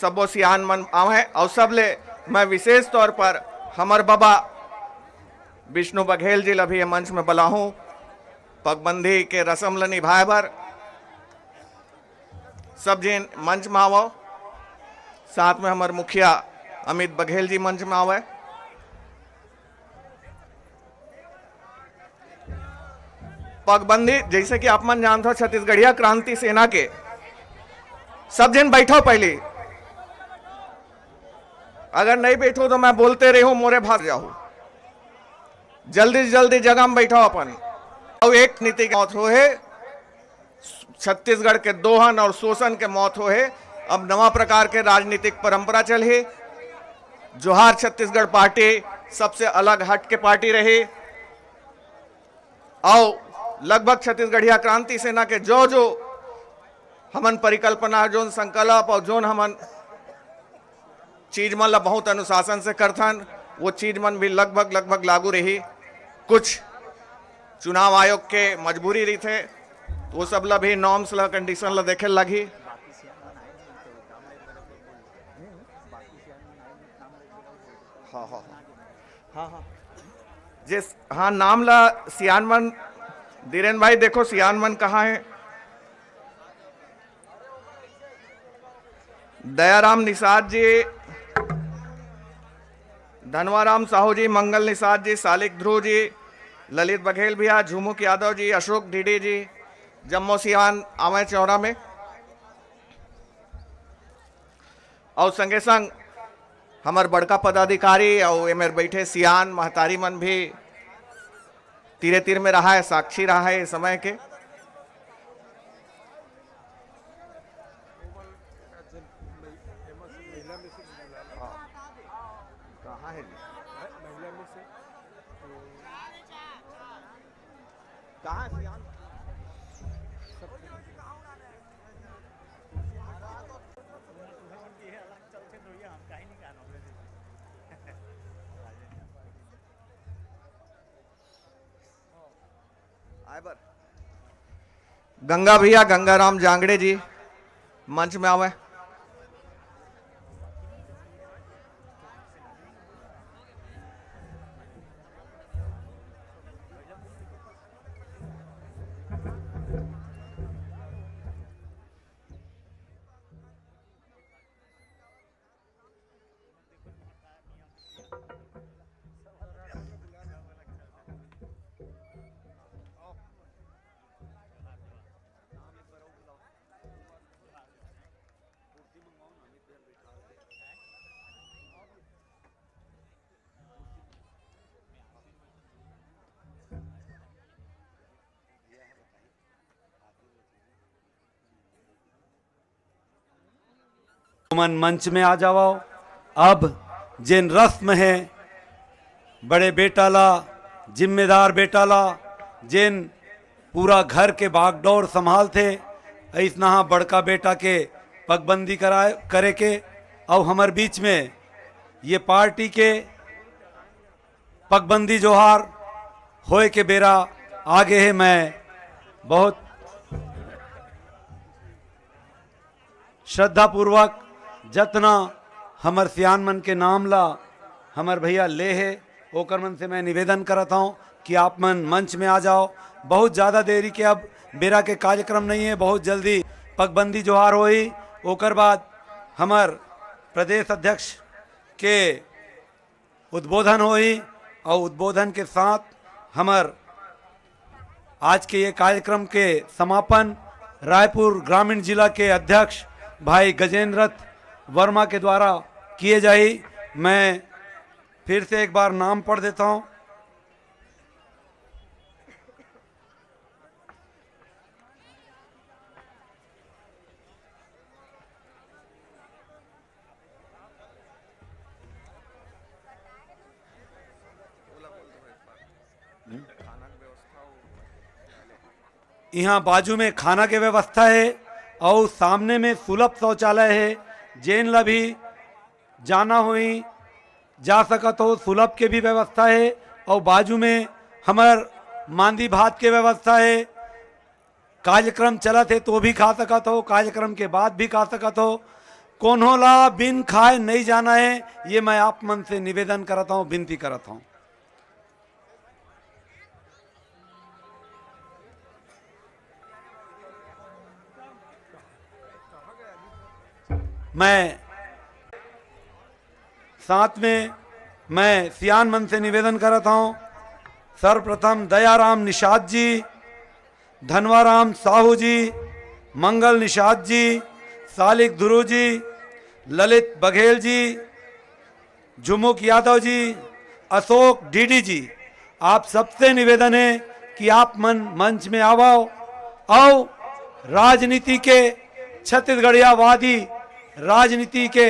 सबो सियान मन आवहे। और सबले मैं विशेष तौर पर हमर बबा विष्णु बघेल जी ल भी ये मंच में बलाहूँ, पगबंदी के रसम ल निभाए बर। सब झिन मंच में आवो, साथ में हमर मुखिया अमित बघेल जी मंच में आवे। पगबंदी, जैसे कि आप मन जानथो, छत्तीसगढ़िया क्रांति सेना के, सब झिन बैठो पहली, अगर नहीं बैठो तो मैं बोलते रहूं, मोरे भाग जाहू। जल्दी से जल्दी जगह में बैठो अपन। और एक नीति के मौत हो है, छत्तीसगढ़ के दोहन और शोषण के मौत हो है। अब नवा प्रकार के राजनीतिक परंपरा चल है। जोहार छत्तीसगढ़ पार्टी सबसे अलग हट के पार्टी रही। और लगभग छत्तीसगढ़िया क्रांति सेना के जो जो हमन परिकल्पना, जोन संकल्प और जोन हमन चीज मन ला बहुत अनुशासन से करथन, वो चीज मन भी लगभग, लगभग लागू रही। कुछ चुनाव आयोग के मजबूरी रहिथे, वो सब ला भी नॉर्म्स ला, कंडीशन ला देखे लगही। हाँ, हाँ, हाँ। हाँ, हाँ। जे, हाँ, नाम ला सियान मन, धीरेन भाई, देखो सियान मन कहाँ है, दयाराम निषाद जी, धनवाराम साहू जी, मंगल निषाद जी, सालिक ध्रुव जी, ललित बघेल भैया, झुमुक यादव जी, अशोक डीडी जी, जम्मो सियान आवय चौरा में। अउ संगे संग हमर बड़का पदाधिकारी अउ एमेर बइठे सियान महतारी मन भी तीरे तीर में रहा है, साक्षी रहा है ये समय के। कहाँ है जी? कहाँ है सियान? आए बर। गंगा भैया, गंगाराम जांगड़े जी मंच में आवे। तुमन मंच में आ जावव। अब जेन रस्म हे, बड़े बेटा ला, जिम्मेदार बेटा ला, जेन पूरा घर के बागडोर संभालथे, अइसनहा बड़का बेटा के पगबंदी कराए, करे के, अउ हमर बीच में ये पार्टी के पगबंदी जोहार होए के बेरा आगे हे। मैं बहुत श्रद्धापूर्वक जतना हमर सियान मन के नाम ला हमर भैया ले हे, ओकर मन से मैं निवेदन करत हौं कि आप मन मंच में आ जाओ। बहुत ज़्यादा देरी के अब बेरा के कार्यक्रम नहीं है, बहुत जल्दी पगबंदी जोहार होही, ओकर बाद हमर प्रदेश अध्यक्ष के उद्बोधन होही अउ उद्बोधन के साथ हमर आज के ये कार्यक्रम के समापन रायपुर ग्रामीण जिला के अध्यक्ष भाई गजेंद्र रथ वर्मा के द्वारा किए जाही। मैं फिर से एक बार नाम पढ़ देता हूँ। इहाँ बाजू में खाना के व्यवस्था हे अउ सामने में सुलभ शौचालय हे। जेन ला भी जाना होही, जा सकत हो। सुलभ के भी व्यवस्था हे अउ बाजू में हमर मांदी भात के व्यवस्था हे। कार्यक्रम चलत हे तो भी खा सकत हो, कार्यक्रम के बाद भी खा सकत हो। कोनो ला बिन खाए नहीं जाना हे, ये मैं आप मन से निवेदन करत हौं, विनती करत हौं। मैं साथ में मैं सियान मन से निवेदन करत हौं, सर्वप्रथम दयाराम निषाद जी, धनवाराम साहू जी, मंगल निषाद जी, सालिक ध्रुव जी, ललित बघेल जी, झुमुक यादव जी, अशोक डीडी जी, आप सबसे निवेदन हे कि आप मन मंच में आवव अउ राजनीति के, छत्तीसगढ़ियावादी राजनीति के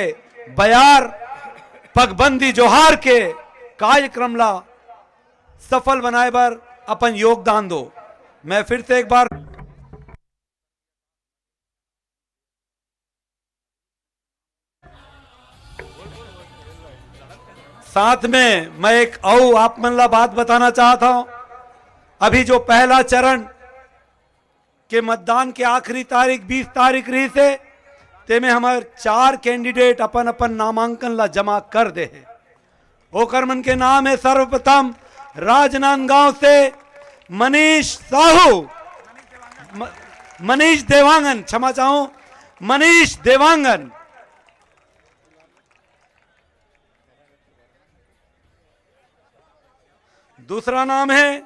बयार पगबंदी जोहार के कार्यक्रम ला सफल बनाए बर अपन योगदान दो। मैं फिर से एक बार साथ में मैं एक अउ आप मन ला बात बताना चाहत हौं। अभी जो पहला चरण के मतदान के आखिरी तारीख बीस तारीख रहिस हे, तेमे हमर चार कैंडिडेट अपन अपन नामांकन ला जमा कर दे हे। ओकर मन के नाम हे सर्वप्रथम राजनांदगांव से मनीष साहू, म-, मनीष देवांगन, क्षमा चाहूं, मनीष देवांगन, दूसरा नाम है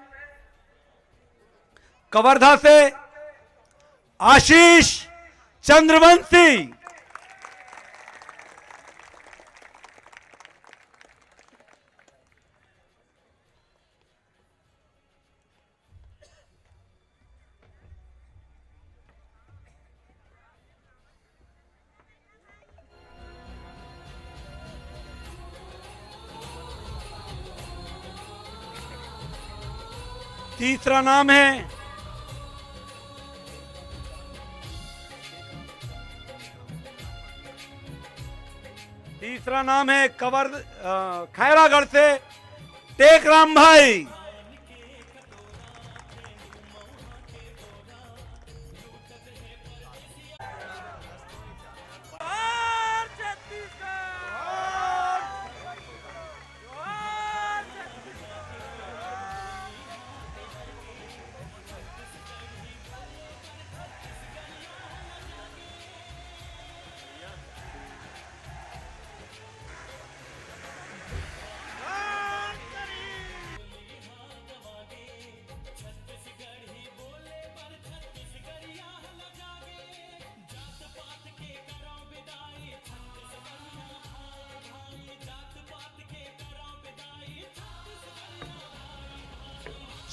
कवर्धा से आशीष चंद्रवंशी। तीसरा नाम है, तीसरा नाम है कवर, अ, खैरागढ़ से टेकराम भाई।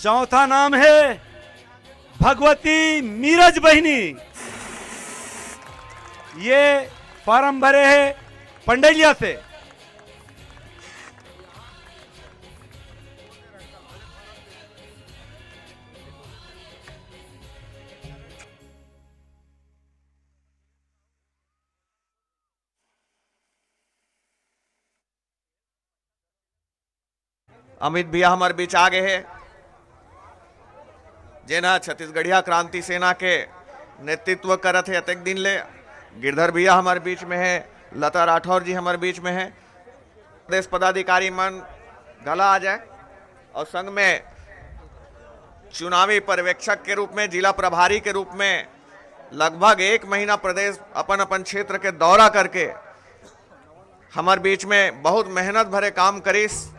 चौथा नाम है भगवती मीरज बहिनी। ये फार्म भरे है पंडैलिया से। अमित भैया हमर बीच आ गए हैं, जेन ह छत्तीसगढ़िया क्रांति सेना के नेतृत्व करत हे अतेक दिन ले। गिरधर भैया हमर बीच में है, लता राठौर जी हमर बीच में है। प्रदेश पदाधिकारी मन घला आ जाए और संग में चुनावी पर्यवेक्षक के रूप में, जिला प्रभारी के रूप में लगभग एक महीना प्रदेश अपन अपन क्षेत्र के दौरा करके हमर बीच में बहुत मेहनत भरे काम करिस।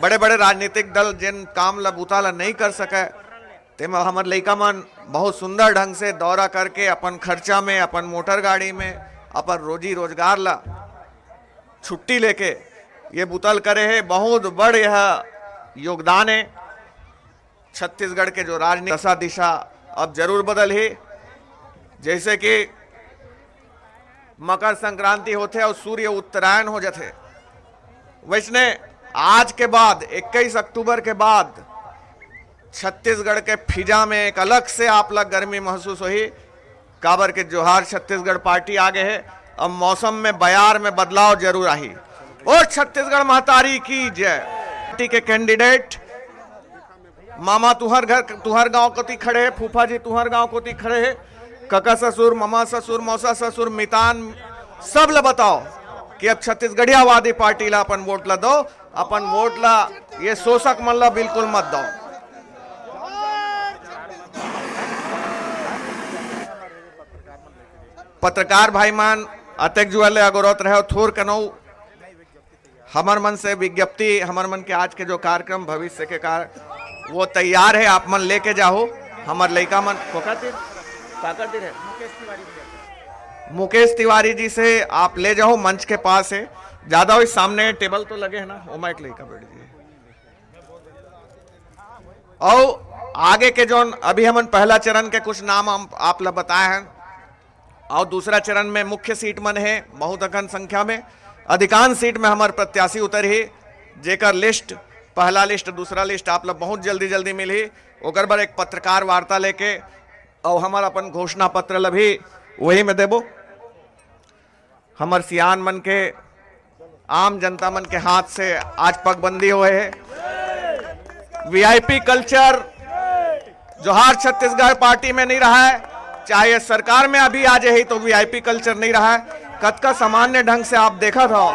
बड़े-बड़े राजनीतिक दल जेन काम ला, बूता ला नहीं कर सके, तेमा हमर लइका मन बहुत सुंदर ढंग से दौरा करके अपन खर्चा में, अपन मोटर गाड़ी में, अपन रोजी रोजगार ला छुट्टी लेके ये बूता ल करे हे। बहुत बड़ यह योगदान है। छत्तीसगढ़ के जो राजनीतिक दशा दिशा अब जरूर बदलही। जैसे कि मकर संक्रांति होथे और सूर्य उत्तरायण हो जाथे, वैसने आज के बाद, इक्कीस अक्टूबर के बाद छत्तीसगढ़ के फिजा में एक अलग से आप ला गर्मी महसूस होही। काबर के जोहार छत्तीसगढ़ पार्टी आ गए हे, अब मौसम में, बयार में बदलाव जरूर आही। और छत्तीसगढ़ महतारी की जय। पार्टी के कैंडिडेट मामा तुहर घर, तुहर गांव कोती खड़े हे, फूफा जी तुहर गांव कोती खड़े हे, कका ससुर, मामा ससुर, मौसा ससुर, मितान, सब ल बताओ कि अब छत्तीसगढ़ियावादी पार्टी ला अपन वोट ला दो, अपन वोट ला ये शोषक मन ला बिल्कुल मत दो। पत्रकार भाई मन अतेक जुआ ले अगोरत रहे, थोर कनऊ हमर मन से विज्ञप्ति, हमर मन के आज के जो कार्यक्रम, भविष्य के कार-, वो तैयार है, आप मन लेके जाओ। हमर लइका मन कोका तीर, काकर तीर है? मुकेश तिवारी जी से आप ले जाओ, मंच के पास है। ज्यादा वही सामने टेबल तो लगे है ना, वो माइक लेकर बैठ जाइए। और आगे के जोन अभी हमन पहला चरण के कुछ नाम हम आप ला बताए हैं, और दूसरा चरण में मुख्य सीट मन हे, बहुत अकन संख्या में, अधिकांश सीट में हमर प्रत्याशी उतरही, जेकर लिस्ट, पहला लिस्ट, दूसरा लिस्ट आप ला बहुत जल्दी जल्दी मिलही। ओकर बर एक पत्रकार वार्ता लेके और हमर अपन घोषणा पत्र ला भी वही में देबो। हमर सियान मन के, आम जनता मन के हाथ से आज पगबंदी होए हे। वीआईपी कल्चर जोहार छत्तीसगढ़ पार्टी में नहीं रहा है, चाहे ये सरकार में अभी आ जाए तो वीआईपी कल्चर नहीं रहा है। कतका सामान्य ढंग से आप देखत हो,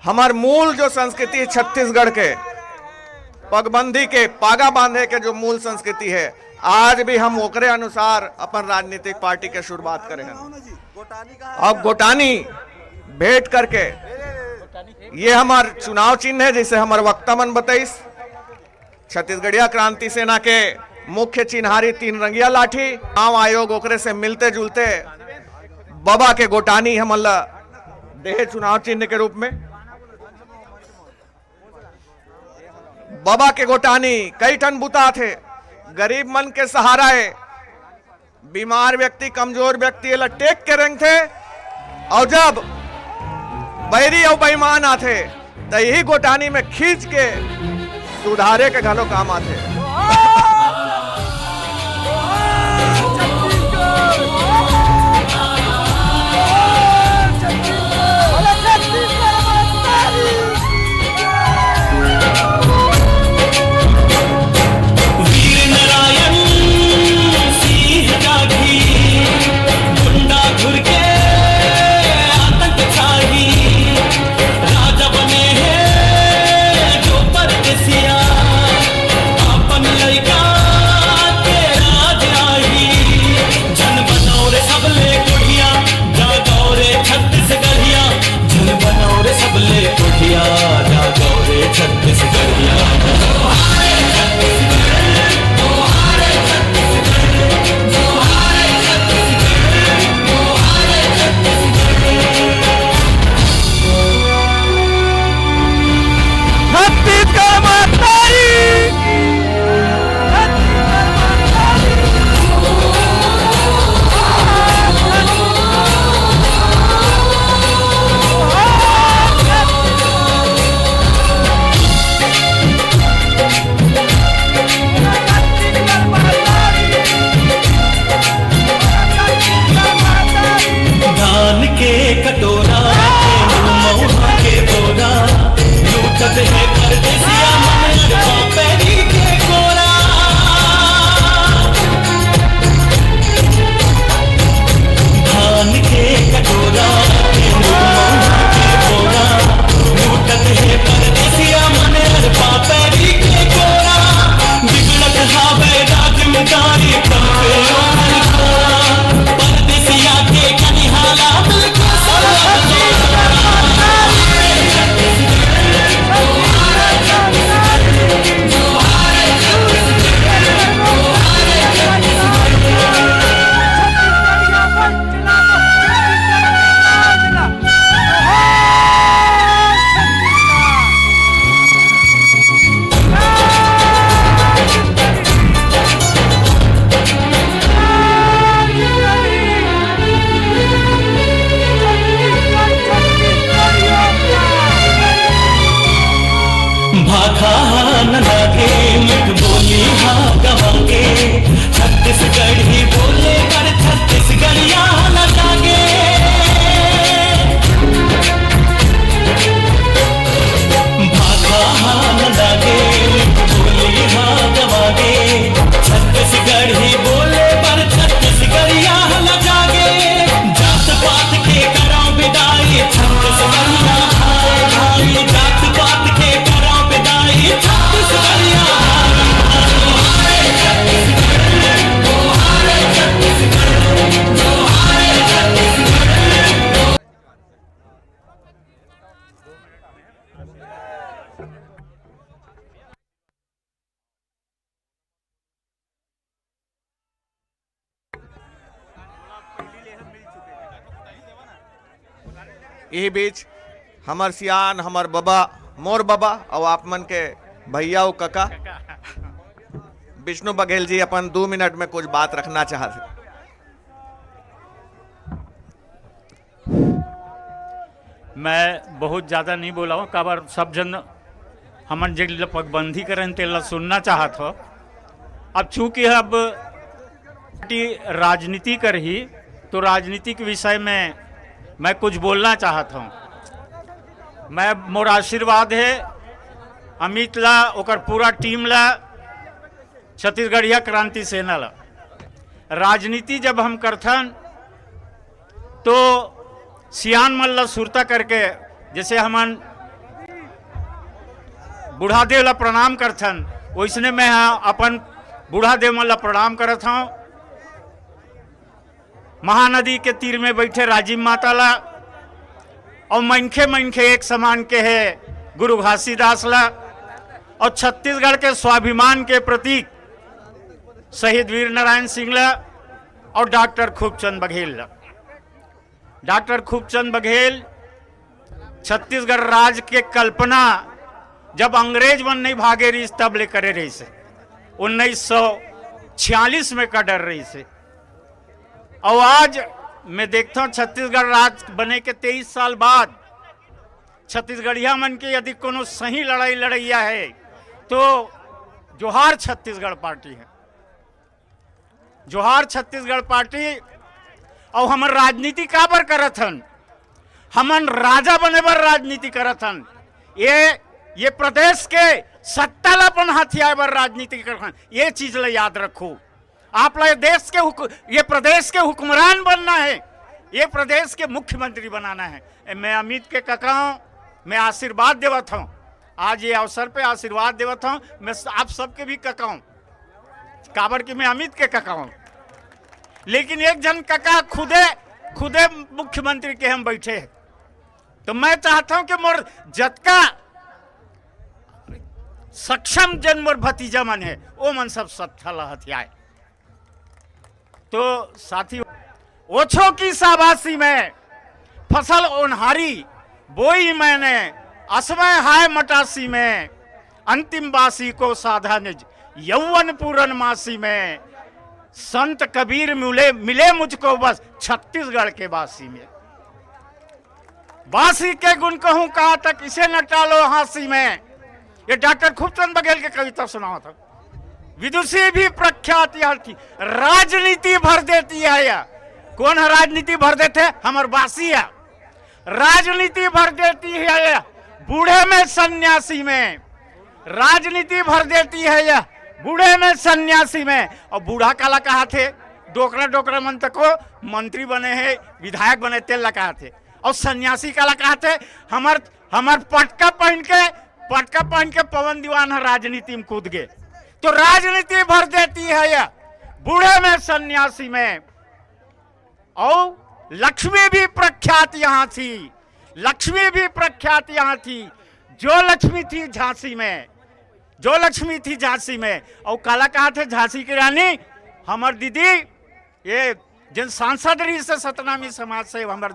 हमर मूल जो संस्कृति है छत्तीसगढ़ के, पगबंदी के, पागा बांधे के जो मूल संस्कृति है, आज भी हम ओकरे अनुसार अपन राजनीतिक पार्टी के शुरुआत करे हैं। अब गोटानी भेंट करके ये हमर चुनाव चिन्ह हे, जइसे हमर वक्ता मन बताइस। छत्तीसगढ़िया क्रांति सेना के मुख्य चिन्हारी तीन रंगिया लाठी। चुनाव आयोग ओकरे से मिलते जुलते बबा के गोटानी हमन ला देहे चुनाव चिन्ह के रूप में। बबा के गोटानी कई ठन बुता आथे, गरीब मन के सहारा हे। बीमार व्यक्ति, कमजोर व्यक्ति एला टेक के रेंगथे, अउ जब बैरी अउ बेईमान आथे, त यही गोटानी में खींच के सुधारे के घलो काम आथे। वीर नारायण सिंह जागी, गुंडा घुर के आतंक छाई, राजा बने हैं जो परदेसिया, अपन लइका के राज आही। झन बनाओ रे सबले कोढ़िया, जागो रे छत्तीसगढ़िया। झन बनाओ रे सबले कोढ़िया, जागो रे छत्तीसगढ़िया। छत्तीसगढ़ माता की। धान के कटोरा, महुआ के बोरा, लूटत हे परदेसिया मन, पैरी के कोरा। धान के कटोरा, महुआ के बोरा, लूटत हे परदेसिया मन, पैरी के कोरा। बिगड़त हावय राजमदारी, तन पे ओढ़न का। परदेसिया के कनिहाला बिल्कुल सलाम। भाखा हा न लागे, मिठ बोली हा गवागे, छत्तीसगढ़ी बोले बर छत्तीसगढ़िया न जागे। भाखा हा न लागे, बोली हा गवागे, छत्तीसगढ़ी बोले बर छत्तीसगढ़िया न जागे। जात पात के करा बिदाई, छत्तीसगढ़िया भाई भाई, जात पात के करा बिदाई, छत्तीसगढ़िया भाई भाई। यही बीच हमर सियान, हमर बबा, मोर बबा, अउ आप मन के भैया अउ कका विष्णु बघेल जी अपन दू मिनट में कुछ बात रखना चाहत हे। मैं बहुत ज्यादा नहीं बोला हूँ, काबर सब झन हमन जेन ल पगबंदी करन, तेन ल सुनना चाहत हो। अब चूंकि अब पार्टी राजनीति करही, तो राजनीति के विषय में मैं कुछ बोलना चाहत हूँ। मैं, मोर आशीर्वाद हे अमित ला, ओकर पूरा टीम ला, छत्तीसगढ़िया क्रांति सेना ला। राजनीति जब हम करथन, तो सियान मन ला सुरता करके, जैसे हमन बूढ़ा देव ला प्रणाम करथन, वैसने मैं ह अपन बूढ़ा देव मन ला प्रणाम करत हूँ। महानदी के तीर में बैठे राजिम माता ला, अउ मनखे मनखे एक समान के हे गुरु घासीदास ला, अउ छत्तीसगढ़ के स्वाभिमान के प्रतीक शहीद वीर नारायण सिंह ला, अउ डॉक्टर खूबचंद बघेल ला। डॉक्टर खूबचंद बघेल छत्तीसगढ़ राज के कल्पना जब अंग्रेज मन नहीं भागे रहिस तब ले करे रहिस हे, उन्नीस सौ छियालीस में का डर रहिस हे। अउ आज मैं देखता हूँ छत्तीसगढ़ राज बने के तेईस साल बाद छत्तीसगढ़िया मन के यदि कोनो सही लड़ाई लड़ैया हे तो जोहार छत्तीसगढ़ पार्टी हे। जोहार छत्तीसगढ़ पार्टी। अउ हमन राजनीति काबर करत हन? हमन राजा बने बर राजनीति करत हन। ये ये प्रदेश के सत्ता ला अपन हथियाए बर राजनीति करत हन। ये चीज ला याद रखो। आप ला ये देश के हुक-, ये प्रदेश के हुक्मरान बनना हे, ये प्रदेश के मुख्यमंत्री बनाना हे। ए, मैं अमित के कका हूँ, मैं आशीर्वाद देवत हूँ। आज ये अवसर पे आशीर्वाद देवत हूँ मैं स-, आप सबके भी कका हूँ, काबर कि मैं अमित के कका हूँ। लेकिन एक झन कका खुदे खुदे मुख्यमंत्री के हम बैठे हैं, तो मैं चाहता हूँ कि मोर जतका सक्षम जन मोर भतीजा मन हे, वो मन सब सत्ता ला हथियाए। तो साथी, ओछो की शाबाशी में फसल ओन्हारी बोई मैंने, असमय हाय मटासी में, अंतिम बासी को साधा निज यौवन पूरन मासी में। संत कबीर मिले मिले मुझको बस छत्तीसगढ़ के बासी में। बासी के गुण कहूँ कहाँ तक, इसे न टालो हाँसी में। ये डॉक्टर खूबचंद बघेल के कविता सुनावत हूँ। विदुषी भी प्रख्यात यह थी, राजनीति भर देती है यह। कौन है राजनीति भर देते? हमर बासी है। राजनीति भर देती है यह बूढ़े में सन्यासी में। राजनीति भर देती है यह बूढ़े में सन्यासी में। अउ बूढ़ा काला कहाथे? डोकरा डोकरा मन तको मंत्री बने हे, विधायक बने, तेला कहाथे। अउ सन्यासी काला कहाथे? हमर हमर पटका पहिन के, पटका पहिन के पवन दीवान ह राजनीति में कूद गे। तो राजनीति भर देती है यह बूढ़े में सन्यासी में। अउ लक्ष्मी भी प्रख्यात यहाँ थी, लक्ष्मी भी प्रख्यात यहाँ थी, जो लक्ष्मी थी झांसी में, जो लक्ष्मी थी झांसी में। अउ काला कहाथे झांसी की रानी, हमर दीदी, ये जिन सांसद रहिस हे सतनामी समाज से, हमर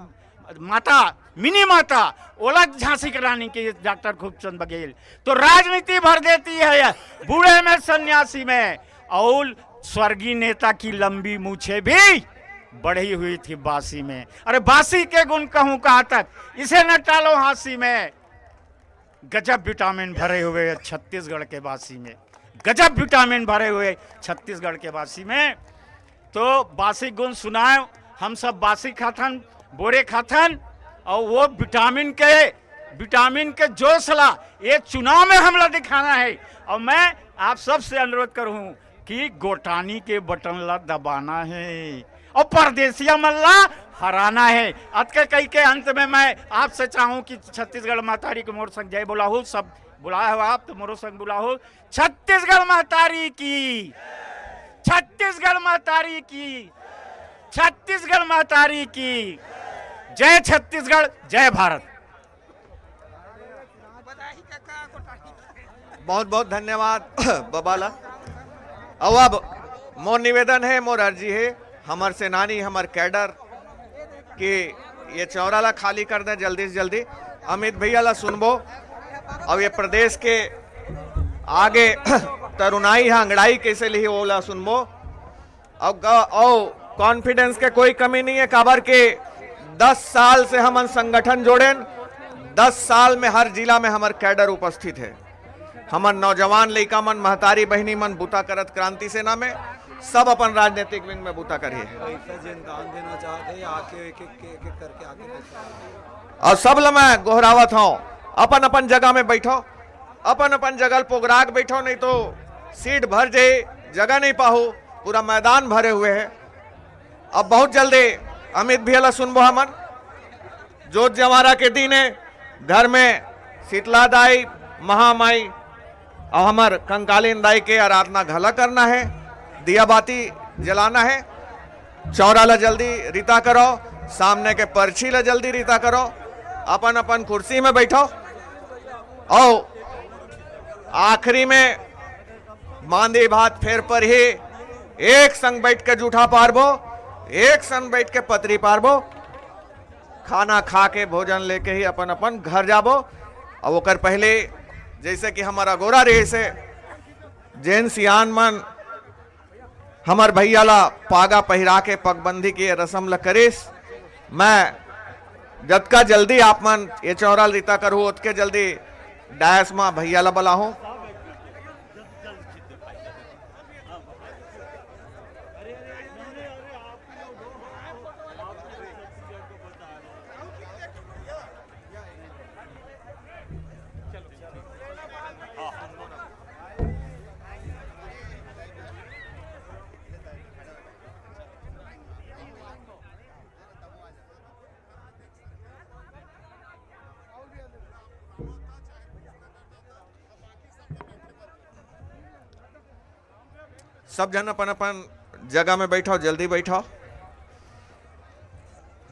माता, मिनी माता, ओला झांसी के रानी के डॉक्टर खूबचंद बघेल। तो राजनीति भर देती है यह बूढ़े में सन्यासी में। और स्वर्गीय नेता की लंबी मूछें भी बढ़ी हुई थी बासी में। अरे बासी के गुण कहूँ कहाँ तक, इसे न टालो हाँसी में। गजब विटामिन भरे हुए छत्तीसगढ़ के बासी में, गजब विटामिन भरे हुए छत्तीसगढ़ के बासी में। तो बासी गुण सुनाए, हम सब बासी खाथन, बोरे खाथन, और वो विटामिन के, विटामिन के जोश ला ये चुनाव में हमला दिखाना है। और मैं आप सबसे अनुरोध करूँ कि गोटानी के बटन ला दबाना है और परदेसिया मन ला हराना है। अतके कही के अंत में मैं आपसे चाहूँ कि छत्तीसगढ़ महतारी के मोर संग जय बोलाहू, सब बुलाए हो आप तो मोरो संग बुलाहू। छत्तीसगढ़ महतारी की, छत्तीसगढ़ महतारी की, छत्तीसगढ़ महतारी की। जय छत्तीसगढ़, जय भारत। बहुत बहुत धन्यवाद बबाला। अब अब मोर निवेदन है, मोर अर्जी है, हमर सेनानी, हमर कैडर के ये चौरा ला खाली कर दें जल्दी से जल्दी। अमित भैया ला सुनबो, अब ये प्रदेश के आगे तरुणाई हा अंगड़ाई कैसे लिही, वो ला सुनबो। अउ ग-, अउ कॉन्फिडेंस के कोई कमी नहीं है, काबर के दस साल से हमन संगठन जोड़ेन, दस साल में हर जिला में हमर कैडर उपस्थित है। हमर नौजवान लइका मन, महतारी बहिनी मन बूता करत क्रांति सेना में, सब अपन राजनीतिक विंग में बूता करिए। पैसा जेन दान देना चाहते हैं, आके एक एक, एक एक करके आके पैसा। और सब ल मैं गोहरावत हूँ, अपन अपन जगह में बैठो, अपन अपन जगह ल पोगराग बैठो, नहीं तो सीट भर जाए, जगह नहीं पाहू, पूरा मैदान भरे हुए है। अब बहुत जल्दी अमित भैया ला सुनबो हमन। जोत जवारा के दिन है, घर में शीतला दाई, महामाई और हमर कंकालीन दाई के आराधना घला करना है, दिया बाती जलाना है। चौरा ला जल्दी रीता करो, सामने के परछी ला जल्दी रीता करो। अपन अपन कुर्सी में बैठो। अउ आखिरी में मांदी भात फेर परही, एक संग बैठ के जूठा पारबो, एक संग बैठ के पतरी पारबो। खाना खा के, भोजन लेके ही अपन अपन घर जाबो। अउ ओकर पहले, जैसे कि हमर अगोरा रहिस हे, जेन सियान मन हमर भैया ला पागा पहिरा के पगबंदी के रसम ला करिस, मैं जतका जल्दी आप मन ये चौरा ल रिता करहू, ओतके जल्दी डायस मा भैया ला बलाहूं। सब झन अपन अपन जगह में बैठव, जल्दी बैठव।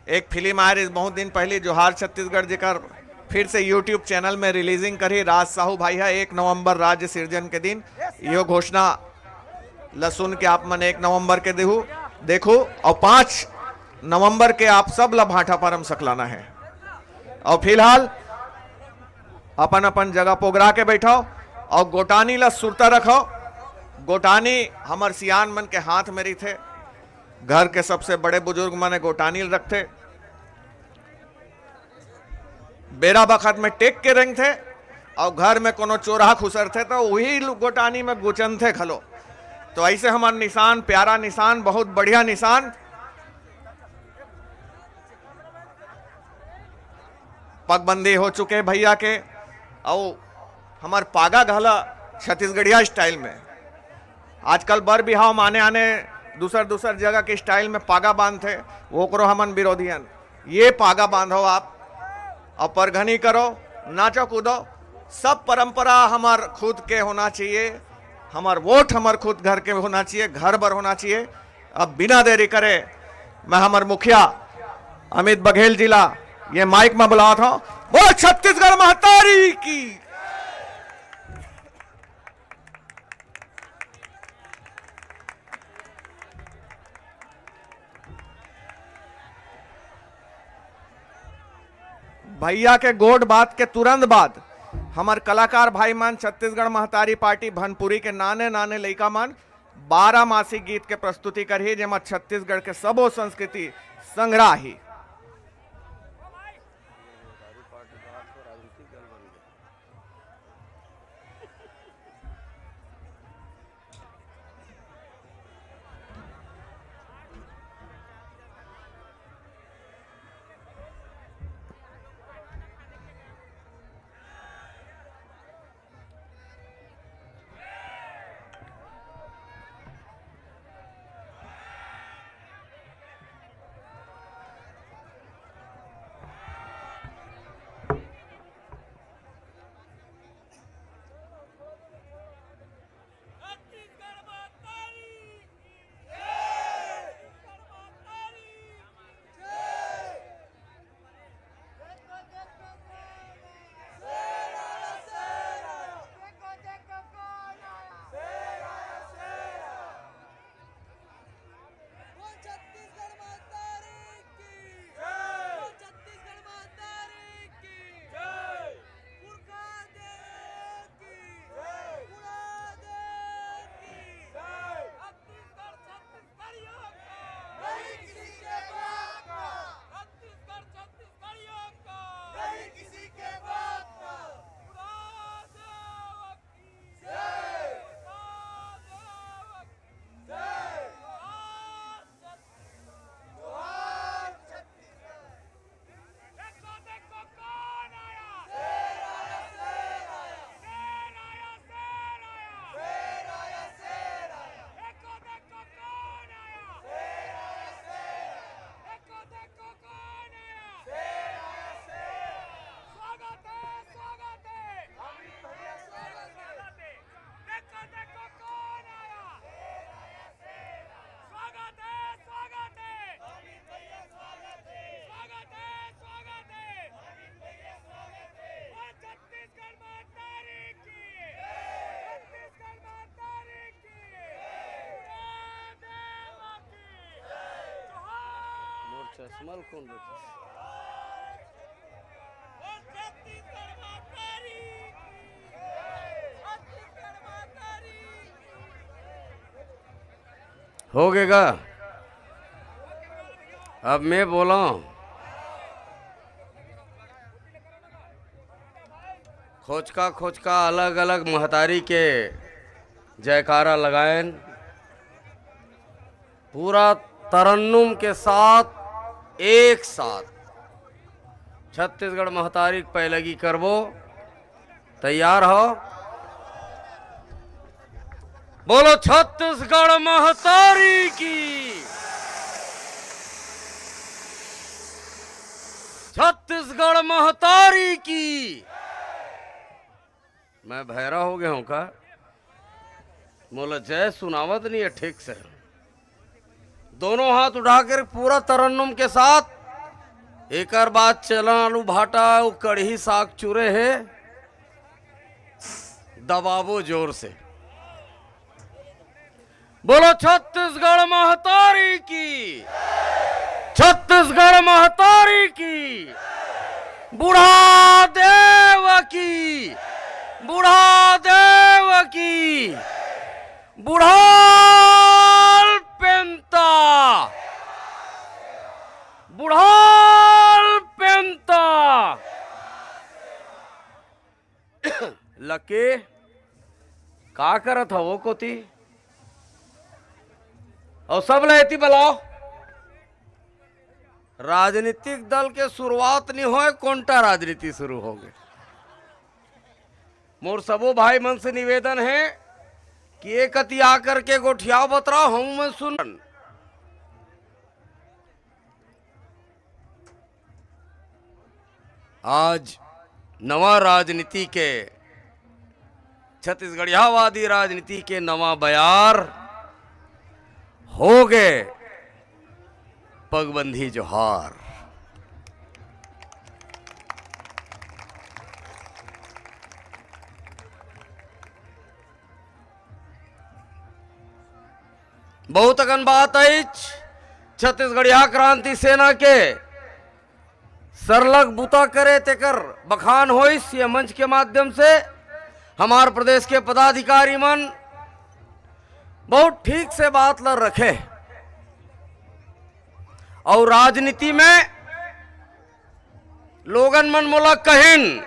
एक फिल्म आय रहिस बहुत दिन पहली, जोहार छत्तीसगढ़, जेकर फिर से YouTube चैनल में रिलीजिंग करही राज साहू भाई ह एक नवंबर राज्य सिरजन के दिन। इहो घोषणा ल सुन के आप मन एक नवंबर के देहू, देखू, अउ पाँच नवंबर के आप सब ल भाटापारा म सकलाना हे। अउ फिलहाल अपन अपन जगह पोगरा के बैठव अउ गोटानी ल सुरता रखव। गोटानी हमर सियान मन के हाथ में रहिथे। घर के सबसे बड़े बुजुर्ग मन गोटानी ल रखथे। बेरा बखत में टेक के रेंगथे अउ घर में कोनो चोरहा खुसरथे त उही लु-, गोटानी में गुचनथे घलो। तो ऐसे हमर निशान, प्यारा निशान, बहुत बढ़िया निशान। पगबंदी हो चुके भैया के, अउ हमर पागा घला छत्तीसगढ़िया स्टाइल में। आजकल बर बिहाव म आने आने दूसर दूसर जगह के स्टाइल में पागा बांधथे, ओकरो हमन विरोधी हन। ये पागा बांधो आप, अउ परघनी करो, नाचो कूदो, सब परंपरा हमर खुद के होना चाहिए, हमर वोट हमर खुद घर के होना चाहिए, घर बर होना चाहिए। अब बिना देरी करे मैं हमर मुखिया अमित बघेल जी ला ये माइक में बुलावत हूं। बोलो छत्तीसगढ़ महतारी की। भैया के गोठ बात के तुरंत बाद हमर कलाकार भाई मन, छत्तीसगढ़ महतारी पार्टी भनपुरी के नाने नाने लइका मन बारह मासी गीत के प्रस्तुति करही, जेमा छत्तीसगढ़ के सबो संस्कृति संग्राही। मल कौन बैठे? हो गएगा। अब मैं बोला हूं, खोचका खोचका अलग अलग महतारी के जयकारा लगायन। पूरा तरन्नुम के साथ, एक साथ छत्तीसगढ़ महतारी के पैलगी करबो। तैयार हो? बोलो छत्तीसगढ़ महतारी की, छत्तीसगढ़ महतारी की। मैं भैरा हो गया हूं का? मोला जय सुनावत नहीं है ठीक से। दोनों हाथ उठाकर पूरा तरन्नुम के साथ, एकर बाद चना आलू भाटा अउ कढ़ी साग चुरे हे, दबाबो जोर से। बोलो छत्तीसगढ़ महतारी की, छत्तीसगढ़ महतारी की, बूढ़ा देव की, बूढ़ा देव की। बुढ़ाल पेंता, बुढ़ाल पेंता। लके, का करत हव ओ कोती? अउ सब ला एती बलाओ। राजनीतिक दल के शुरुआत नहीं होय, कोंटा राजनीति शुरू हो गए। मोर सबो भाई मन से निवेदन है कि एक कति आकर के गोठियाव बतराव, हम मन सुन। आज नवा राजनीति के, छत्तीसगढ़ियावादी राजनीति के नवा बयार हो गए। पगबंधी जोहार। बहुत अकन बात आइच छत्तीसगढ़िया क्रांति सेना के सरलग बुता करे तेकर बखान होइस। ये मंच के माध्यम से हमार प्रदेश के पदाधिकारी मन बहुत ठीक से बात ल रखे। अउ राजनीति में लोगन मन मोला कहिन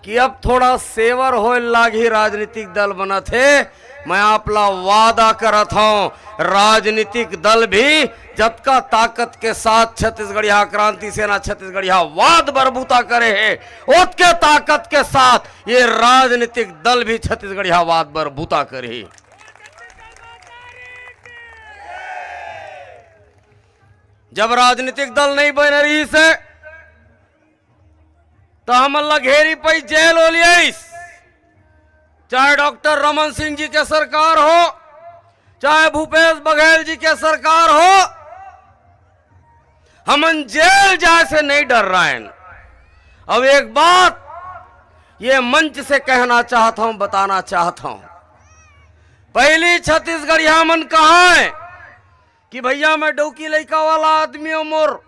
कि अब थोड़ा सेवर होए लागही, राजनीतिक दल बनत हे। मैं आप ला वादा करत हौं, राजनीतिक दल भी जतका ताकत के साथ छत्तीसगढ़िया क्रांति सेना छत्तीसगढ़िया वाद बर बूता करे हे, ओतके ताकत के साथ ये राजनीतिक दल भी छत्तीसगढ़िया वाद बर बूता करही। जब राजनीतिक दल नहीं बने रहिस हे, त हमन ला घेरी पई जेल हो लियाइस। चाहे डॉक्टर रमन सिंह जी के सरकार हो, चाहे भूपेश बघेल जी के सरकार हो, हमन जेल जाए से नहीं डर रहे हैं। अब एक बात ये मंच से कहना चाहत हौं, बताना चाहत हौं, पहली छत्तीसगढ़िया मन कहा है कि भैया, मैं डौकी लइका वाला आदमी हौं, मोर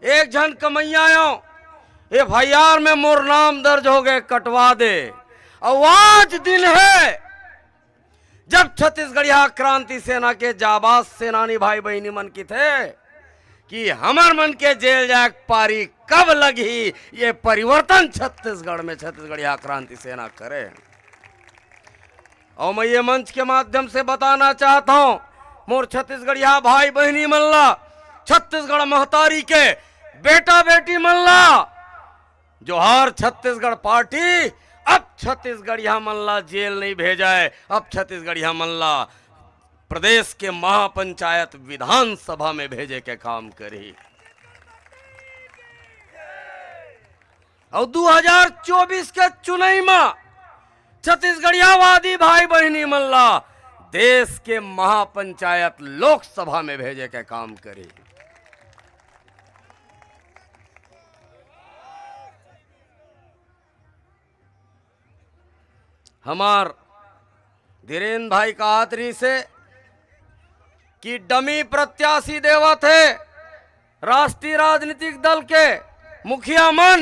एक झन कमैया हौं, एफआईआर में मोर नाम दर्ज हो गए, कटवा दे। अउ आज दिन है जब छत्तीसगढ़िया क्रांति सेना के जाबाज सेनानी भाई बहिनी मन किथे कि हमर मन के जेल जाए के पारी कब लगही, ये परिवर्तन छत्तीसगढ़ में छत्तीसगढ़िया क्रांति सेना करे। अउ मैं ये मंच के माध्यम से बताना चाहत हौं, मोर छत्तीसगढ़िया भाई बहिनी मन ला, छत्तीसगढ़ महतारी के बेटा बेटी मन ला, जोहार छत्तीसगढ़ पार्टी अब छत्तीसगढ़िया मन ला जेल नहीं भेजय, अब छत्तीसगढ़िया मन ला प्रदेश के महापंचायत विधानसभा में भेजे के काम करही। अउ दू हजार चौबीस के चुनई म छत्तीसगढ़ियावादी भाई बहिनी मन ला देश के महापंचायत लोकसभा में भेजे के काम करी। हमार धीरेन भाई कहत रहिस हे कि डमी प्रत्याशी देवत हे, राष्ट्रीय राजनीतिक दल के मुखिया मन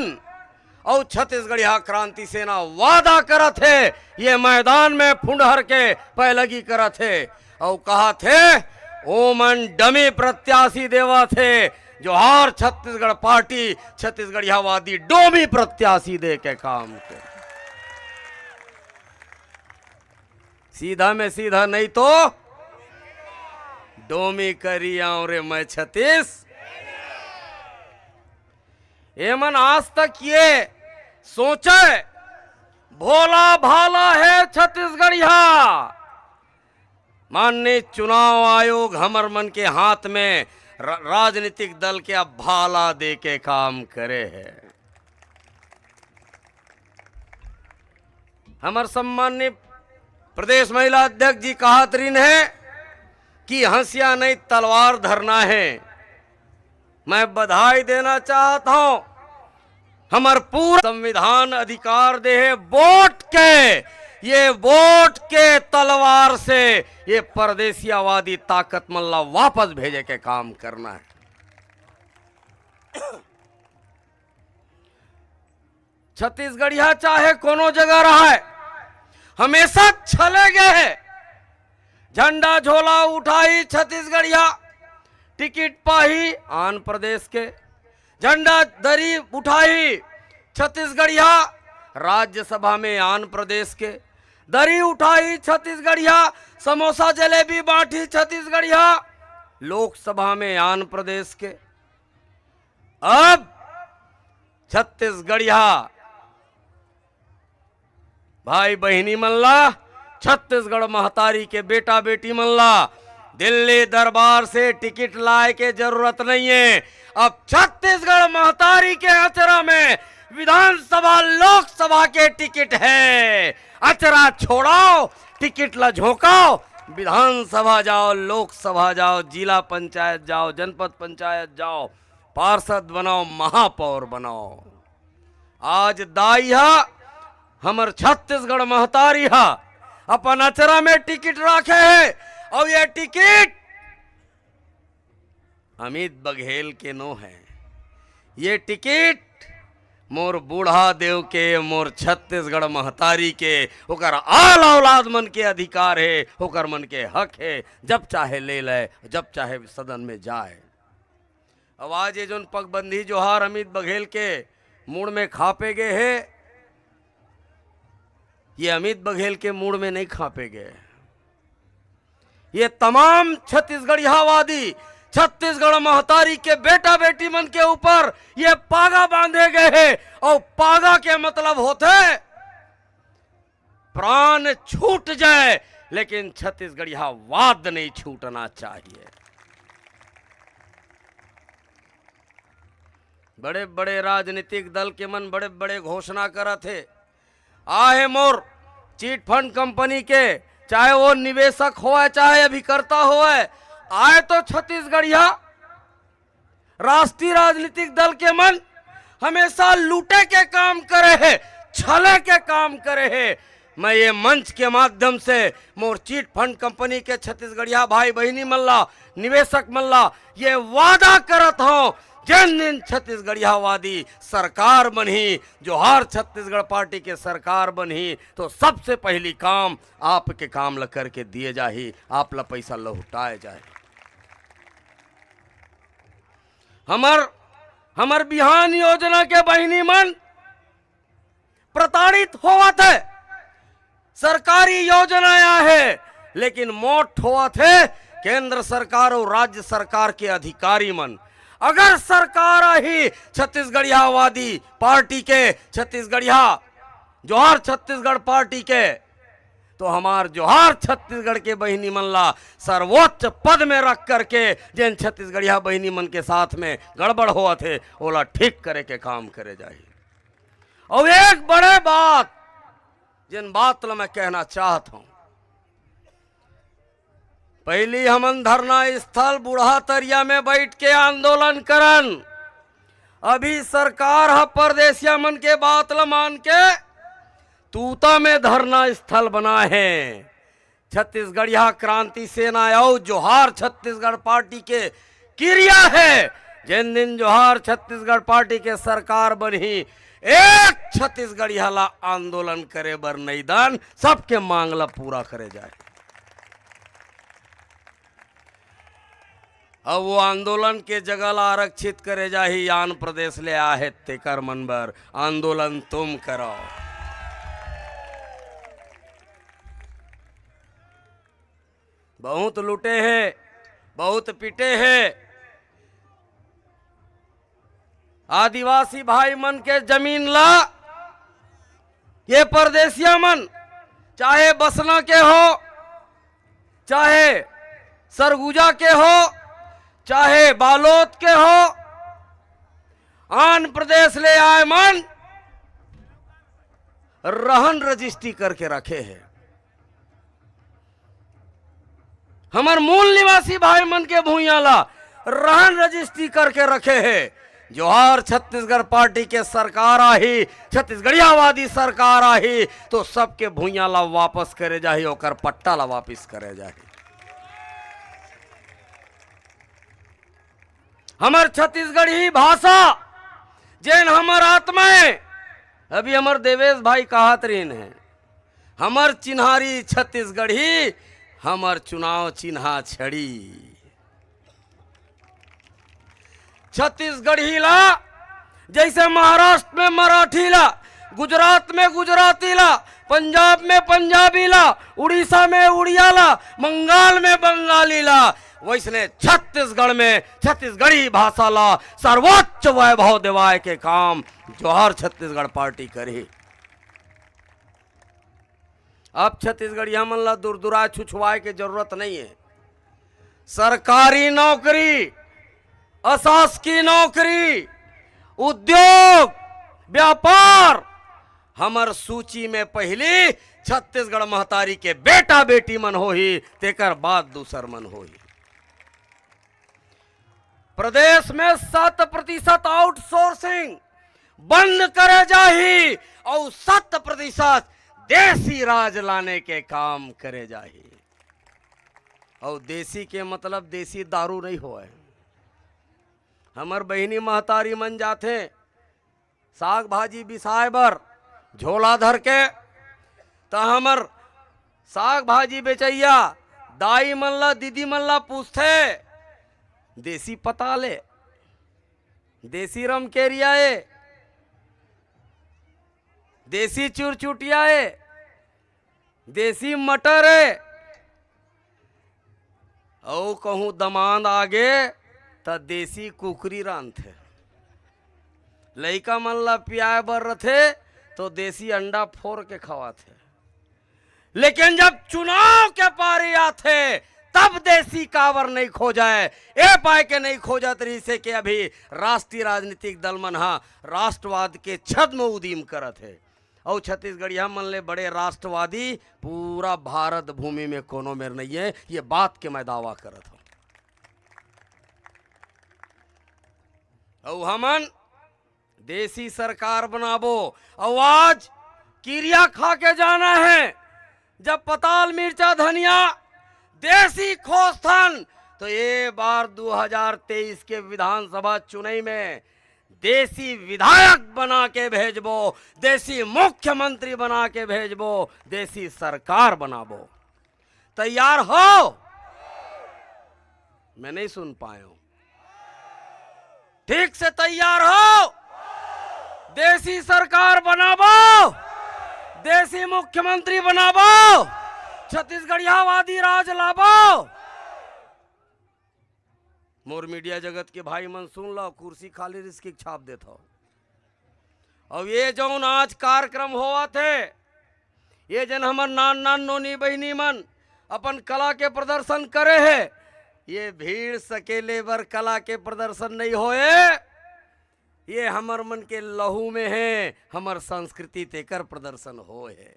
अउ छत्तीसगढ़िया क्रांति सेना वादा करत हे, ये मैदान में फुंडहर के पैलगी करत हे अउ कहत हे, ओमन डमी प्रत्याशी देवत हे। जोहार छत्तीसगढ़ पार्टी छत्तीसगढ़ियावादी डोमी प्रत्याशी दे के काम के। सीधा में सीधा नहीं तो डोमी करी आऊं रे मैं छत्तीस। एमन आज तक ये सोचे भोला भाला हे छत्तीसगढ़िया। माननीय चुनाव आयोग हमर मन के हाथ में र-, राजनीतिक दल के अब भाला दे के काम करे हे। हमर सम्माननीय प्रदेश महिला अध्यक्ष जी कहत रहिन हे कि हंसिया नहीं तलवार धरना हे। मैं बधाई देना चाहत हूं, हमर पूरा संविधान अधिकार दे हे वोट के, ये वोट के तलवार से ये परदेसियावादी ताकत मन ला वापस भेजे के काम करना हे। छत्तीसगढ़िया चाहे कोनो जगह रहय, हमेशा छले गे हे। झंडा झोला उठाही छत्तीसगढ़िया, टिकट पाही आंध्र प्रदेश के। झंडा दरी उठाही छत्तीसगढ़िया, राज्यसभा में आंध्र प्रदेश के। दरी उठाही छत्तीसगढ़िया, समोसा जलेबी बांटी छत्तीसगढ़िया, लोकसभा में आंध्र प्रदेश के। अब छत्तीसगढ़िया भाई बहिनी मन ला, छत्तीसगढ़ महतारी के बेटा बेटी मन ला दिल्ली दरबार से टिकट लाए के जरूरत नहीं हे। अब छत्तीसगढ़ महतारी के अचरा में विधानसभा लोकसभा के टिकट हे। अचरा छोड़ाओ, टिकट ला झोंकाओ, विधानसभा जाओ, लोकसभा जाओ, जिला पंचायत जाओ, जनपद पंचायत जाओ, पार्षद बनाओ, महापौर बनाओ। आज दाई हा, हमर छत्तीसगढ़ महतारी हा, अपन अचरा में टिकट राखे हे अउ ये टिकट अमित बघेल के नो हे। ये टिकट मोर बूढ़ा देव के, मोर छत्तीसगढ़ महतारी के, ओकर आल औलाद मन के अधिकार हे, ओकर मन के हक हे। जब चाहे ले ले, जब चाहे सदन में जाए। अब आज ये जोन पगबंदी जोहार अमित बघेल के मुड़ में खापे गे हे, ये अमित बघेल के मुड़ में नहीं खापे गे। ये तमाम छत्तीसगढ़ियावादी, छत्तीसगढ़ महतारी के बेटा बेटी मन के ऊपर ये पागा बांधे गे हे। अउ पागा के मतलब होथे प्राण छूट जाए, लेकिन छत्तीसगढ़ियावाद नहीं छूटना चाहिए। बड़े बड़े राजनीतिक दल के मन बड़े बड़े घोषणा करत हे, आहे मोर चिट फंड कंपनी के, चाहे वो निवेशक होवय, चाहे अभिकर्ता होवय, आए तो छत्तीसगढ़िया राष्ट्रीय राजनीतिक दल के मन हमेशा लूटे के काम करे हे, छले के काम करे हे। मैं ये मंच के माध्यम से मोर चिट फंड कंपनी के छत्तीसगढ़िया भाई बहिनी मन ला, निवेशक मन ला ये वादा करत हूं, जिन दिन छत्तीसगढ़ियावादी सरकार बनही, जोहार छत्तीसगढ़ पार्टी के सरकार बनही, तो सबसे पहली काम आपके काम ला करके दिए जाही, आप ला पैसा लहुटाए जाए। हमर, हमर बिहान योजना के बहिनी मन प्रताड़ित होवत हे। सरकारी योजना आहे, लेकिन मोट होवत हे केंद्र सरकार अउ राज्य सरकार के अधिकारी मन। अगर सरकार आही छत्तीसगढ़ियावादी पार्टी के, छत्तीसगढ़िया जोहार छत्तीसगढ़ पार्टी के, तो हमार जोहार छत्तीसगढ़ के बहिनी मन ला सर्वोच्च पद में रख करके जेन छत्तीसगढ़िया बहिनी मन के साथ में गड़बड़ होवत हे, ओला ठीक करे के काम करे जाही। अउ एक बड़े बात, जेन बात ला मैं कहना चाहत हूं, पहली हमन धरना स्थल बूढ़ा तरिया में बैठ के आंदोलन करन, अभी सरकार ह परदेसिया मन के बात ल मान के तूता में धरना स्थल बनाए हे। छत्तीसगढ़िया क्रांति सेना अउ जोहार छत्तीसगढ़ पार्टी के किरिया हे, जेन दिन जोहार छत्तीसगढ़ पार्टी के सरकार बनही, एक छत्तीसगढ़िया ला आंदोलन करे बर नइ दन, सबके मांग ला पूरा करे जाए। अब वो आंदोलन के जगह ला आरक्षित करे जाही, आन प्रदेश ले आहे तेकर मन बर आंदोलन तुम करो। बहुत लूटे हे, बहुत पीटे हे। आदिवासी भाई मन के जमीन ला ये परदेसिया मन, चाहे बसना के हो, चाहे सरगुजा के हो, चाहे बालोद के हो, आन प्रदेश ले आए मन रहन रजिस्ट्री करके रखे हे। हमर मूल निवासी भाई मन के भुइयां ला रहन रजिस्ट्री करके रखे हे। जोहार छत्तीसगढ़ पार्टी के सरकार आही, छत्तीसगढ़ियावादी सरकार आही, तो सबके भुइयां ला वापस करे जाही, ओकर पट्टा ला वापस करे जाही। हमर छत्तीसगढ़ी भाषा, जेन हमर आत्मा हे, अभी हमर देवेश भाई कहत रहिन हे, हमर चिन्हारी छत्तीसगढ़ी, हमर चुनाव चिन्हा छड़ी। छत्तीसगढ़ी ला, जैसे महाराष्ट्र में मराठी ला, गुजरात में गुजराती ला, पंजाब में पंजाबी ला, उड़ीसा में उड़िया ला, बंगाल में बंगाली ला, वैसने छत्तीसगढ़ में छत्तीसगढ़ी भाषा ला सर्वोच्च वैभव देवाय के काम जोहार छत्तीसगढ़ पार्टी करही। अब छत्तीसगढ़िया मन ला दुरदुराए छुछुआए के जरूरत नहीं है। सरकारी नौकरी, अशासकीय नौकरी, उद्योग, व्यापार, हमर सूची में पहली छत्तीसगढ़ महतारी के बेटा बेटी मन होही, तेकर बाद दूसर मन होही। प्रदेश में शत प्रतिशत आउटसोर्सिंग बंद करे जाही और शत प्रतिशत देसी राज लाने के काम करे जाही। और देसी के मतलब देसी दारू नहीं होए। हमर बहिनी महतारी मन जाथे साग भाजी बिसाए बर झोला धर के, त हमर साग भाजी बेचैया दाई मन ला, दीदी मन ला पूछथे, "देसी पताल ए, देसी रमकेरिया ए, देसी चुरचुटिया ए, देसी मटर ए, अउ कहूँ दमांद आगे त देसी कुकरी रांधथे। लइका मन ला पियाए बर रथे तो देसी अंडा फोर के खवाथे। लेकिन जब चुनाव के पारी आथे तब देसी काबर नहीं खोजय, ए पाए के नहीं खोजत रहिसे कि अभी राष्ट्रीय राजनीतिक दल मन ह राष्ट्रवाद के छद्म उदीम करत हे। अउ छत्तीसगढ़िया मन ले बड़े राष्ट्रवादी पूरा भारत भूमि में कोनो मेर नइये, ये बात के मैं दावा करत हूँ। अउ हमन देसी सरकार बनाबो, अउ आज किरिया खा के जाना है, जब पताल, मिर्चा, धनिया देसी खोजथन, तो ये बार दो हज़ार तेईस के विधानसभा चुनाव में देसी विधायक बना के भेजबो, देसी मुख्यमंत्री बना के भेजबो, देसी सरकार बनाबो। तैयार हो? मैं नहीं सुन पाया हूं। ठीक से तैयार हो? देसी सरकार बनाबो, देसी मुख्यमंत्री बनाबो, छत्तीसगढ़ियावादी राज लाबो। मोर मीडिया जगत के भाई मन सुन लो, कुर्सी खाली रिस के छाप देत हो। अब ये जौन आज कार्यक्रम होवत हे, ये जन हमर नान नान नोनी बहिनी मन अपन कला के प्रदर्शन करे हे, ये भीड़ सकेले बर कला के प्रदर्शन नहीं होए, ये हमर मन के लहू में हे, हमर संस्कृति तेकर प्रदर्शन होए हे।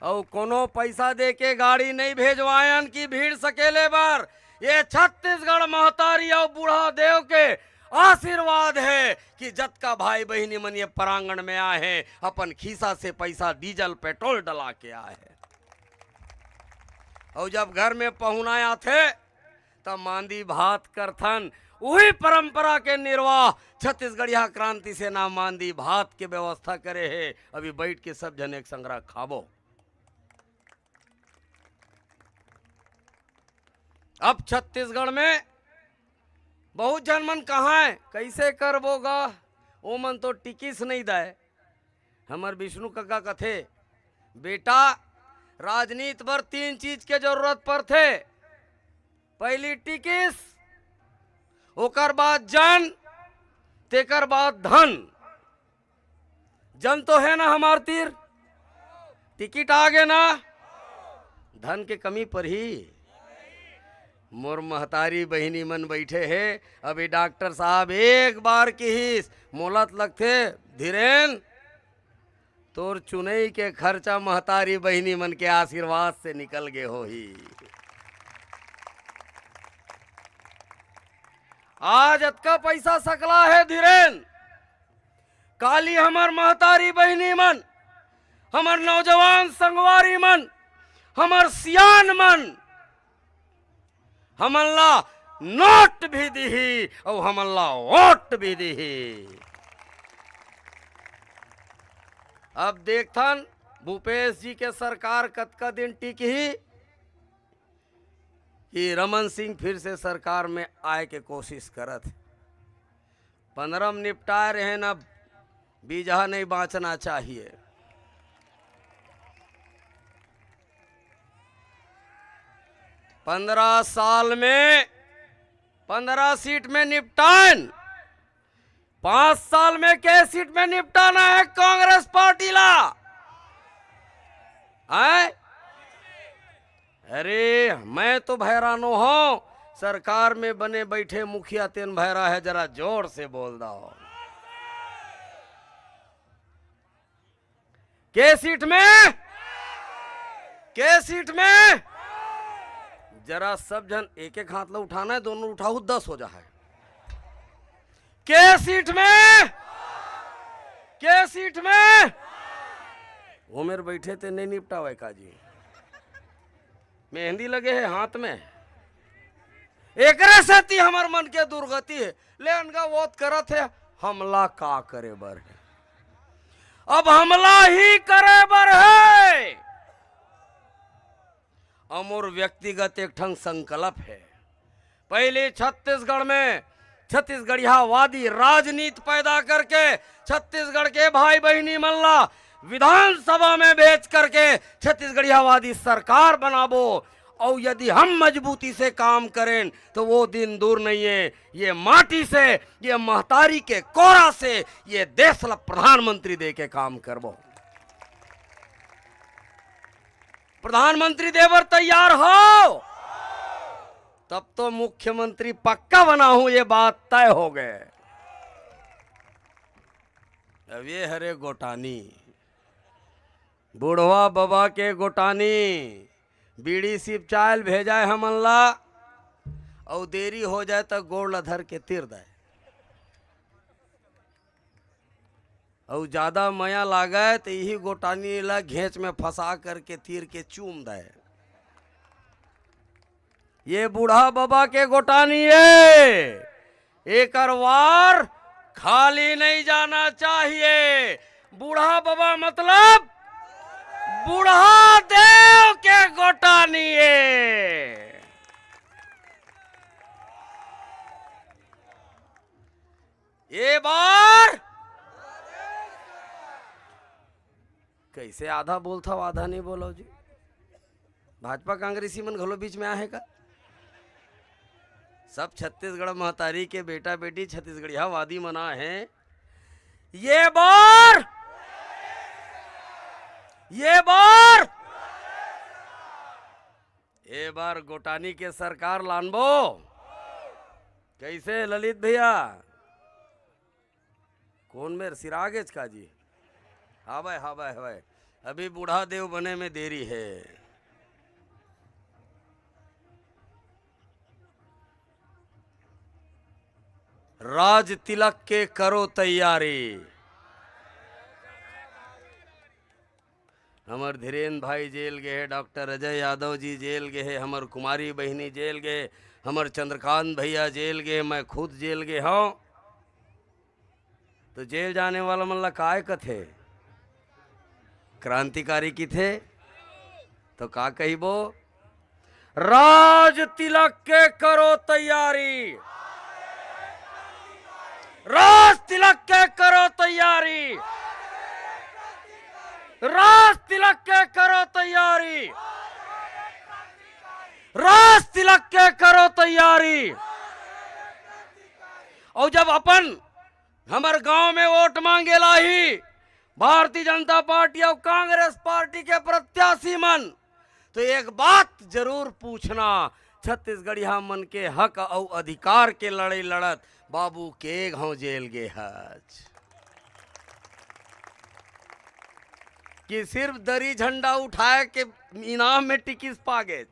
अउ कोनो पैसा दे के गाड़ी नहीं भेजवायन कि भीड़ सकेले बर। ये छत्तीसगढ़ महतारी अउ बूढ़ा देव के आशीर्वाद हे कि जतका भाई बहिनी मन ये प्रांगण में आए हे, अपन खीसा से पैसा, डीजल, पेट्रोल डला के आए हे। अउ जब घर में पहुना आथे, त मांदी भात करथन। उही परंपरा के निर्वाह छत्तीसगढ़िया क्रांति सेना मांदी भात के व्यवस्था करे हे। अभी बैठ के सब झन एक संघरा खाबो। अब छत्तीसगढ़ में बहुत झन मन कहाय, "कइसे करबो गा, ओमन तो टिकिस नइ दय।" हमर विष्णु कका कथे, "बेटा, राजनीति बर तीन चीज के जरूरत परथे, पहली टिकिस, ओकर बाद जन, तेकर बाद धन।" जन तो हे ना हमर तीर? टिकट आ गे ना? धन के कमी परही? मोर महतारी बहिनी मन बइठे हे। अभी डॉक्टर साहब एक बार किहिस, मोला त लगथे, "धीरेन, तोर चुनई के खर्चा महतारी बहिनी मन के आशीर्वाद से निकल गे होही।" आज अतका पैसा सकला हे धीरेन, काली हमर महतारी बहिनी मन, हमर नौजवान संगवारी मन, हमर सियान मन हमन ला नोट भी दिही अउ हमन ला वोट भी दिही। अब देखथन भूपेश जी के सरकार कतका दिन टिकही कि रमन सिंह फिर से सरकार में आए के कोशिश करत हे। पंद्रह में निपटाए रहे ना, बीजहा नहीं बांचना चाहिए। पंद्रह साल में पंद्रह सीट में निपटान, पांच साल में के सीट में निपटाना है कांग्रेस पार्टी ला? हैं? अरे, मैं तो भैरानो हूं, सरकार में बने बैठे मुखिया तेन भैरा है, जरा जोर से बोल दो। के सीट में? के सीट में? जरा सब झन एक एक हाथ ला उठाना है, दोनों उठाऊ, दस हो जा है। के सीट में? के सीट में? वो मेर बैठे ते नहीं निपटावे का जी, मेहंदी लगे है हाथ में। एकरे सेती हमर मन के दुर्गति है। ले अनगा वोत करत है, हमला का करे बर है? अब हमला ही करे बर है। अउ मोर व्यक्तिगत एक ठन संकल्प है, पहले छत्तीसगढ़ में छत्तीसगढ़ियावादी राजनीति पैदा करके छत्तीसगढ़ के भाई बहिनी मन ला विधानसभा में भेज करके छत्तीसगढ़ियावादी सरकार बनाबो। अउ यदि हम मजबूती से काम करें तो वो दिन दूर नहीं है, ये माटी से, ये महतारी के कोरा से ये देश ला प्रधानमंत्री दे के काम करबो। प्रधानमंत्री देबर तैयार हो? तब तो मुख्यमंत्री पक्का बना हूं, ये बात तय हो गए। अब ये हरे गोटानी, बुढ़वा बाबा के गोटानी, बीड़ी सिपचायल भेजाय हमन ला, अउ देरी हो जाए त गोड़ ला धर के तीर दे। अउ जादा मया लागय त इही गोटानी ला घेंच में फंसा करके तीर के चूम दे। ये बूढ़ा बाबा के गोटानी है, एकर वार खाली नहीं जाना चाहिए। बूढ़ा बाबा मतलब बूढ़ा देव के गोटानी है। ये बार कैसे आधा बोलथव, आधा नहीं बोलो जी? भाजपा कांग्रेसी मन घलो बीच में आहे का? सब छत्तीसगढ़ महतारी के बेटा बेटी छत्तीसगढ़ियावादी मन आहे। ये बार, ये बार, ये बार गोटानी के सरकार लानबो। कैसे ललित भैया? कोन मेर सिरागेच का जी? हावय, हावय, हावय। अभी बूढ़ा देव बने में देरी है। राज तिलक के करो तैयारी। हमर धीरेन भाई जेल गे हे, डॉक्टर अजय यादव जी जेल गे हे, हमर कुमारी बहिनी जेल गे हे, हमर चंद्रकांत भैया जेल गे हे, मैं खुद जेल गे हंव। तो जेल जाने वाला मन ला काय कथे? क्रांतिकारी किथे। तो का कहिबो? राज तिलक के करो तैयारी, राज तिलक के करो तैयारी, राज तिलक के करो तैयारी, राज तिलक के करो तैयारी। अउ जब अपन हमर गांव में वोट मांगे ला आही भारतीय जनता पार्टी अउ कांग्रेस पार्टी के प्रत्याशी मन, तो एक बात जरूर पूछना, छत्तीसगढ़िया मन के हक अउ अधिकार के लड़ई लड़त बाबू के घांव जेल गे हच, कि सिर्फ दरी झंडा उठाए के इनाम में टिकिट पागेच,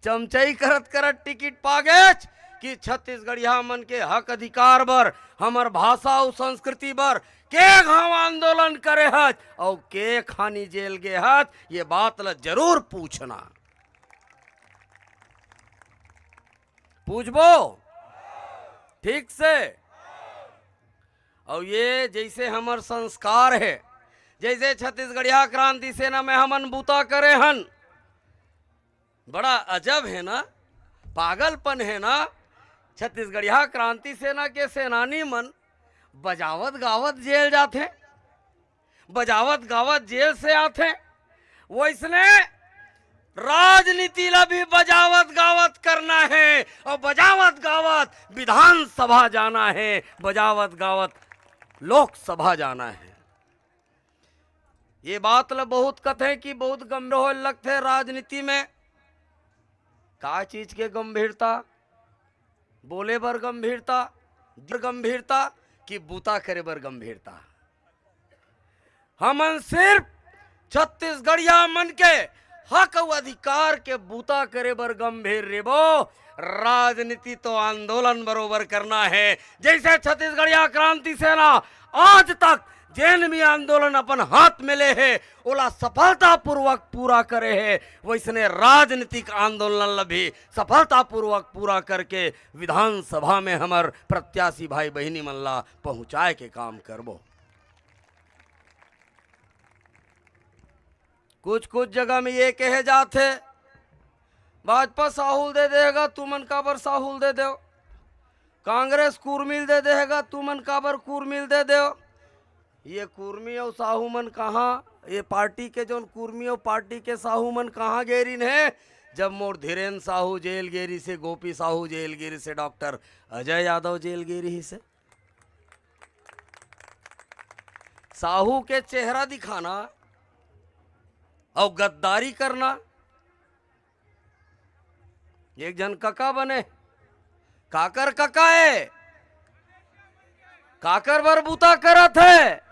चमचई करत करत टिकिट पागेच, कि छत्तीसगढ़िया मन के हक अधिकार बर, हमर भाषा अउ संस्कृति बर के घांव आंदोलन करे हच अउ के खानी जेल गे हच, ये बात ला जरूर पूछना। पूछबो ठीक से। अउ ये जइसे हमर संस्कार हे, जइसे छत्तीसगढ़िया क्रांति सेना में हमन बूता करे हन, बड़ा अजब हे ना, पागलपन हे ना। छत्तीसगढ़िया क्रांति सेना के सेनानी मन बजावत गावत जेल जाथे, बजावत गावत जेल से आथे, वइसने राजनीति ला भी बजावत गावत करना हे अउ बजावत गावत विधानसभा जाना हे, बजावत गावत लोकसभा जाना हे। ये बात ला बहुत कथे कि बहुत गंभीर होए लगथे राजनीति में। का चीज के गंभीरता? बोले बर गंभीरता, गंभीरता कि बूता करे बर गंभीरता। हमन सिर्फ छत्तीसगढ़िया मन के हक अउ अधिकार के बूता करे बर गंभीर रेबो। राजनीति तो आंदोलन बरोबर करना हे। जइसे छत्तीसगढ़िया क्रांति सेना आज तक जेन भी आंदोलन अपन हाथ में ले हे, ओला सफलतापूर्वक पूरा करे हे, वइसने राजनीतिक आंदोलन ला भी सफलतापूर्वक पूरा करके विधानसभा में हमर प्रत्याशी भाई बहिनी मन ला पहुंचाए के काम करबो। कुछ कुछ जगह में ये कहे जाथे, भाजपा साहू ल दे देगा, तुमन काबर साहू ल दे देव? कांग्रेस कुर्मी ल दे देगा, तुमन काबर कुर्मी ल दे देव? ये कुर्मी अउ साहू मन कहाँ, ये पार्टी के जौन कुर्मी अउ पार्टी के साहू मन कहाँ गे रिन हे, जब मोर धीरेन साहू जेल गे रिहिसे, गोपी साहू जेल गे रिहिसे, डॉक्टर अजय यादव जेल गे रिहिसे? साहू के चेहरा दिखाना अउ गद्दारी करना। एक झन कका बने, काकर कका हे, काकर बर बूता करत हे।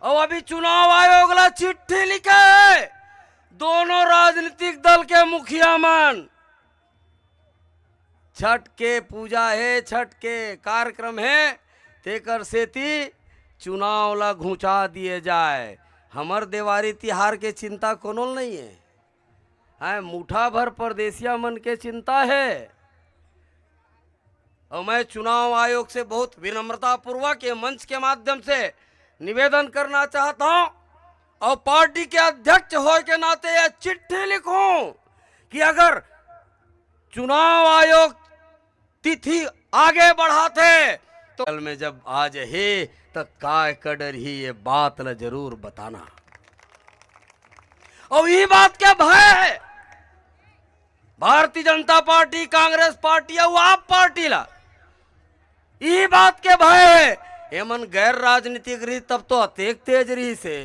अउ अभी चुनाव आयोग ला चिट्ठी लिखे हे दोनों राजनीतिक दल के मुखिया मन। छठ के पूजा हे, छठ के कार्यक्रम हे, तेकर सेती चुनाव ला घुंचा दिए जाए। हमर देवारी तिहार के चिंता कोनो ल नइ हे। हैं, मुठा भर परदेसिया मन के चिंता हे। अउ मैं चुनाव आयोग से बहुत विनम्रतापूर्वक ये मंच के माध्यम से निवेदन करना चाहत हंव अउ पार्टी के अध्यक्ष होए के नाते ये चिट्ठी लिखूं कि अगर चुनाव आयोग तिथि आगे बढ़ाथे तो कल में जब आ जही त काय का डरही, ये बात ला जरूर बताना। अउ ई बात के भय हे भारतीय जनता पार्टी, कांग्रेस पार्टी अउ आप पार्टी ला, ई बात के भय हे। एमन गैर राजनीतिक रही तब तो अतेक तेज रहिसे।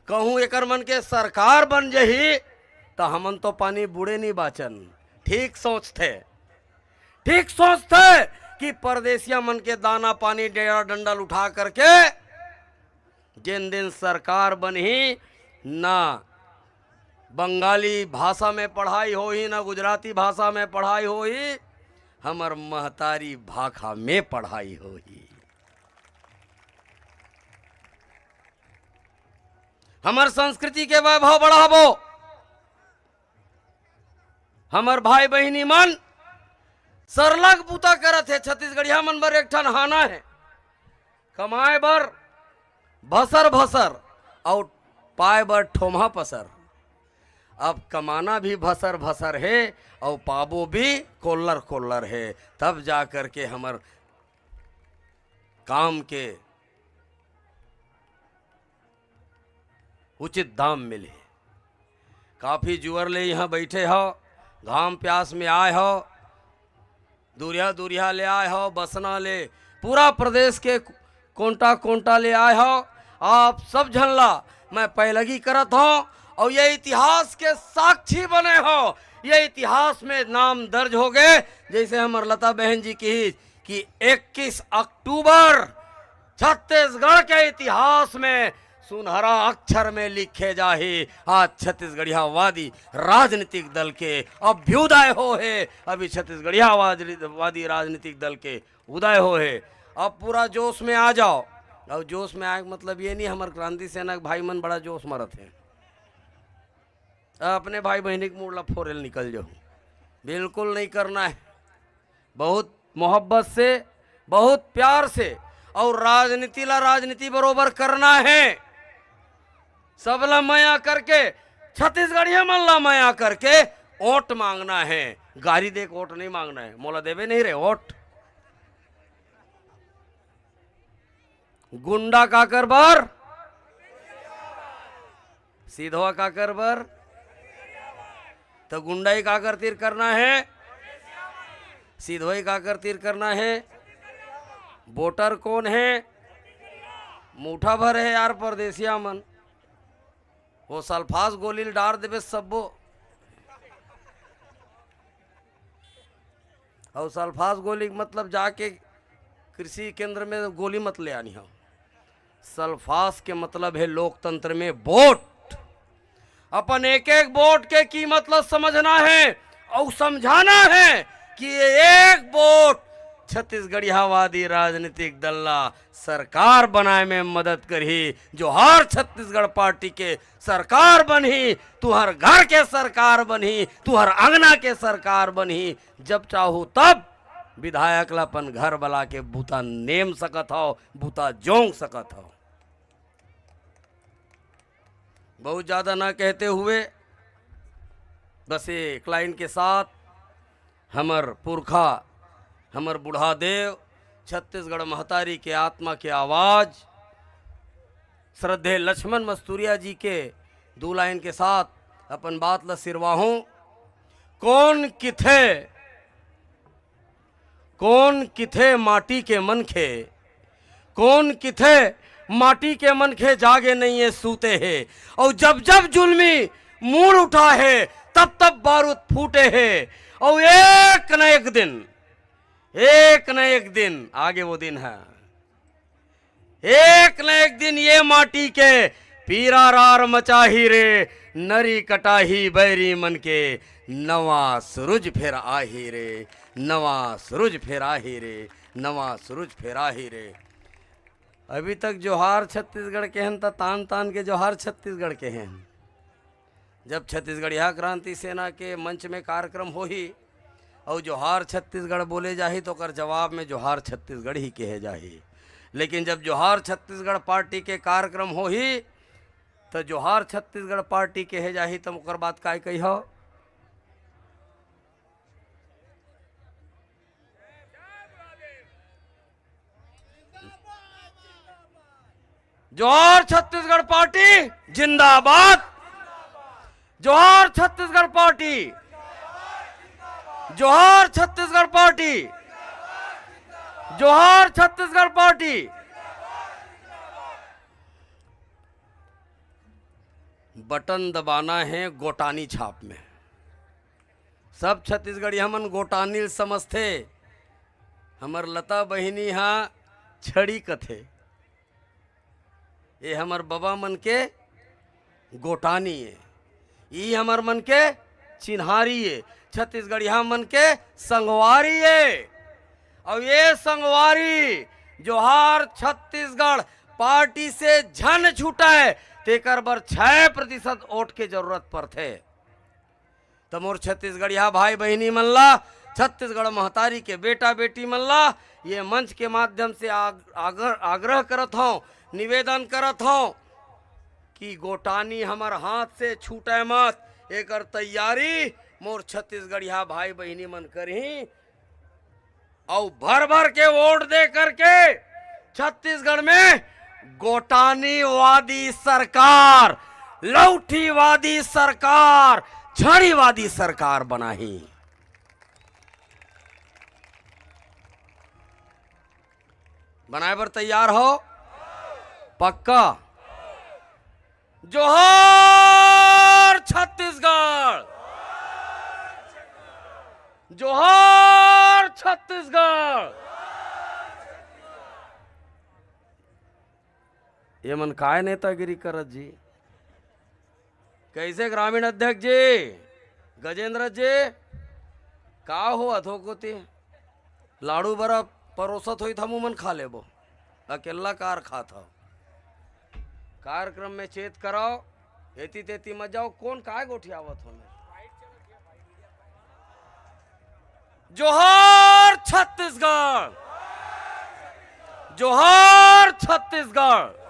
कहूं एकर मन के सरकार बन जही त हमन तो पानी बूड़े नइ बाचन। ठीक सोचथे, ठीक सोचथे कि परदेसिया मन के दाना पानी, डेरा डंडल उठा करके जेन दिन सरकार बनही, ना बंगाली भाषा में पढ़ाई होही, ना गुजराती भाषा में पढ़ाई होही, हमर महतारी भाखा में पढ़ाई होही। हमर संस्कृति के वैभव बढ़ाबो। हमर भाई बहिनी मन सरलग बूता करत हे। छत्तीसगढ़िया मन बर एक ठन हाना हे, कमाए बर भसर भसर अउ पाए बर ठोम्हा पसर। अब कमाना भी भसर भसर हे अउ पाबो भी कोल्लर कोल्लर हे, तब जा करके हमर काम के उचित दाम मिलही। काफी जुवर ले इहाँ बइठे हव, घाम प्यास में आए हव, दूरिहा दूरिहा ले आए हव, बसना ले, पूरा प्रदेश के कोंटा कोंटा ले आए हव। आप सब झन ला मैं पैलगी करत हव अउ ये इतिहास के साक्षी बने हव। ये इतिहास में नाम दर्ज हो गए, जैसे हमर लता बहन जी किहिस कि इक्कीस अक्टूबर छत्तीसगढ़ के इतिहास में सुनहरा अक्षर में लिखे जाही। आज छत्तीसगढ़ियावादी राजनीतिक दल के अभ्युदय हो हे, अभी छत्तीसगढ़ियावादी राजनीतिक दल के उदय हो हे। अब पूरा जोश में आ जाव। अउ जोश में आए के मतलब ये नहीं हमर क्रांति सेना के भाई मन बड़ा जोश मारत हे, अपने भाई बहिनी के मूड़ ला फोरे ल निकल जाहू, बिल्कुल नहीं करना हे। बहुत मोहब्बत से, बहुत प्यार से, अउ राजनीति ला राजनीति बरोबर करना हे। सबला मया करके, छत्तीसगढ़िया मन ला मया करके वोट मांगना हे। गारी दे के वोट नहीं मांगना हे, मोला देबे नहीं रे वोट। गुंडा काकर बर, सिधवा काकर बर, त गुंडई काकर तीर करना हे, सिधवई काकर तीर करना हे। वोटर कोन हे? मुठा भर हे यार परदेसिया मन। वो सल्फास गोली ल डार देबे सब्बो। अउ सल्फास गोली के मतलब जाके कृषि केंद्र में गोली मत ले आनी हो। सल्फास के मतलब हे लोकतंत्र में वोट। अपन एक एक वोट के कीमत ल समझना हे अउ समझाना हे कि ये एक वोट छत्तीसगढ़ियावादी राजनीतिक दल ला सरकार बनाए में मदद करही। जोहार छत्तीसगढ़ पार्टी के सरकार बनही, तुहर घर के सरकार बनही, तुहर अंगना के सरकार बनही। जब चाहू तब विधायक ला अपन घर बला के बूता नेम सकत हव, बूता जोंग सकत हव। बहुत ज्यादा ना कहते हुए बस ये एक लाइन के साथ हमर पुरखा, हमर बूढ़ा देव, छत्तीसगढ़ महतारी के आत्मा के आवाज, श्रद्धेय लक्ष्मण मस्तूरिया जी के दू लाइन के साथ अपन बात ला सिरवाहूं। कोन किथे, कोन किथे माटी के मनखे, कोन किथे माटी के मनखे जागे नइये सूते हे। अउ जब जब जुल्मी मूड़ उठा हे, तब तब बारूद फूटे हे। अउ एक न एक दिन, एक न एक दिन आगे वो दिन हे। एक न एक दिन ये माटी के पीरा रार मचाही रे, नरी कटाही बैरी मन के, नवा सुरुज फेर आही रे, नवा सुरुज फेर आही रे, नवा सुरुज फेर आही रे। अभी तक जोहार छत्तीसगढ़ के हन, त तान तान के जोहार छत्तीसगढ़ के हन। जब छत्तीसगढ़िया क्रांति सेना के मंच में कार्यक्रम होही अउ जोहार छत्तीसगढ़ बोले जाही, तो ओकर जवाब में जोहार छत्तीसगढ़ ही कहे जाही। लेकिन जब जोहार छत्तीसगढ़ पार्टी के कार्यक्रम होही, तो जोहार छत्तीसगढ़ पार्टी कहे जाही, तब ओकर बाद काय कही हो? जोहार छत्तीसगढ़ पार्टी जिंदाबाद। जोहार छत्तीसगढ़ पार्टी, जोहार छत्तीसगढ़ पार्टी, जोहार छत्तीसगढ़ पार्टी। बटन दबाना हे गोटानी छाप में। सब छत्तीसगढ़िया मन गोटानी ल समझथे। हमर लता बहिनी हा छड़ी कथे। ये हमर बबा मन के गोटानी हे, ई हमर मन के चिन्हारी हे, छत्तीसगढ़िया मन के संगवारी हे। अउ ये संगवारी जोहार छत्तीसगढ़ पार्टी से झन छुटय, तेकर बर छह प्रतिशत वोट के जरूरत पड़थे। त मोर छत्तीसगढ़िया भाई बहिनी मन ला, छत्तीसगढ़ महतारी के बेटा बेटी मन ला, ये मंच के माध्यम से आग-, आग्रह, आग्रह करत हौं, निवेदन करत हौं कि गोटानी हमर हाथ से छूटे मत। एकर तैयारी मोर छत्तीसगढ़िया भाई बहिनी मन करही। अउ भर भर के वोट दे करके छत्तीसगढ़ में गोटानीवादी सरकार, लौठीवादी सरकार, छड़ीवादी सरकार बनाही। बनाए बर तैयार हो? पक्का? जोहार छत्तीसगढ़, जोहार छत्तीसगढ़। ये मन काय नेतागिरी करत जी? कैसे ग्रामीण अध्यक्ष जी, गजेंद्र जी, का हो अथो कोती? लाड़ू बरा परोसत होई त हमू मन खा लेबो, अकेल्ला कार खात हव। कार्यक्रम में चेत कराओ, एती तेती मत जाओ। कौन काय गोठियावत हो? जोहार छत्तीसगढ़, जोहार छत्तीसगढ़।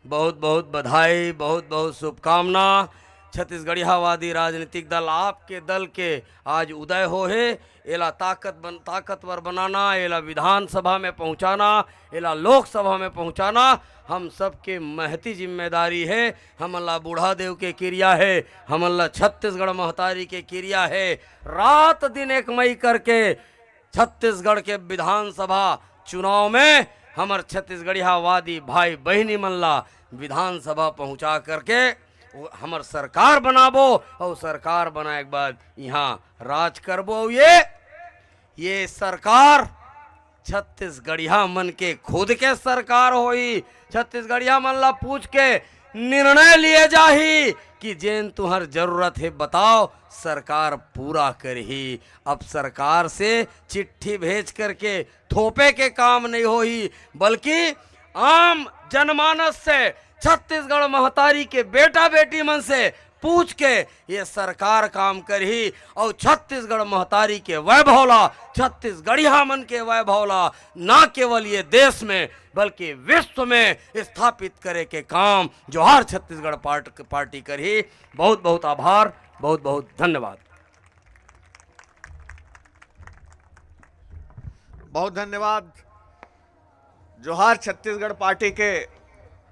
बहुत बहुत बधाई, बहुत बहुत शुभकामना। छत्तीसगढ़ियावादी राजनीतिक दल आपके दल के आज उदय हो हे। एला ताकत बन, ताकतवर बनाना, एला विधानसभा में पहुंचाना, एला लोकसभा में पहुंचाना हम सबके महती जिम्मेदारी हे। हमन ला बूढ़ा देव के किरिया हे, हमन ला छत्तीसगढ़ महतारी के किरिया हे। रात दिन एक मई करके छत्तीसगढ़ के विधानसभा चुनाव में हमर छत्तीसगढ़ियावादी भाई बहिनी मन ला विधानसभा पहुंचा करके वो हमर सरकार बनाबो, अउ सरकार बनाए के बाद इहाँ राज करबो। अउ ये, ये सरकार छत्तीसगढ़िया मन के खुद के सरकार होही। छत्तीसगढ़िया मन ला पूछ के निर्णय लिए जाही कि जेन तुहर जरूरत हे बताओ, सरकार पूरा करही। अब सरकार से चिट्ठी भेज करके थोपे के काम नहीं होही, बल्कि आम जनमानस से, छत्तीसगढ़ महतारी के बेटा बेटी मन से पूछ के ये सरकार काम करही। अउ छत्तीसगढ़ महतारी के वैभव ला, छत्तीसगढ़िया मन के वैभव ला ना केवल ये देश में बल्कि विश्व में स्थापित करे के काम जोहार छत्तीसगढ़ पार्ट-, पार्टी करही। बहुत बहुत आभार, बहुत बहुत धन्यवाद। बहुत धन्यवाद जोहार छत्तीसगढ़ पार्टी के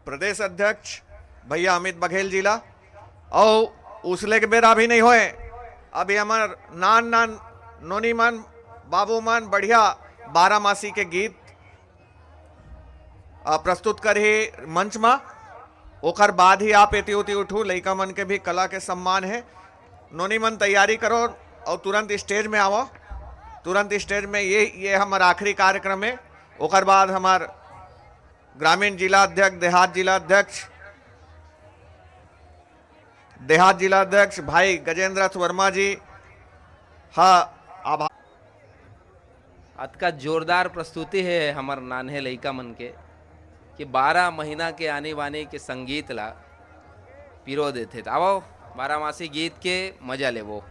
प्रदेश अध्यक्ष भैया अमित बघेल जी ला। अउ उसले के बेरा अभी नहीं होए, अभी हमर नान नान नोनी मन, बाबू मन बढ़िया बारामासी के गीत अ, प्रस्तुत करही मंच म। ओकर बाद ही आप एती ओती उठू, लइका मन के भी कला के सम्मान हे। नोनी मन तैयारी करो अउ तुरंत स्टेज में आवो। तुरंत स्टेज में ये, ये हमर आखिरी कार्यक्रम हे। ओकर बाद हमर ग्रामीण जिला अध्यक्ष, देहात जिला अध्यक्ष, देहात जिला अध्यक्ष भाई गजेंद्र वर्मा जी ह आभार। अतका जोरदार प्रस्तुति हे हमर नान्हे लइका मन के कि बारह महीना के आनी बानी के संगीत ला पिरो देथे। त आवो बारामासी गीत के मजा लेबो।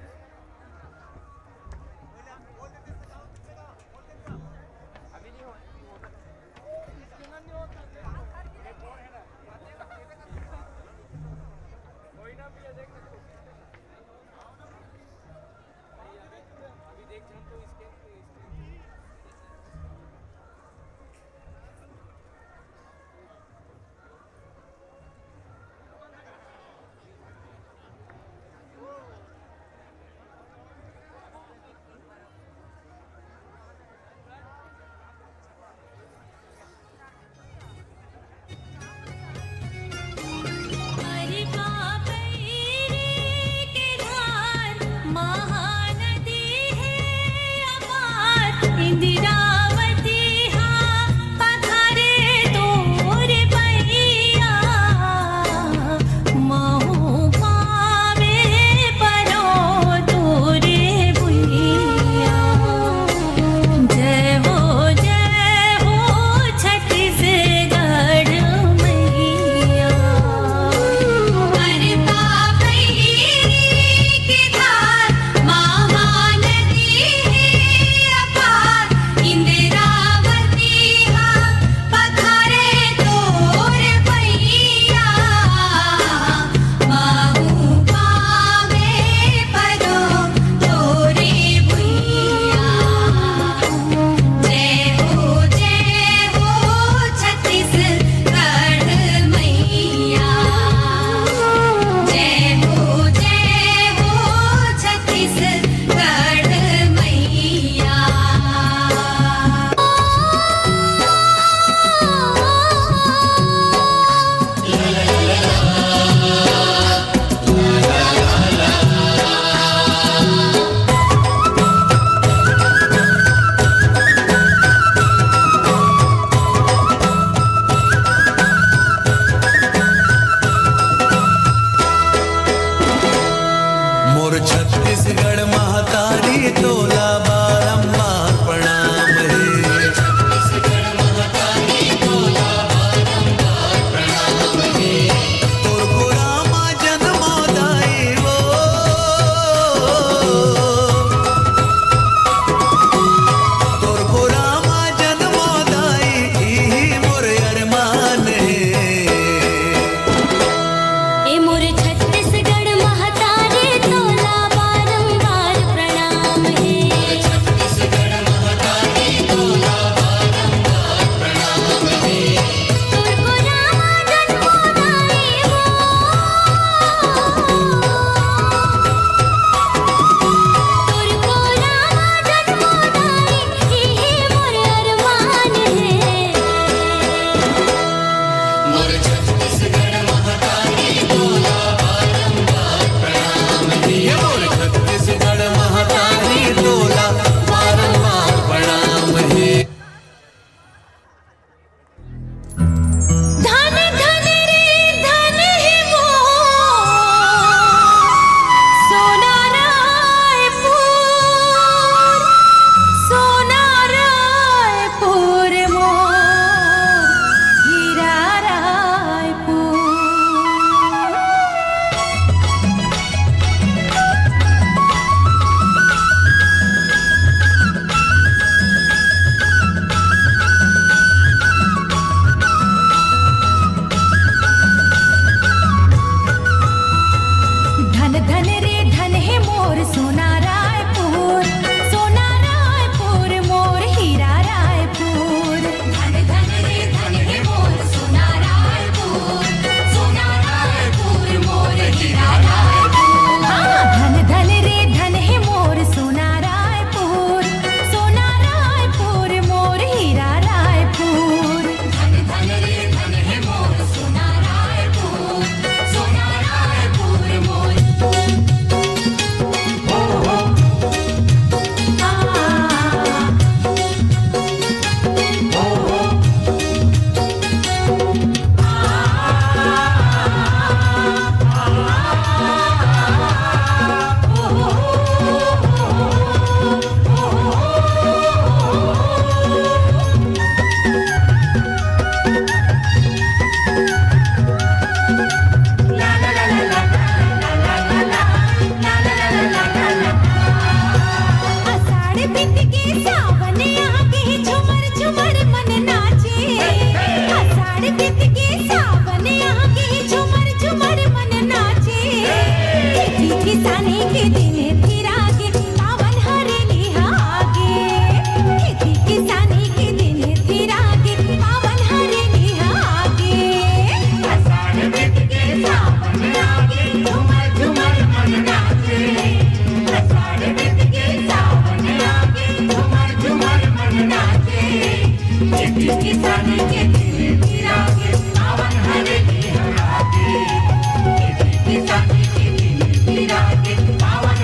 छत्तीसगढ़ महतारी तोला बारंबार प्रणाम हे। तोर कोरा मा जनमो दाई वो, तोर कोरा मा जनमो दाई, इही मोर अरमान हे। ए मोर छत्तीसगढ़ महतारी तोला बारंबार प्रणाम हे। छत्तीसगढ़ महतारी तोला बारंबार प्रणाम हे। तोर कोरा मा जनमो दाई वो। तोर कोरा मा जनमो दाई, इही मोर अरमान हे। मोर छत्तीसगढ़ महतारी तोला बारंबार प्रणाम हे। मोर छत्तीसगढ़ महतारी तोला बारंबार प्रणाम हे। धन धन रे धन हे मोर सोना रायपुर, सोना रायपुर मोर हीरा रायपुर। धन धन रे धन हे मोर सोना रायपुर, सोना रायपुर मोर हीरा रायपुर। धन धन रे धन हे मोर सोना रायपुर, सोना रायपुर मोर हीरा रायपुर। हाँ, धन धन रे धन हे मोर सोना रायपुर, सोना रायपुर मोर हीरा रायपुर। धन धन रे धन हे मोर सोना रायपुर, सोना रायपुर मोर। आषाढ़ बीत के सावन आगे, झुमर झुमर मन नाचे। आषाढ़ बीत के सावन आगे, झुमर झुमर मन नाचे। खेती किसानी के दिन फिर आगे, पावन हरेली आगे। खेती किसानी के दिन फिर आगे, पावन हरेली आगे। आषाढ़ बीत के सावन आगे, झुमर झुमर मन नाचे। आषाढ़ बीत के सावन आगे, झुमर झुमर मन नाचे। खेती किसानी के दिन फिर आगे, पावन हरेली आगे। खेती किसानी के दिन फिर आगे, पावन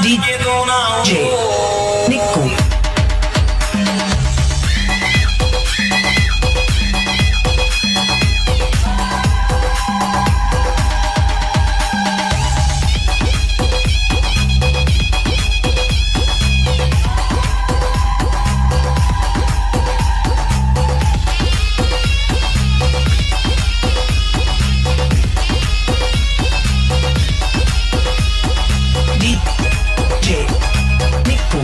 DJ Niku. DJ Niku.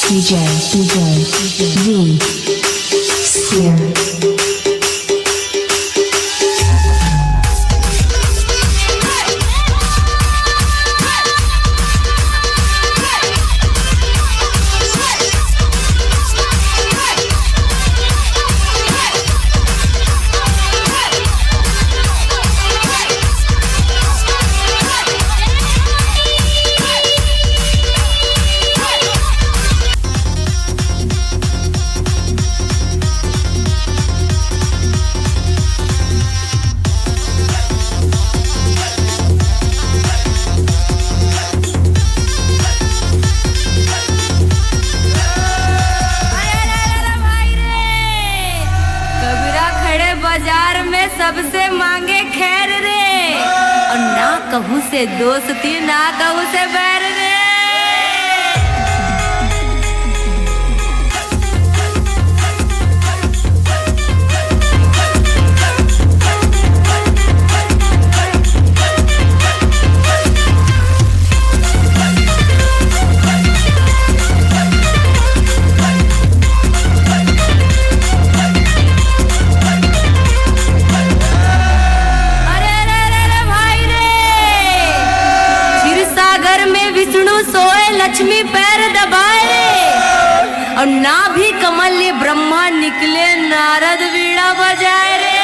DJ, DJ, V, Spear. अरे, अरे, अरे, अरे, भाई रे, कबीरा खड़े बाजार में सबसे मांगे खैर रे, और ना कहूँ से दोस्ती, ना कहूँ से बैर रे। अरे, अरे, अरे, अरे, भाई रे, क्षीर सागर में विष्णु सोए, लक्ष्मी पैर दबाए, और नाभि कमल ले ब्रह्मा निकले, नारद वीणा बजाए रे।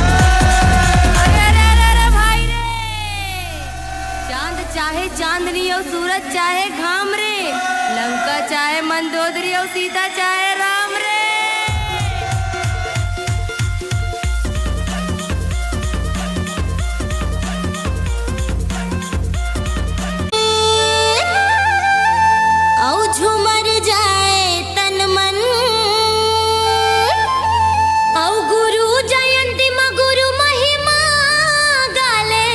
अरे, अरे, अरे, अरे, भाई रे, चांद चाहे चांदनी और सूरज चाहे घाम रे, लंका चाहे मंदोदरी अउ सीता चाहे राम रे। अउ झूमर जाए तन मन, अउ गुरु जयंती म गुरु महिमा गाले।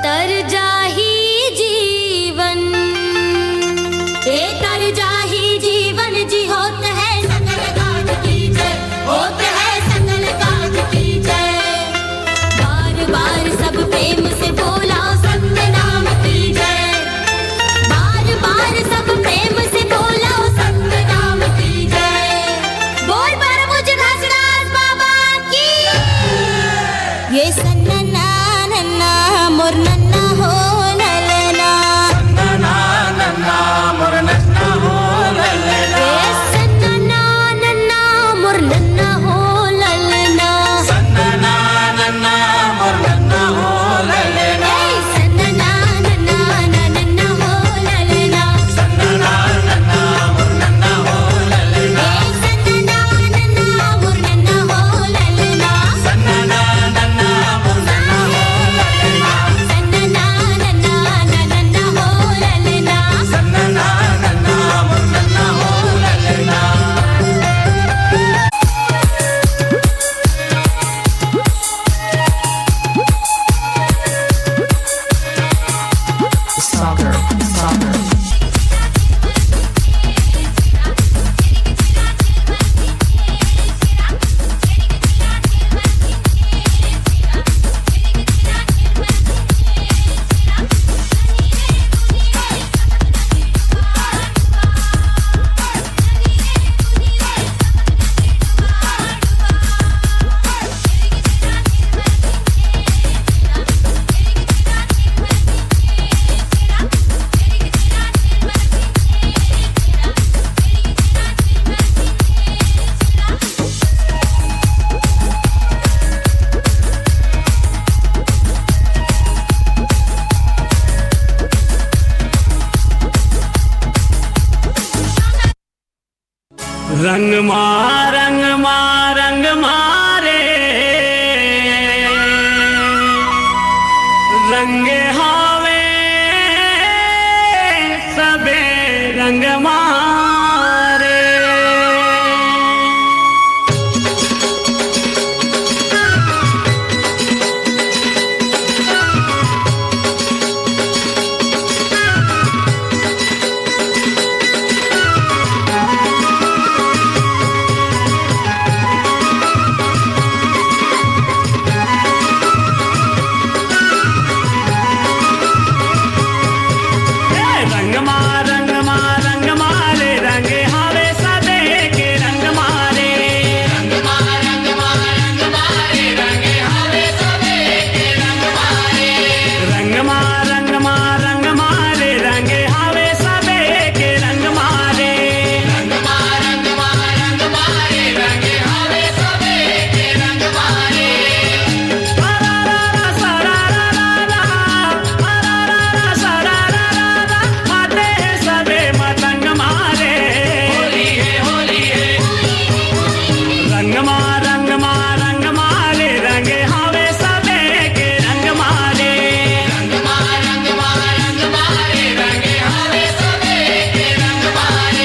तर जाही जीवन, ए तर जाही जीवन जी, होत है सकल काज की जय, होत है सकल काज की जय। बार बार सब प्रेम से बोला सतनाम की जय। बार बार सब प्रेम से बोला सतनाम की जय। बोल परम पूज्य घासीदास बाबा की। ये सन्ना ना नन्ना मोर नन्ना हो ललना। सन्ना ना नन्ना मोर नन्ना हो ललना। ए सन्ना ना नन्ना मोर नन्ना हो ललना। सन्ना ना नन्ना मोर नन्ना हो ललना। ए सन्ना ना नन्ना ना नन्ना हो ललना। सन्ना ना नन्ना मोर नन्ना हो ललना। ए सन्ना ना नन्ना मोर नन्ना हो ललना। सन्ना ना नन्ना मोर नन्ना हो ललना। रंगमा